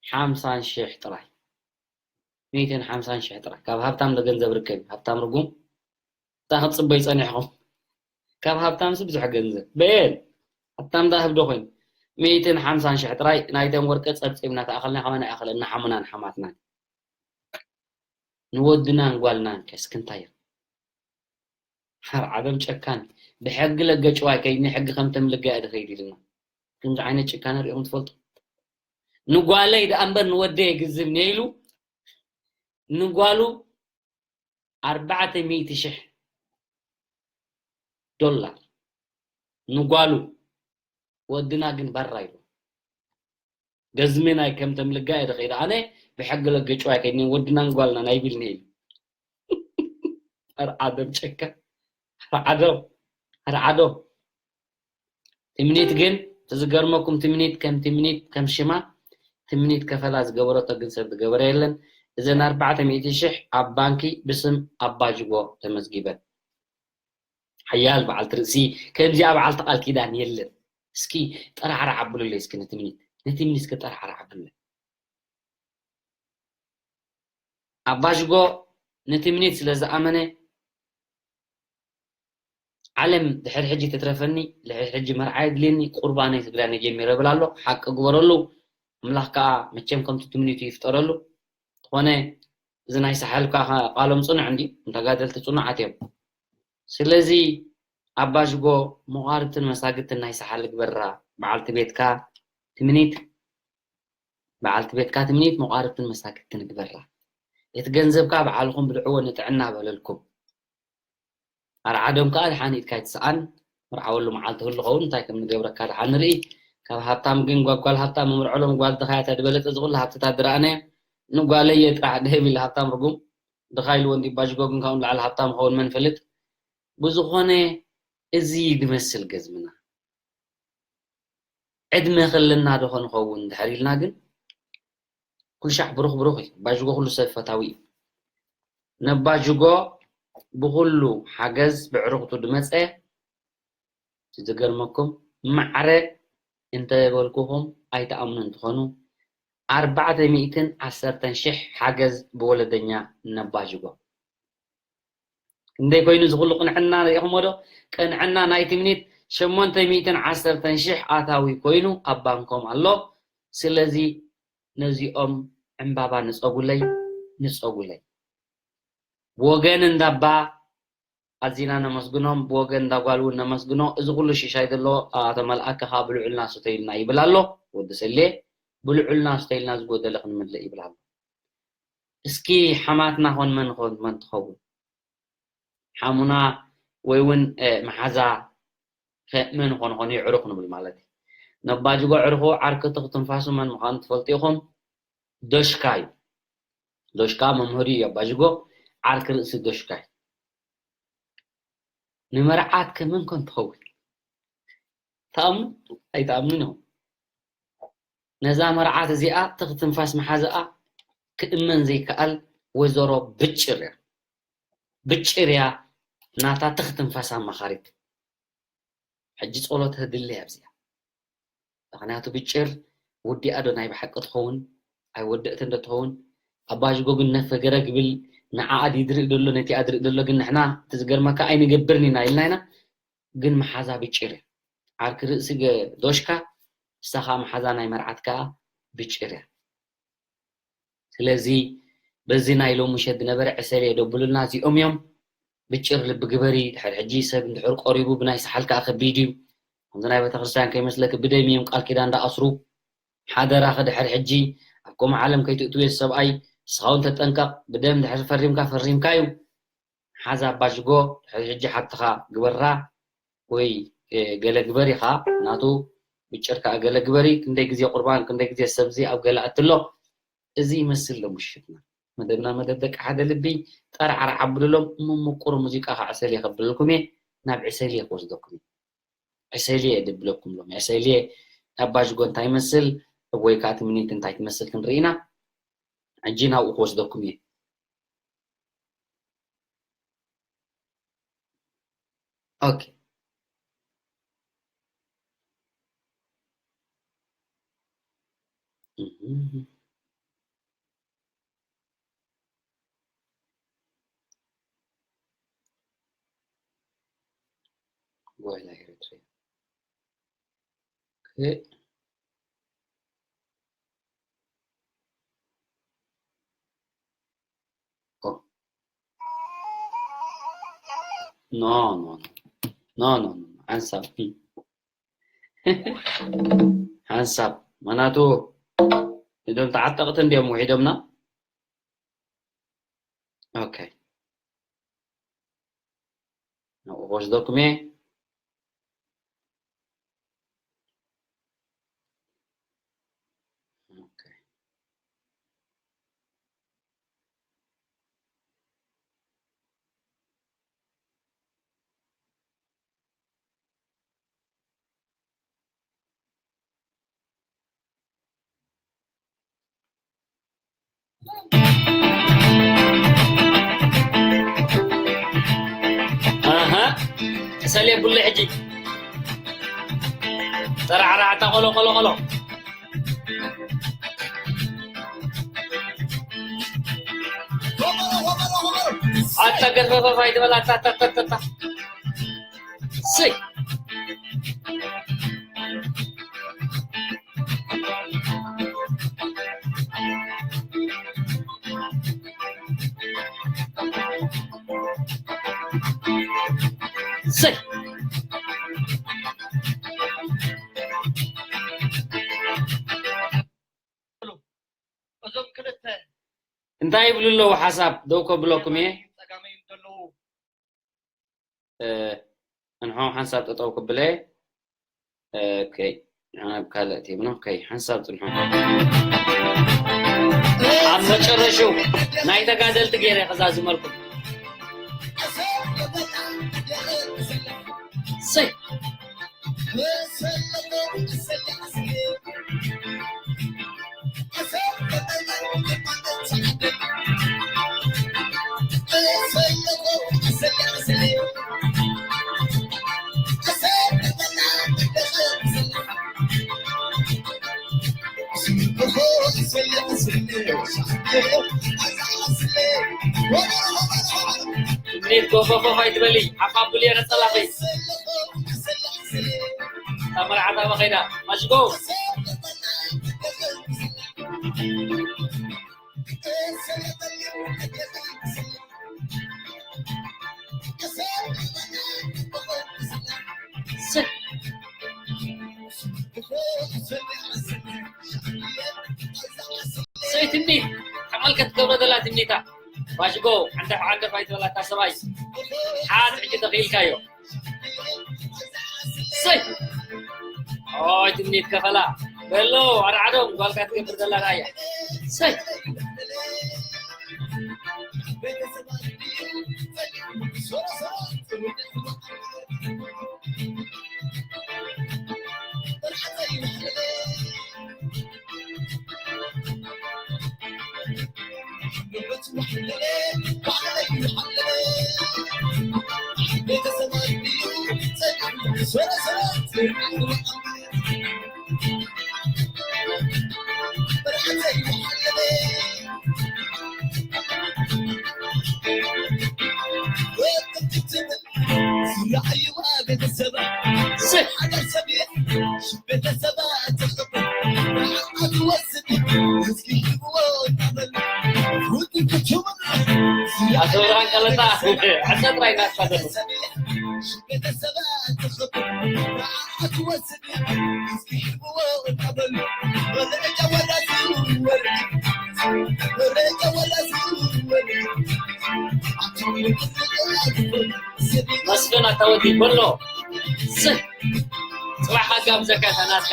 ሓምሳን ሽሕ ጥራይ። ሚእትን ሓምሳን ሽሕ ጥራይ ካብ ሃብታም ዶ ገንዘብ ርከብ እዩ? ሃብታም ርጉም እንታይ ክትፅበዩ ፀኒሕኹም? ካብ ሃብታምሲ ብዙሕ ገንዘብ በየን ሃብታም ዳ ህብዶ ኮይኑ ሚእትን ሓምሳን ሽሕ ጥራይ ናይቶም ወርቂ ፀብፂብና ተኣኸልና ከመና ይኣኸለና ሓሙናን ሓማትናን ንወድናን ጓልናን ከስ ክንታይ ሓር ዓለም ጨካን ብሕጊ ለገጭዋይ ከይኒ ሕጊ ከም ተምልጋ እየ ድኸይድ ኢልና። ከምዚ ዓይነት ጭካነ ሪኦም ትፈልጡ? ንጓለይ ደኣ እምበር ንወደይ ግዝም ነይሉ ንጓሉ ኣርባዕተ ሚእቲ ሽሕ ዶላር ንጓሉ ወድና ግን ባራ ኢሉ ገዝሚ ናይ ከም ተምልጋ እየ ድኸይድ ኣነ ብሕጊ ለገጭዋይ ከይኒ ወድናን ጓልናን ኣይብልኒ ኢሉ ኣርዓዶም ጨካ ኣርዓዶም ኣርዓዶም ትምኒት ግን ትዝገርመኩም ትምኒት ከም ትምኒት ከም ሽማ ትምኒት ከፈላ ዝገበረቶ ግን ሰብ ዝገበረ የለን። እዘን ኣርባዕተ ሚእቲ ሽሕ ኣብ ባንኪ ብስም ኣባጅጎ ተመዝጊበን። ሓያል በዓልቲ ርእሲ ከምዚኣ በዓልቲ ቃል ኪዳን የለን። እስኪ ጠራዕራዕ ኣብሉለይ እስኪ ንትምኒት ንትምኒት እስኪ ጠራዕራዕ ኣብሉለይ። ኣባጅጎ ንትምኒት ስለ ዝኣመነ ዓለም ድሕሪ ሕጂ ትትረፈኒ፣ ድሕሪ ሕጂ መርዓ የድልየኒ፣ ቁርባነይ ስግዳነይ ጀሚረ እብል ኣሎ። ሓቂ ግበረሉ። ኣምላኽ ከኣ መቸም ከምቲ ትምኒቱ ይፍጠረሉ። ዝኾነ እዚ ናይ ሳሕል ከኣ ቃሎም ጽኑዕ እንድዩ፣ ንተጋደልቲ ጽኑዓት እዮም። ስለዚ ኣባ ዥጎ መቓርብትን መሳግድትን ናይ ሳሕል ግበራ፣ በዓልቲ ቤትካ ትምኒት፣ በዓልቲ ቤትካ ትምኒት መቓርብትን መሳግድትን ግበራ። እቲ ገንዘብ ከኣ በዓልኹም ብልዕዎ ንጥዕና በለልኩም። ኣርዓዶም ከኣ ድሓን ኢድካ ኣይትስኣን፣ ምርዓወሉ መዓልቲ ህሉ ኸውን እንታይ ከም ንገብረካ ድሓን ንርኢ። ካብ ሃብታም ግን ጓ-፣ ጓል ሃብታም ምምርዐሎም ጓል ድኻያ እታ ዝበለጸ ዝኹሉ ሃብትታት ድረኣነ ንጓለየ ጥራሕ ደህብ ኢሉ ሃብታም ርጉም ድኻ ኢልዎ እንዲ ባዥጎ ግን ካብኡ ንላዕሊ ሃብታም ኸውን መን ፈልጥ። ብዝኾነ እዚ ድመስል ገዝምና። ዕድመ ክልና ዶ ኾን ኸውን ድሕር ኢልና ግን ኩልሻዕ ብሩኽ ብሩኽ እዩ። ባዥጎ ኩሉ ሰብ ፈታዊ እዩ። ነባዥጎ ብኹሉ ሓገዝ ብዕሩኽቱ ድመጸ ዝገርመኩም ማዕረ እንተ በልኩኹም ኣይትኣምኑ እንትኾኑ ኣርባዕተ ሚእትን ዓሰርተን ሽሕ ሓገዝ ብወለደኛ ነባዥጎ። ክንደይ ኮይኑ ዝኹሉ ቅንዕና ርኢኹሞ ዶ? ቅንዕና ናይ ትምኒት ሸሞንተ ሚእትን ዓሰርተን ሽሕ ኣታዊ ኮይኑ ኣብ ባንኮም ኣሎ። ስለዚ ነዚኦም ዕምባባ ንጸጉለይ፣ ንጸጉለይ። ብወገን እንዳባ ኣዚና ነመስግኖም፣ ብወገን እንዳጓል እውን ነመስግኖ። እዚ ኩሉ ሽሻይ ዘሎ ኣቶ መልኣከ ከኣ ብልዑልና ስተዩልና ይብል ኣሎ። ወዲ ሰሌ ብልዑልና ስተዩልና ዝጎደለ ክንምልእ ይብል ኣሎ። እስኪ ሓማትና ኾን መን ኾን መን ትኸውን? ሓሙና ወይ እውን፣ እ፣ መሓዛ ከ መን ኾን ኾን የዕሩኽ ንብል ማለት እዩ። ነባጅጎ ዕርኹ ዓርኪ ትኽ ትንፋሱ መን ምዃኑ ትፈልጡ ኢኹም? ዶሽካ እዩ። ዶሽካ መምህሩ እዩ ኣባጅጎ፣ ዓርኪ ርእሲ ዶሽካ እዩ። ንመርዓት ከ መን ኮን ትኸውን? ትኣምኑ ኣይትኣምኑን ኢኹም። ነዛ መርዓት እዚኣ ትኽ ትንፋስ መሓዝኣ ክእመን ዘይከኣል ወይዘሮ ብጭር እያ። ብጭር እያ ናታ ትኽ ትንፋስ ኣማኻሪት። ሕጂ ጸሎት ህድለ እያ ኣብዚኣ። ምኽንያቱ ብጭር ወዲኣ ዶ ናይ ብሓቂ ትኸውን? ኣይወደእትን ዶ ትኸውን? ኣባጅጎ ግን ነፈገረ ግብል ንዓኣ ድዩ ድርኢ ደሎ፣ ነቲኣ ድርኢ ደሎ። ግን ንሕና እቲ ዝገርመካ ኣይንገብርን ኢና ኢልና ኢና። ግን መሓዛ ብጭር እያ። ዓርኪ ርእሲ ገ-፣ ዶሽካ፣ ንሳ ኸዓ መሓዛ ናይ መርዓት ከኣ ብጭር እያ። ስለዚ በዚ ናይ ሎሚ ምሸት ዝነበረ ዕሰል የደብሉልና እዚኦም እዮም። ብጭር ልቢ ግበሪ። ድሕሪ ሕጂ ሰብ እንድሕር ቆሪቡ ብናይ ሰሓል ከኣ ከቢድ እዩ። ከምዚ ናይ ቤተክርስትያን ከይመስለኪ ብደም እዮም ቃል ኪዳን እንዳኣስሩ። ሓደራኺ ድሕሪ ሕጂ ኣብ ከምኡ ዓለም ከይትእትውዮ ሰብኣይ ንስኻ እውን ተጠንቀቕ። ብደም ድሕሪ ፈሪምካ ፈሪምካ እዩ። ሓዛ ኣባጅጎ ድሕሪ ሕጂ ሓብትኻ ግበራ ወይ፣ እ፣ ገለ ግበር ኢኻ ናቱ ብጭር ከኣ ገለ ግበሪ። ክንደይ ግዜ ቁርባን ክንደይ ግዜ ሰብዚ ኣብ ገለ ኣትሎ። እዚ ይመስል ሎ ምሽትና መደብና፣ መደብ ደቂ ሓደ ልቢ። ጠርዓርዓ ኣብሉሎም እሞ ምቁር ሙዚቃ ከኣ ዕሰልየ ከብለልኩም እየ። ናብ ዕሰልየ ክወስደኩም እየ። ዕሰልየ ድብለኩም ሎም ዕሰልየ ኣባጅጎ እንታይ ይመስል ወይ ከኣ ትምኒት እንታይ ትመስል ክንርኢ ኢና። ሕጂ ናብኡ ክወስደኩም እየ። ኦኬ። እህ። ጓይላ ኤሪትሪያ። ኦኬ። ኦ። ኖ፣ ኖ፣ ኖ። ኖ፣ ኖ፣ ኖ። ሓንሳብ። ሓንሳብ። ማናቱ እዞም ተዓጠቕቲ እንድዮም ውሒዶምና። ኦኬ። ንዕኡ ክወስደኩም እየ። ኦኬ። ኣሃ፣ ዕሰል የብሉ ሕጂ። ጠራዕራዕታ ቆሎ፣ ቆሎ፣ ቆሎ። ኣታ ገርፈፈፍ ኣይትበል፣ ኣታ፣ ኣታ፣ ኣታ፣ ኣታ፣ ኣታ። ሰይ። ሰይ። እዞም ክልተ እንታይ ይብሉ ኣለዉ? ሓሳብ ደው ከብለኩም እየ። ጸጋመይ ዘለዉ። እ፣ እንሖ ሓንሳብ ጠጠው ክብለ። ኦኬ፣ ናብ ካልእ ቲም ነው። ኦኬ፣ ሓንሳብ ጽንሑ። ኣብ መጨረሽው ናይ ተጋደልቲ ገይረ ከዛዝመልኩም። ሰይ። እንዴት ጎፈፈፍ ኣይትበሊ፣ ሓፋ ብልየ ነጸላኺ። እታ መርዓት ኣበ ኸይዳ? ማሽጎ። ሰይ ትምኒት፣ ተመልከት ገብረ ዘላ ትምኒታ። ባሽጎ፣ ዓንደፍ ዓንደፍ ኣይትበላታ ሰብኣይ። ሓት ሕጂ ተኽኢልካዮ። ሰይ! ኦይ፣ ትምኒት ከፈላ። በሎ፣ ኣርዓዶም፣ ጓልካ ትገብር ዘላ ራእያ። ሰይ! ዝረኣይዋ ቤተሰባ፣ ስሕ! ሓደ ሰብ ቤተሰባ ተኸበ፣ ንዓኣ ትወስድ፣ እስኪ ሂብዎ እናበሉ፣ ውድ ክችምና፣ ኣቶ ብርሃን ቀለታ፣ ሕሰ ጥራይ እናተፋደሉ። ቤተሰባ ተኸበ፣ ንዓኣ ትወስድ፣ እስኪ ሂብዎ እናበሉ፣ ወረጃ ወራሲ ወርቂ፣ ወረጃ ወራሲ ወርቂ፣ ኣቲ ወርቂ መስፍን ኣታ ወዲ በሎ። ስህ! ጽባሕ ካጋ ምዘካ እታ ናትካ።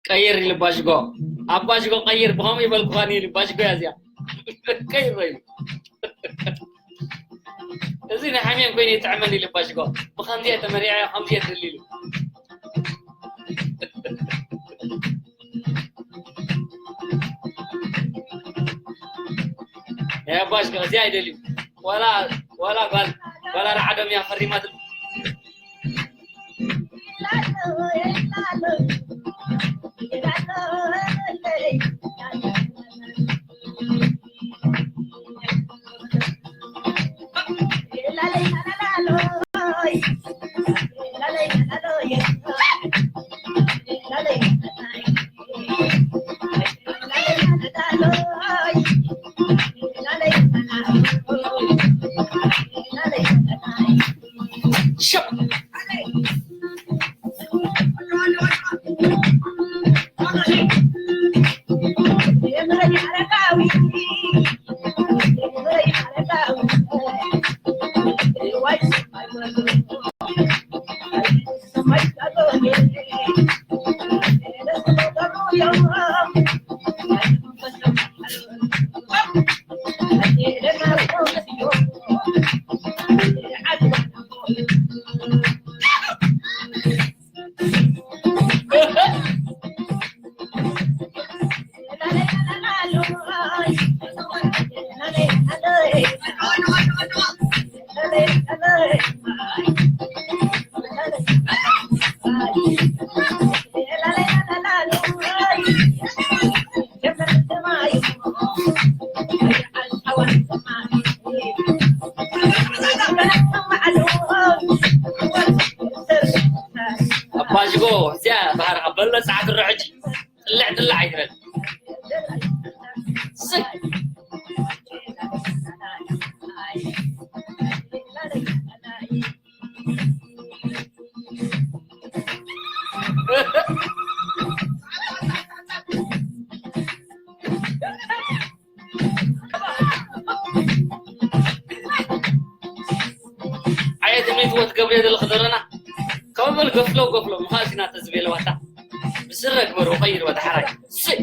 ቀይር ኢሉ ባሽጎ። ኣብ ባሽጎ ቀይር፣ ብኸምኡ ይበልኩኻን ኢሉ ባሽጎ እያ እዚኣ። ቀይር ኢሉ። እዚ ናይ ሓምየን ኮይኑ ይጥዕመኒ ኢሉ ባሽጎ። ብኸምዚ እየ ተመሪዐ፣ ከምዚ እየ ትል ኢሉ። ናይ ባሽጎ እዚኣ ኣይደልዩ። ዋላ ዋላ ጓል ጓል ኣርዓዶም እያ ፈሪማት። ኣባጅጎ እዚኣ ባህር ኣበሎ ጻዕት ርዕጅ ጥልዕ ጥልዕ ኣይትበል። ስቅ። ኣየ ትምኒት ወት ገብርኤል ዘለኹ ዘለና ከምብል ገፍሎ ገፍሎ ምኻስ ኢና ተዝቤለ ዋታ ብስረ ግበሩ ቀይር ወደ ሓራይ። ስቅ።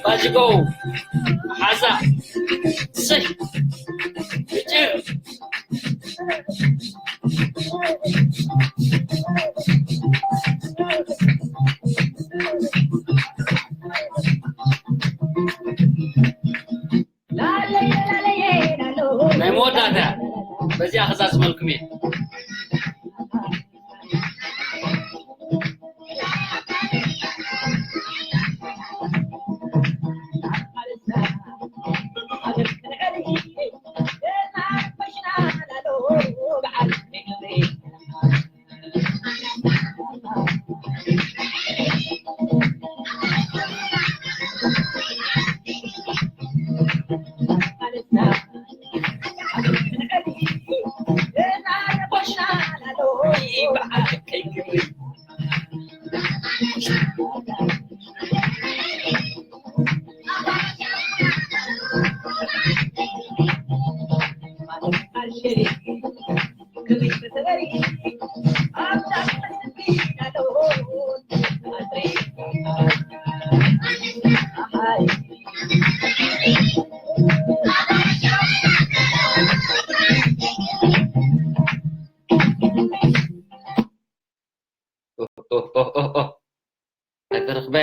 ባጅጎ ሓዛ ስይ ጭር ናይ መወዳእታ በዚኣ ክዛዝመልኩም እየ። ኦህ፣ ኦህ፣ ኦህ፣ ኦህ። እንታይ ተረኽበ?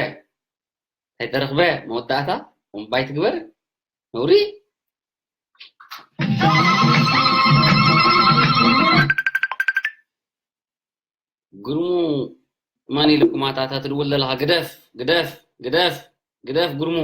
እንታይ ተረኽበ? መወዳእታ እምባይ ትግበር። ነውሪ። ግርሙ፣ ማን ኢልኩም ኣታ፣ ኣታ ትድውል ዘለኻ? ግደፍ፣ ግደፍ፣ ግደፍ፣ ግደፍ ግርሙ።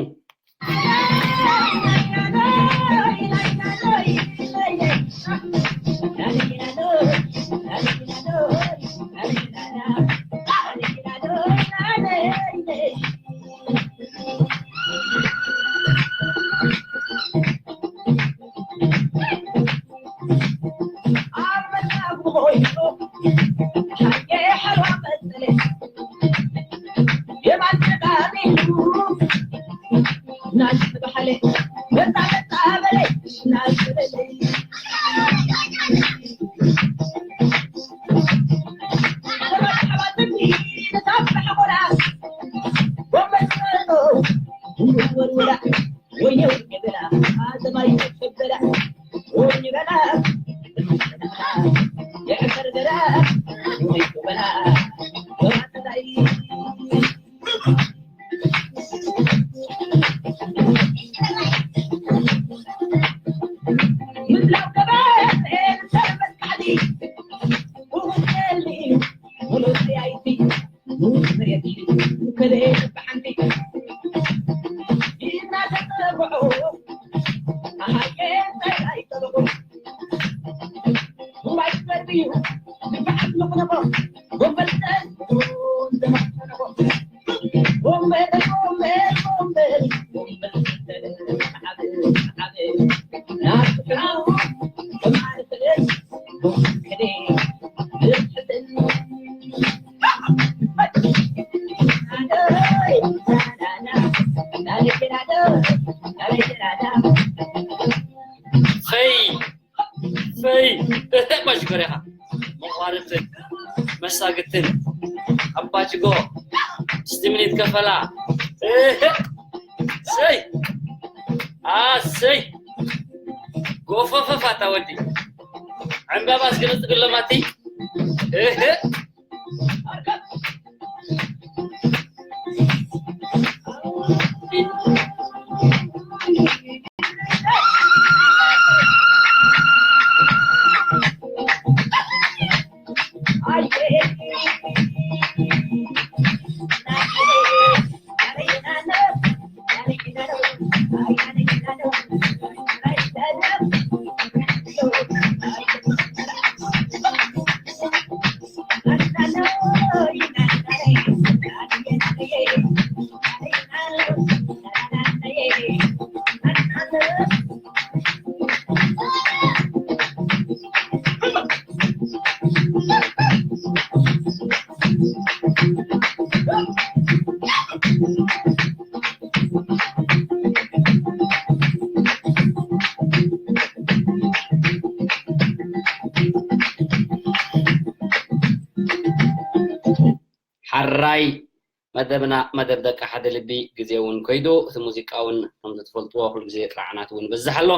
ኸይ፣ ኸይ፣ እህ፣ ባሽ ገሬኻ። መቋርትን መሳግትን ኣባጅጎ ስቲምኒት ከፈላ። እህ፣ ሰይ፣ ኣሰይ፣ ጎፈፈፍ ኣታ ወዲ። ዕምባባ እስኪ ንጽግሎም ኣቲ። እህ። ሓራይ መደብና መደብ ደቂ ሓደ ልቢ ግዜ እውን ከይዱ፣ እቲ ሙዚቃ እውን ከምዚ ትፈልጥዎ ኩሉ ግዜ ጥራዓናት እውን ይበዝሕ ኣሎ።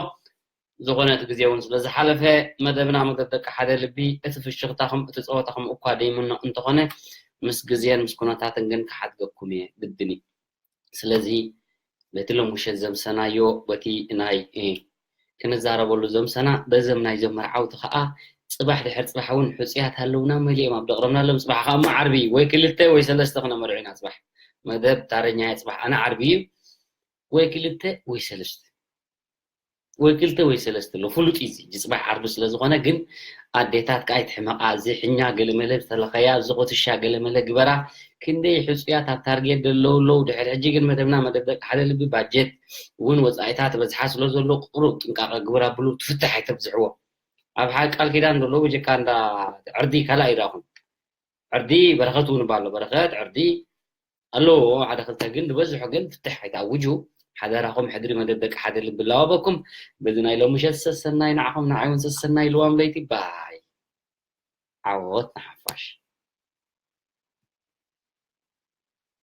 ዝኾነ እቲ ግዜ እውን ስለ ዝሓለፈ መደብና መደብ ደቂ ሓደ ልቢ እቲ ፍሽኽታኹም እቲ ጸወታኹም እኳ ደይምኖ እንተኾነ ምስ ግዜን ምስ ኩነታትን ግን ክሓድገኩም እየ ግድን እዩ። ስለዚ ነቲ ሎም ምሸት ዘምሰናዮ በቲ ናይ ክንዛረበሉ ዘምሰና በዘም ናይ ዘመርዓውቲ ከዓ ጽባሕ ድሕር ጽባሕ እውን ሕጹያት ኣለውና መሊኦም ኣብ ደቕረብናሎም ጽባሕ ከዓ እሞ ዓርቢ ወይ ክልተ ወይ ሰለስተ ክነመርዑ ኢና ጽባሕ መደብ ታረኛ ጽባሕ ኣነ ዓርቢ እዩ ወይ ክልተ ወይ ሰለስተ ወይ ክልተ ወይ ሰለስተ ኣሎ ፍሉጥ እዩ እዚ ጽባሕ ዓርቢ ስለ ዝኾነ ግን ኣዴታት ከዓ ይትሕመቃ እዚ ሕኛ ገለመለ ዝተለኸያ እዚ ቁትሻ ገለመለ ግበራ ክንደይ ሕጹያት ኣብ ታርጌት ደለዉ ኣለዉ ድሕሪ ሕጂ ግን መደብና መደብ ደቂ ሓደ ልቢ ባጀት እውን ወፃኢታት በዝሓ ስለ ዘሎ ቁሩብ ጥንቃቐ ግበራ ብሉ ትፍትሕ ኣይተብዝሕዎ ኣብ ሓ ቃል ኪዳን ዘሎ ብጀካ እንዳ ዕርዲ ካልእ ኣይረኣኹን ዕርዲ በረኸት እውን እባ ኣሎ በረኸት ዕርዲ ኣሎ ሓደ ክልተ ግን ዝበዝሑ ግን ፍትሕ ኣይተኣውጁ ሓደራኹም ሕድሪ መደብ ደቂ ሓደ ልቢ ለዋበኩም በዚ ናይ ሎምሸት ሰሰናይ ንዓኹም ንዓይ እውን ሰሰናይ ልዋም ለይቲ ባይ ዓወት ንሓፋሽ